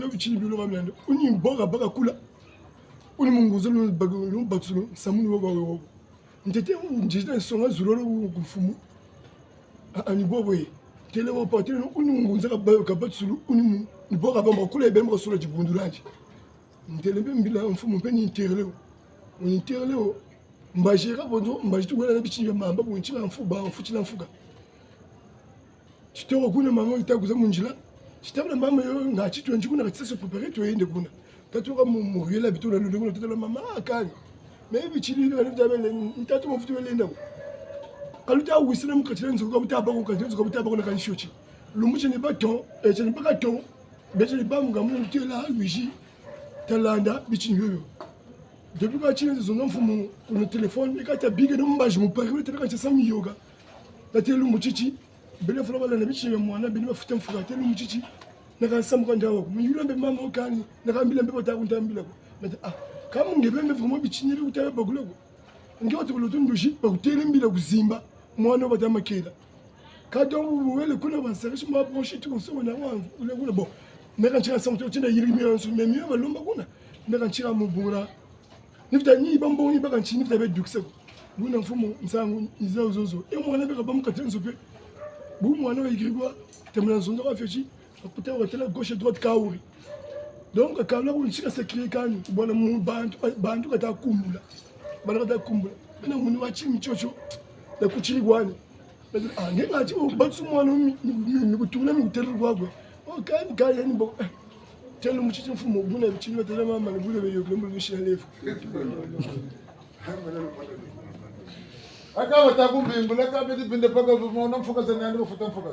mwana bitini bi lo ka mlanda. Uni mbo kabaka kula. Uni mu ngunza lu bak-, lu batsulu, nsamu ni wo ba wo. Ntete u njita nsonga zulu lo ku mfumu. A, a, ni bobo ye. Têle wo pa, têle no, uni mu ngunza kaba-, kabatsulu, uni mu, ni bo kabamba kula ye bemba kasula dibundu diandi. Ntêle mpe mbila mfumu mpe ni nterele wo. Uni nterele wo. Mbazi ka bonzo, mbazi tuwela na bitini bia mamba, bu nti na mfu, ba mfu ti na mfuka. Titoko kuna mama yita kwiza mu nzila. Titoko na mama yo, nga ti twendi kuna, ka tisa se préparer, twende kuna. Tatuka mu, mu ruelle, bitu na lulungu, tata na mama, ah, kani. Mais bitini bia, bia, bia, tatu mafutu bia lenda ko. Ka luta wisana mu kati dia nzo, ka buta bâ ko, kati dia nzo, ka buta bâ ko na kani fioti. Lumbu tieni bâ ton, eh, tieni bâ ka ton, bê tieni bâ mu ngamu, lutêla, Luigi, talanda, bitini bio bio. Depuis ka tiena zonza mfumu, kuna téléphone, eka ta bika na mbazi mu pari, tata ka tia sa miyoka. Tata lumbu titi, bele fula bala na bitini bia mwana, bele bafuta mfuka, tata lumbu titi. Na ka samu ka ndawa ko. Muyula mbe mama wo kani, na ka mbila mbe bata ku nta mbila ko. Meta, ah, ka mu nge bê mbe vraiment bitini bi kuta bakula ko. Nge watu kuloto ndozi, bakutêle mbila ku zimba, mwana wo bata makela. Ka donc bu wele kuna ba nsakisi mwa branche tu konso wana wa, ule kuna bon. Meka ntika samu to tina yiri mi yonso, mais mieux balomba kuna. Meka ntika mu bungula. Ni fita ni bambongi baka nti ni fita bê dukisa ko. Buna mfumu nsangu ni za zozo. E mwana beka ba mu kati dia nzo mpe. Bu mwana wa yikiri kwa, tamana nzonza kwa fioti. Akuta wa tala gauche droite kawuri. Donc, kala ku ntika sécurité kani. Bwana mu bantu, bantu kata kumbula. Bana kata kumbula. Bana muni wa timi tiotio. Na kutiri kwani. Ah, nge ngati wo batsu mwana mi, mi, mi, mi kutula mi kutela kwa kwe. Oh, kani, kani, yani bo. Eh, tela mu titi mfumu, buna bitini batela mama, ni buna beyo, kule mbulu nshila lefu. Aka bata ku mbimbula, ka beti binde paka mwana mfuka za nani bafuta mfuka.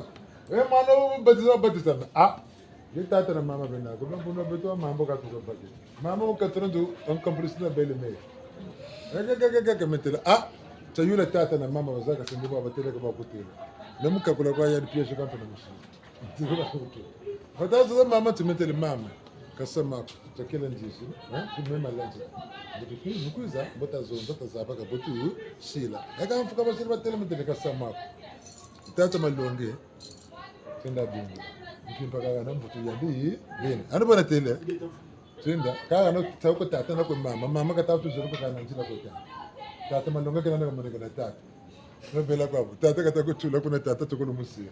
Eh, mwana wo batiza, batiza. Ah, ni tata na mama bena ko, bambo na beto mambu ka tuka baki. Mama wo katrandu, en complice na belle-mère. Eke, eke, eke, eke, metela. Ah, tayula tata na mama bazaka sende ba batela ka bakutela. Na mu kakula kwa ya di piège kampe na musi. Bata zoza mama, ti metele mama. Kasa mako, takela ndizi, hein? Ku mema lanzi. Mbutu kwi, nukwiza, bata zonza, ta zaba ka butu sila. Eka mfuka basiri batela metele kasa mako. Tata Malongi. Twenda bingu. Nki mpaka kana mvutu yandi, beni. Ano bona têle. Twenda. Kaka no tau ko tata na ko mama. Mama kata tu zolo ko kana nzila ko tata. Tata Malongi kena na moneka na tata. No bela kwa bu. Tata kata ko tula kuna tata tokolo musi.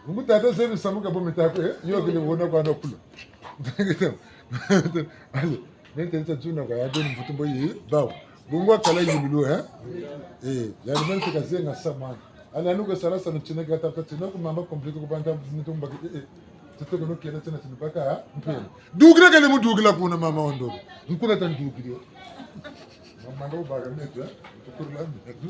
Ngu tata zebi samu ka bo mitako, eh? Yo kele wona kwa no kulu. Allez. Nente nsa tuna kwa ya beni mvutu mbo yi, bawu. Bungu wakala yululu, eh? Eh, ya ni mente kazenga samani. Ala nuka sala sanu tina ka tata tina ku mamba compliqué ku banta muntu mbaki, eh, eh. Tete kono kena tina tina baka, mpela. Dukila kele mu dukila kuna mama ondo. Nkuna ta ndukila. Mama ndo baka neto, eh? Tukurula neto.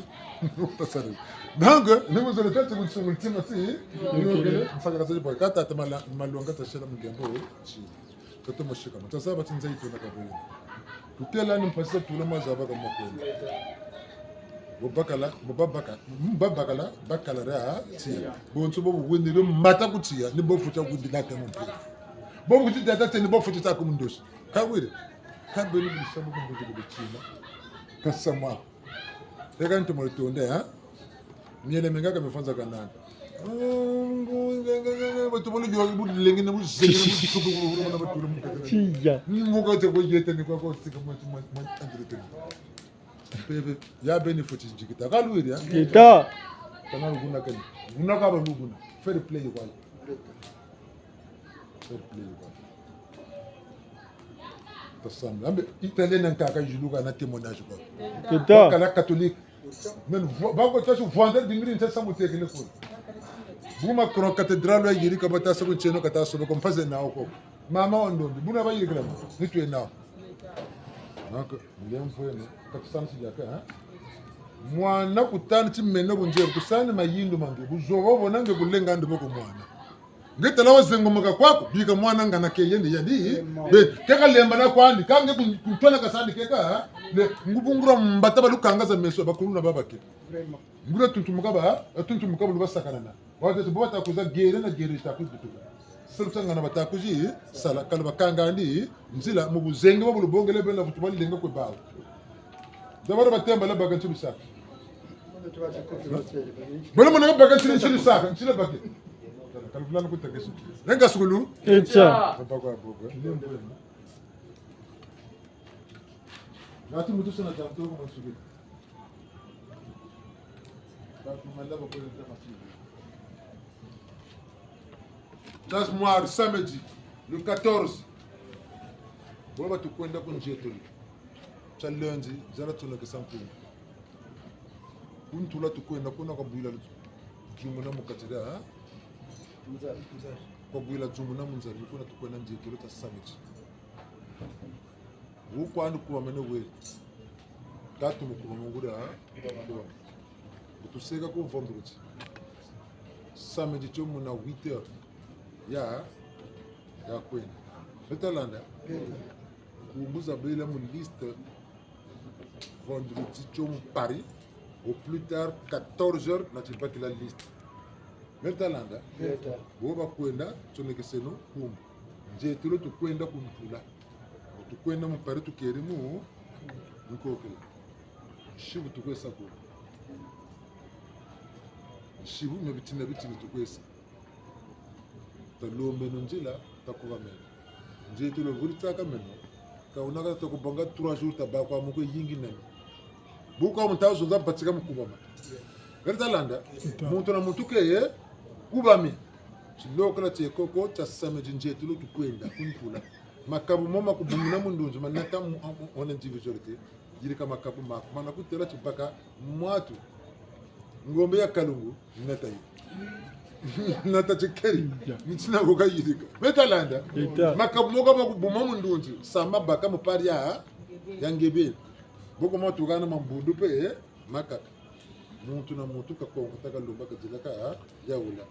Tasari. Donc, ni mu zole tete kunsungu tima si, yo kele, mfaka kasari baka, tata Mala-, Malongi tasela mugembo, si. Toto moshika, mutazaba ti nza yituna kabele. Tutela ni mpasi tula mazaba ka makwenda. Bo bakala, bo babaka, babakala, bakala ra tiya. Bonso bo buwini lo mata ku tiya, ni bo futa ku ndina ke mumpe. Bo kuti tata teni bo futa ta ku mundosi. Kawire. Kabele bisabu ku mundosi ku tima. Kasamwa. Eka ntu mo tonde, ha? Miele menga ka mifanza kanana. Batu bole yo bu lenge na bu zenge na bu tuku na batu mu kaka. Tiya. Mu kaka ko yete ni kwa ko sika mwa, mwa, mwa, mpeve. Ya beni foti njikita. Ka luwiri, ha? Kita. Kana luguna kani. Luguna ka ba luguna. Fair play kwa. Fair play kwa. Tasamba. Ambe, italien na nkaka yuluka na témoignage kwa. Kita. Bakala catholique. Mais vo-, bako tasu vendre dingiri ntasa mutekele kuna. Bu Macron cathédrale wa yirika batasa ku ntieno katasoba ko mpaze nawo ko. Mama wa ndombi, buna bayirikila mo, ni twe nawo. Donc, nge mfwene, katusana si diaka, hein? Mwana kutani ti meno bunze, kusani mayindu ma nge, buzoba bona nge kulenga ndu boko mwana. Nge tala wa zengomoka kwaku, bika mwana ngana ke yende yandi. Vraiment. Be, keka lemba na kwandi, ka nge kun-, kuntwala kasandi keka, le, ngubungura mbata ba lukanga za meso, bakulu na babake. Vraiment. Ngura tuntumuka ba, tuntumuka bu lubasakanana. Watete bo bata kwiza gere na gere ta kudutuka. Salu tangana bata kwizi, sala kala bakangandi, nzila mu buzenge ba bu lubongele bena vutu balilenga kwe bawu. Dabara batemba la baka ntilu saka. Bala mona baka ntilu, ntilu saka, ntilu baka. Kala fulana kuta kesu. Lenga sukulu. Echa. Papa kwa bobo. Ngati mutu sana tanto kwa sukulu. Tâche noire, samedi, le quatorze. Bo ba tukwenda ku nzietolo. Tia lundi, zala tsonekesa nkumbu. Ku ntula tukwenda kuna kwa bwila dzumu na mu kati dia, ha? Kwa bwila dzumu na mu nzari, kuna tukwenda nzietolo tia samedi. Wu kwandi kubamene weri. Tatu mu kubama nguria, ha? Kubama. Bu tuseka ku vendredi. Samedi tio muna huit heures. Ya, ya kwenda. Beta landa. Nkumbu zabela mu liste. Vendredi tio mu Paris. Au plus tard, quatorze heures, na tibakila liste. Beta landa. Beta. Bo bakwenda, tsonekeseno nkumbu. Nzietolo tukwenda ku ntula. Tukwenda mu Paris, tukeri mu, mu kokela. Nsibu tukwe sa kuna. Nsibu mia bitini na bitini tukwe sa. Talombeno nzila, takubameno. Nzietolo vuli tsaka meno. Ka wuna ka takubanga trois jours tabâ kwa mu kwe yingi nani. Bu kwa muta zonza batika mu kubama. Beta landa. Muntu na muntu keye kubami. Tilokela tie koko, tia samedi nzietolo tukwenda ku ntula. Makabu mo ma kubumina mu ndunzi, manata mu, on, on individualité. Yirika makabu maku, mana kutêla tibaka mwatu. Ngombe ya kalungu, nata yi. Nata tikeri, ni tina ko kayirika. Beta landa. Beta. Makabu mo ka ma kubuma mu ndunzi, sa ma baka mu pari ya, ya ngebeni. Boko ma tukana mambundu mpe, eh, makaka. Muntu na muntu kakonko ta kalomba kadila ka, ah, yawula.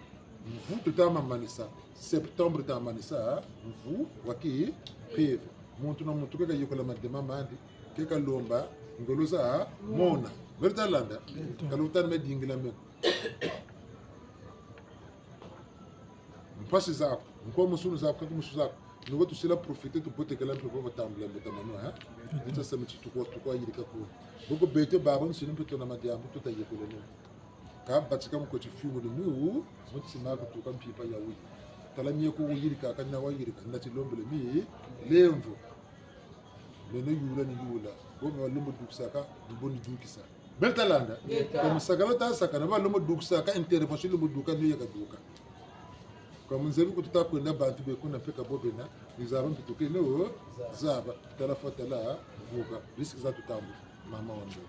Mvu tuta ma manisa. Septembre ta manisa, ah, mvu wa kimpeve. Muntu na muntu ke kayokola madema mandi, ke kalomba ngolo za mona. Beta landa. Ka lutani me dingila me. Mpasi zaku, nko musunu zaku, kaka musu zaku. Nuko tusila profiter, tubotekela mpe bo batambula mbuta mano, eh? Nita sema ti tukwa, tukwa yirika ko. Boko beto babansoni mpe tuna madiambu tuta yekola no. Ka batika mu ko tifungulu mu, mutima ku tuka mpimpa ya wuyi. Tala mie ko wuyirika, ka na wayirika, na tilombele mi, lemvo. Meno yula ni yula. Bo me balombo dukisaka, ni bo ni dukisa. Beta landa. Beta. Ka musakala ta sakana, balombo dukisaka, intervention lombo duka, ni yo ya kaduka. Ka mu nzebi ku tuta kwenda bantu be kuna mpe ka bo bena, ni zaba mpe tukeno, zaba. Tala fa tala, vuka. Risque za tutambu. Mama wa mbe.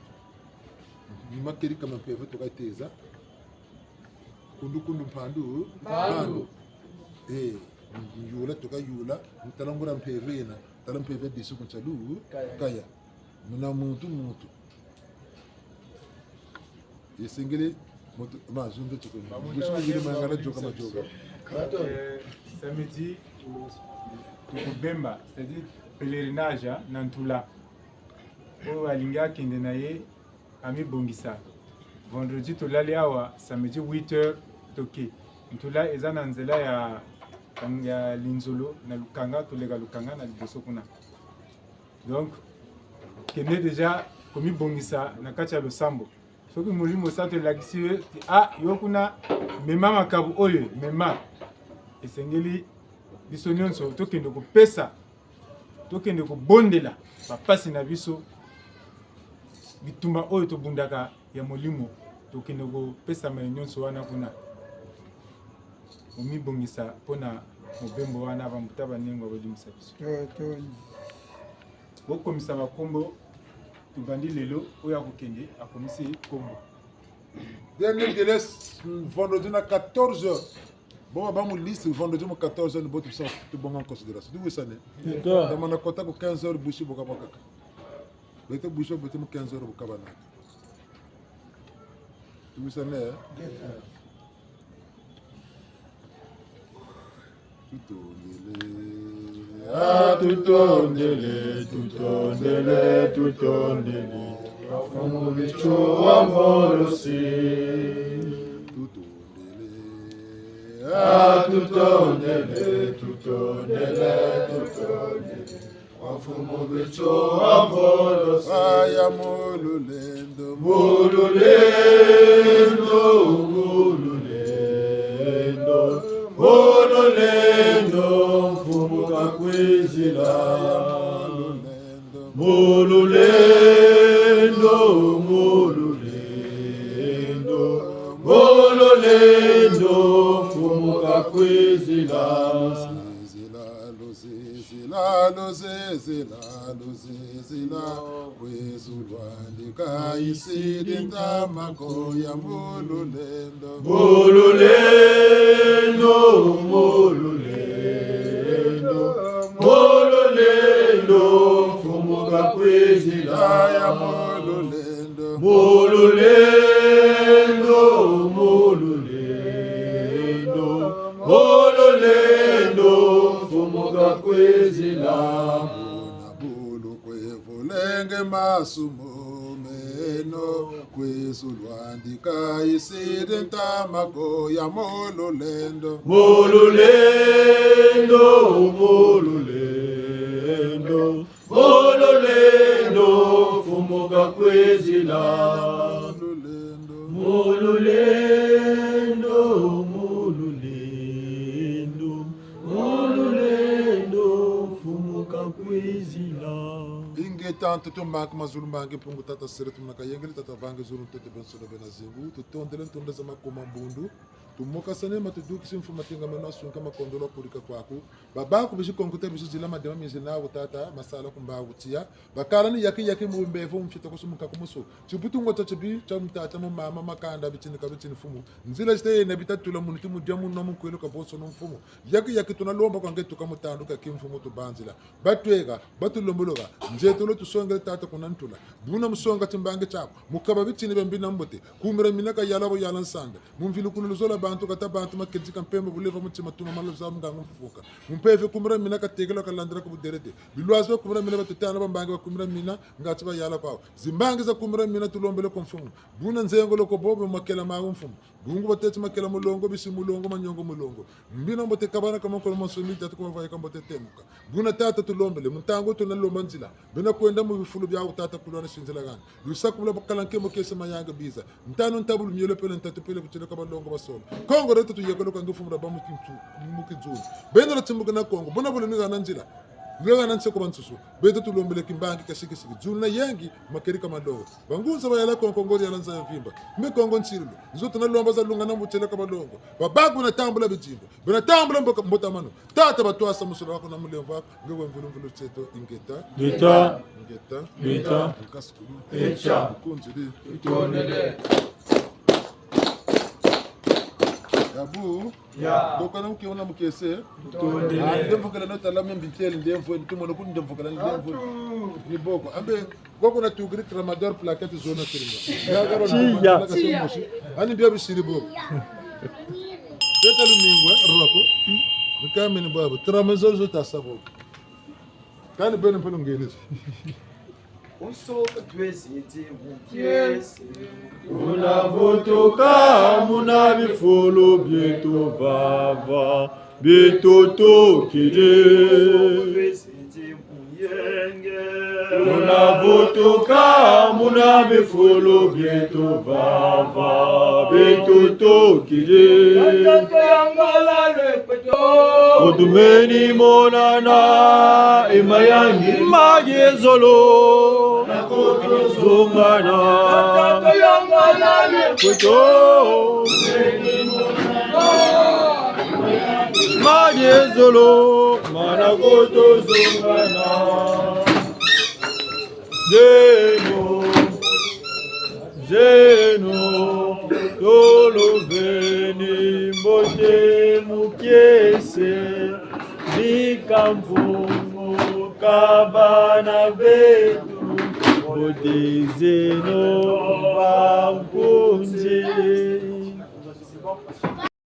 Ni makeri kama mpeve tuka teza. Kundu kundu mpandu, mpandu. Mpandu. Eh, yula tuka yula, ntala ngura mpeve yena, tala mpeve disu ku nsalu, kaya. Kaya. Muna muntu muntu. Yesengele, muntu, ma zunde tuko. Bisu ngiri mangala joka ma joka. Eh, samedi, tukubemba, c'est-à-dire pèlerinage, na ntula. Oyo alingi akende na ye, amibongisa. Vendredi tolali awa, samedi huit heures toke. Ntula eza na nzela ya, ya Linzolo na Lukanga, toleka Lukanga na liboso kuna. Donc, kende déjà komibongisa na kati ya losambo. Soki Molimo Santu elakisi yo, ti, ah, yo kuna, mema makabu oyo, mema. Esengeli biso nyonso tokende kopesa, tokende kobondela bapasi na biso, bitumba oyo tobundaka ya molimo, tokende kopesa mai nyonso wana kuna. Omibongisa mpo na mobembo wana, bambuta banengo bolimbisa biso. To, to. Bokomisa bakombo, tobandi lelo, oyo akokende, akomisi kombo. Dernier délai, vendredi na quatorze heures. Bon, ba mu liste, vendredi mu quatorze heures, ni bo tubisa, tubonga en considération. Tuwisane. D'accord. Tamana kota ku quinze heures, busi boka bakaka. Beto busi, beto mu quinze heures, boka bana. Tuwisane, eh? D'accord. Tutondele, ah, tutondele, tutondele, tutondele. Kwa Mfumu Bitsu wa Mvolosi. Tutondele, ah, tutondele, tutondele, tutondele. Kwa Mfumu Bitsu wa Mvolosi. Aya mu lulendo, mu lulendo, mu lulendo, mu lulendo, Mfumu kakwizila. Mu lulendo, mu lulendo, mu lulendo, Mfumu kakwizila. Zila, luzizila, luzizila, luzizila. Kwizu lwandi kayisidi ntama ko ya mu lulendo. Mu lulendo, mu lulendo, mu lulendo, Mfumu kakwizila. Ya mu lulendo. Mu lulendo, mu lulendo, mu lulendo, Mfumu kakwizila. Buna bulu kwevulenge masumu meno, kwizu lwandi kayisidi ntama ko ya mu lulendo. Mu lulendo, mu lulendo, mu lulendo, Mfumu kakwizila. Mu lulendo, mu lulendo, mu lulendo, Mfumu kakwizila. Ingeta, ntoto, mbangi, mazulu, mbangi, Mpungu, Tata Sere, tumuna kayengele, Tata vange zulu, ntoto, bensono, bena zingu, tutondele, ntonda za makoma mbundu, tumokasane, matudukisi, Mfumu, matinga meno, asunka, makondolo, akulika kwaku, babaku bizi konkuta, bizi zila, madema, mizi nawu, Tata, masala, kumba, wutiya, bakala ni yaki, yaki, mu mbevo, mfita, kusumuka, kumusu, tibutu, ngota, tibi, tia mutata, mu mama, makanda, bitini, ka bitini, Mfumu, nzila ziteye, na bitatula, munitu, mudia, munwa, mukwelo, ka bonso, no, Mfumu, yaki, yaki, tunalomba, kwa nge, tuka mutandu, ka ki, Mfumu, tubanzila. Batweka, batulomboloka, nzietolo tusongele Tata kuna ntula. Buna musonga timbangi tiaku, mukaba bitini bia mbi na mbote, kumira mina kayala bo yala nsanda. Mu mvilukulu luzola bantu kata bantu makedika mpemba buleva mutima tuma malu za munganga mfufuka. Mu mpeve kumira mina katekela kalandila ku buderede. Bilwazi bia kumira mina batutana bambangi ba kumira mina ngati bayala kwawu. Zimbangi za kumira mina tulombele kwa Mfumu. Buna nzengolo ko bobo makela mawu Mfumu. Bungu bateti makela mulongo, bisi mulongo, manyongo mulongo. Mbi na mbote kabana ka makolo mansoni, tatu kwa mavayi ka mbote temuka. Buna Tata tulombele, mu ntangu tuna lomba nzila. Bena kwenda mu bifulu biawu Tata kulwana sinzila gana. Lusakula bakala nkemo kese mayanga biza. Ntanu ntabulu miole pele ntatu pele kutile ka balongo basolo. Kongo dieto tuyekolo ka nge Mfumu dia ba mu kintu, mu kinzulu. Beno lwa timbuka na Kongo, bona bole ni gana nzila. Ni gana nseko bansusu. Beto tulombele kimbangi ka sikisiki. Zulu na yengi, makeri ka malongo. Bangunza bayala Kongo, ngori yala nza ya mvimba. Mbe Kongo nsilulu. Nzo tuna lomba za lunga na mutele ka balongo. Babaku bena tambula bidimbu. Bena tambula mboka, mbotamanu. Tata batwasa musolo waku na mulemvo waku. Nge we mvulu mvulu tieto, ingeta. Ngeta. Ingeta. Ngeta. Nkasukulu. Etia. Nkunzili. Itondele. Yabu. Ya. Dokana muke wuna mukese. Itondele. Ah, ndemvokela no tala me mbitele, ndemvo, ntumono ku ndemvokela, ndemvo. Ni boko. Ambe, koko na tukiri tramador plaquette zona kiringa. Tiya. Tiya. Ani bia bisiri boko. Teta lumingu, eh, roko. Nkameni babo. Tramador zo tasa boko. Kani beno mpe lungenezi. Unsoka twezi eti mu kiese. Muna vutuka, muna bifulu bieto vava, bieto tukiri. Unsoka twezi eti mu yenge. Muna vutuka, muna bifulu bieto vava, bieto tukiri. Tata yangala le Otumeni monana, e mayangi ma diezolo. Zongana. Kweto. Ma diezolo, mana kweto zongana. Zeno, zeno, toluveni mbote mu kiese, ni ka Mpungu ka bana beto, mbote zeno.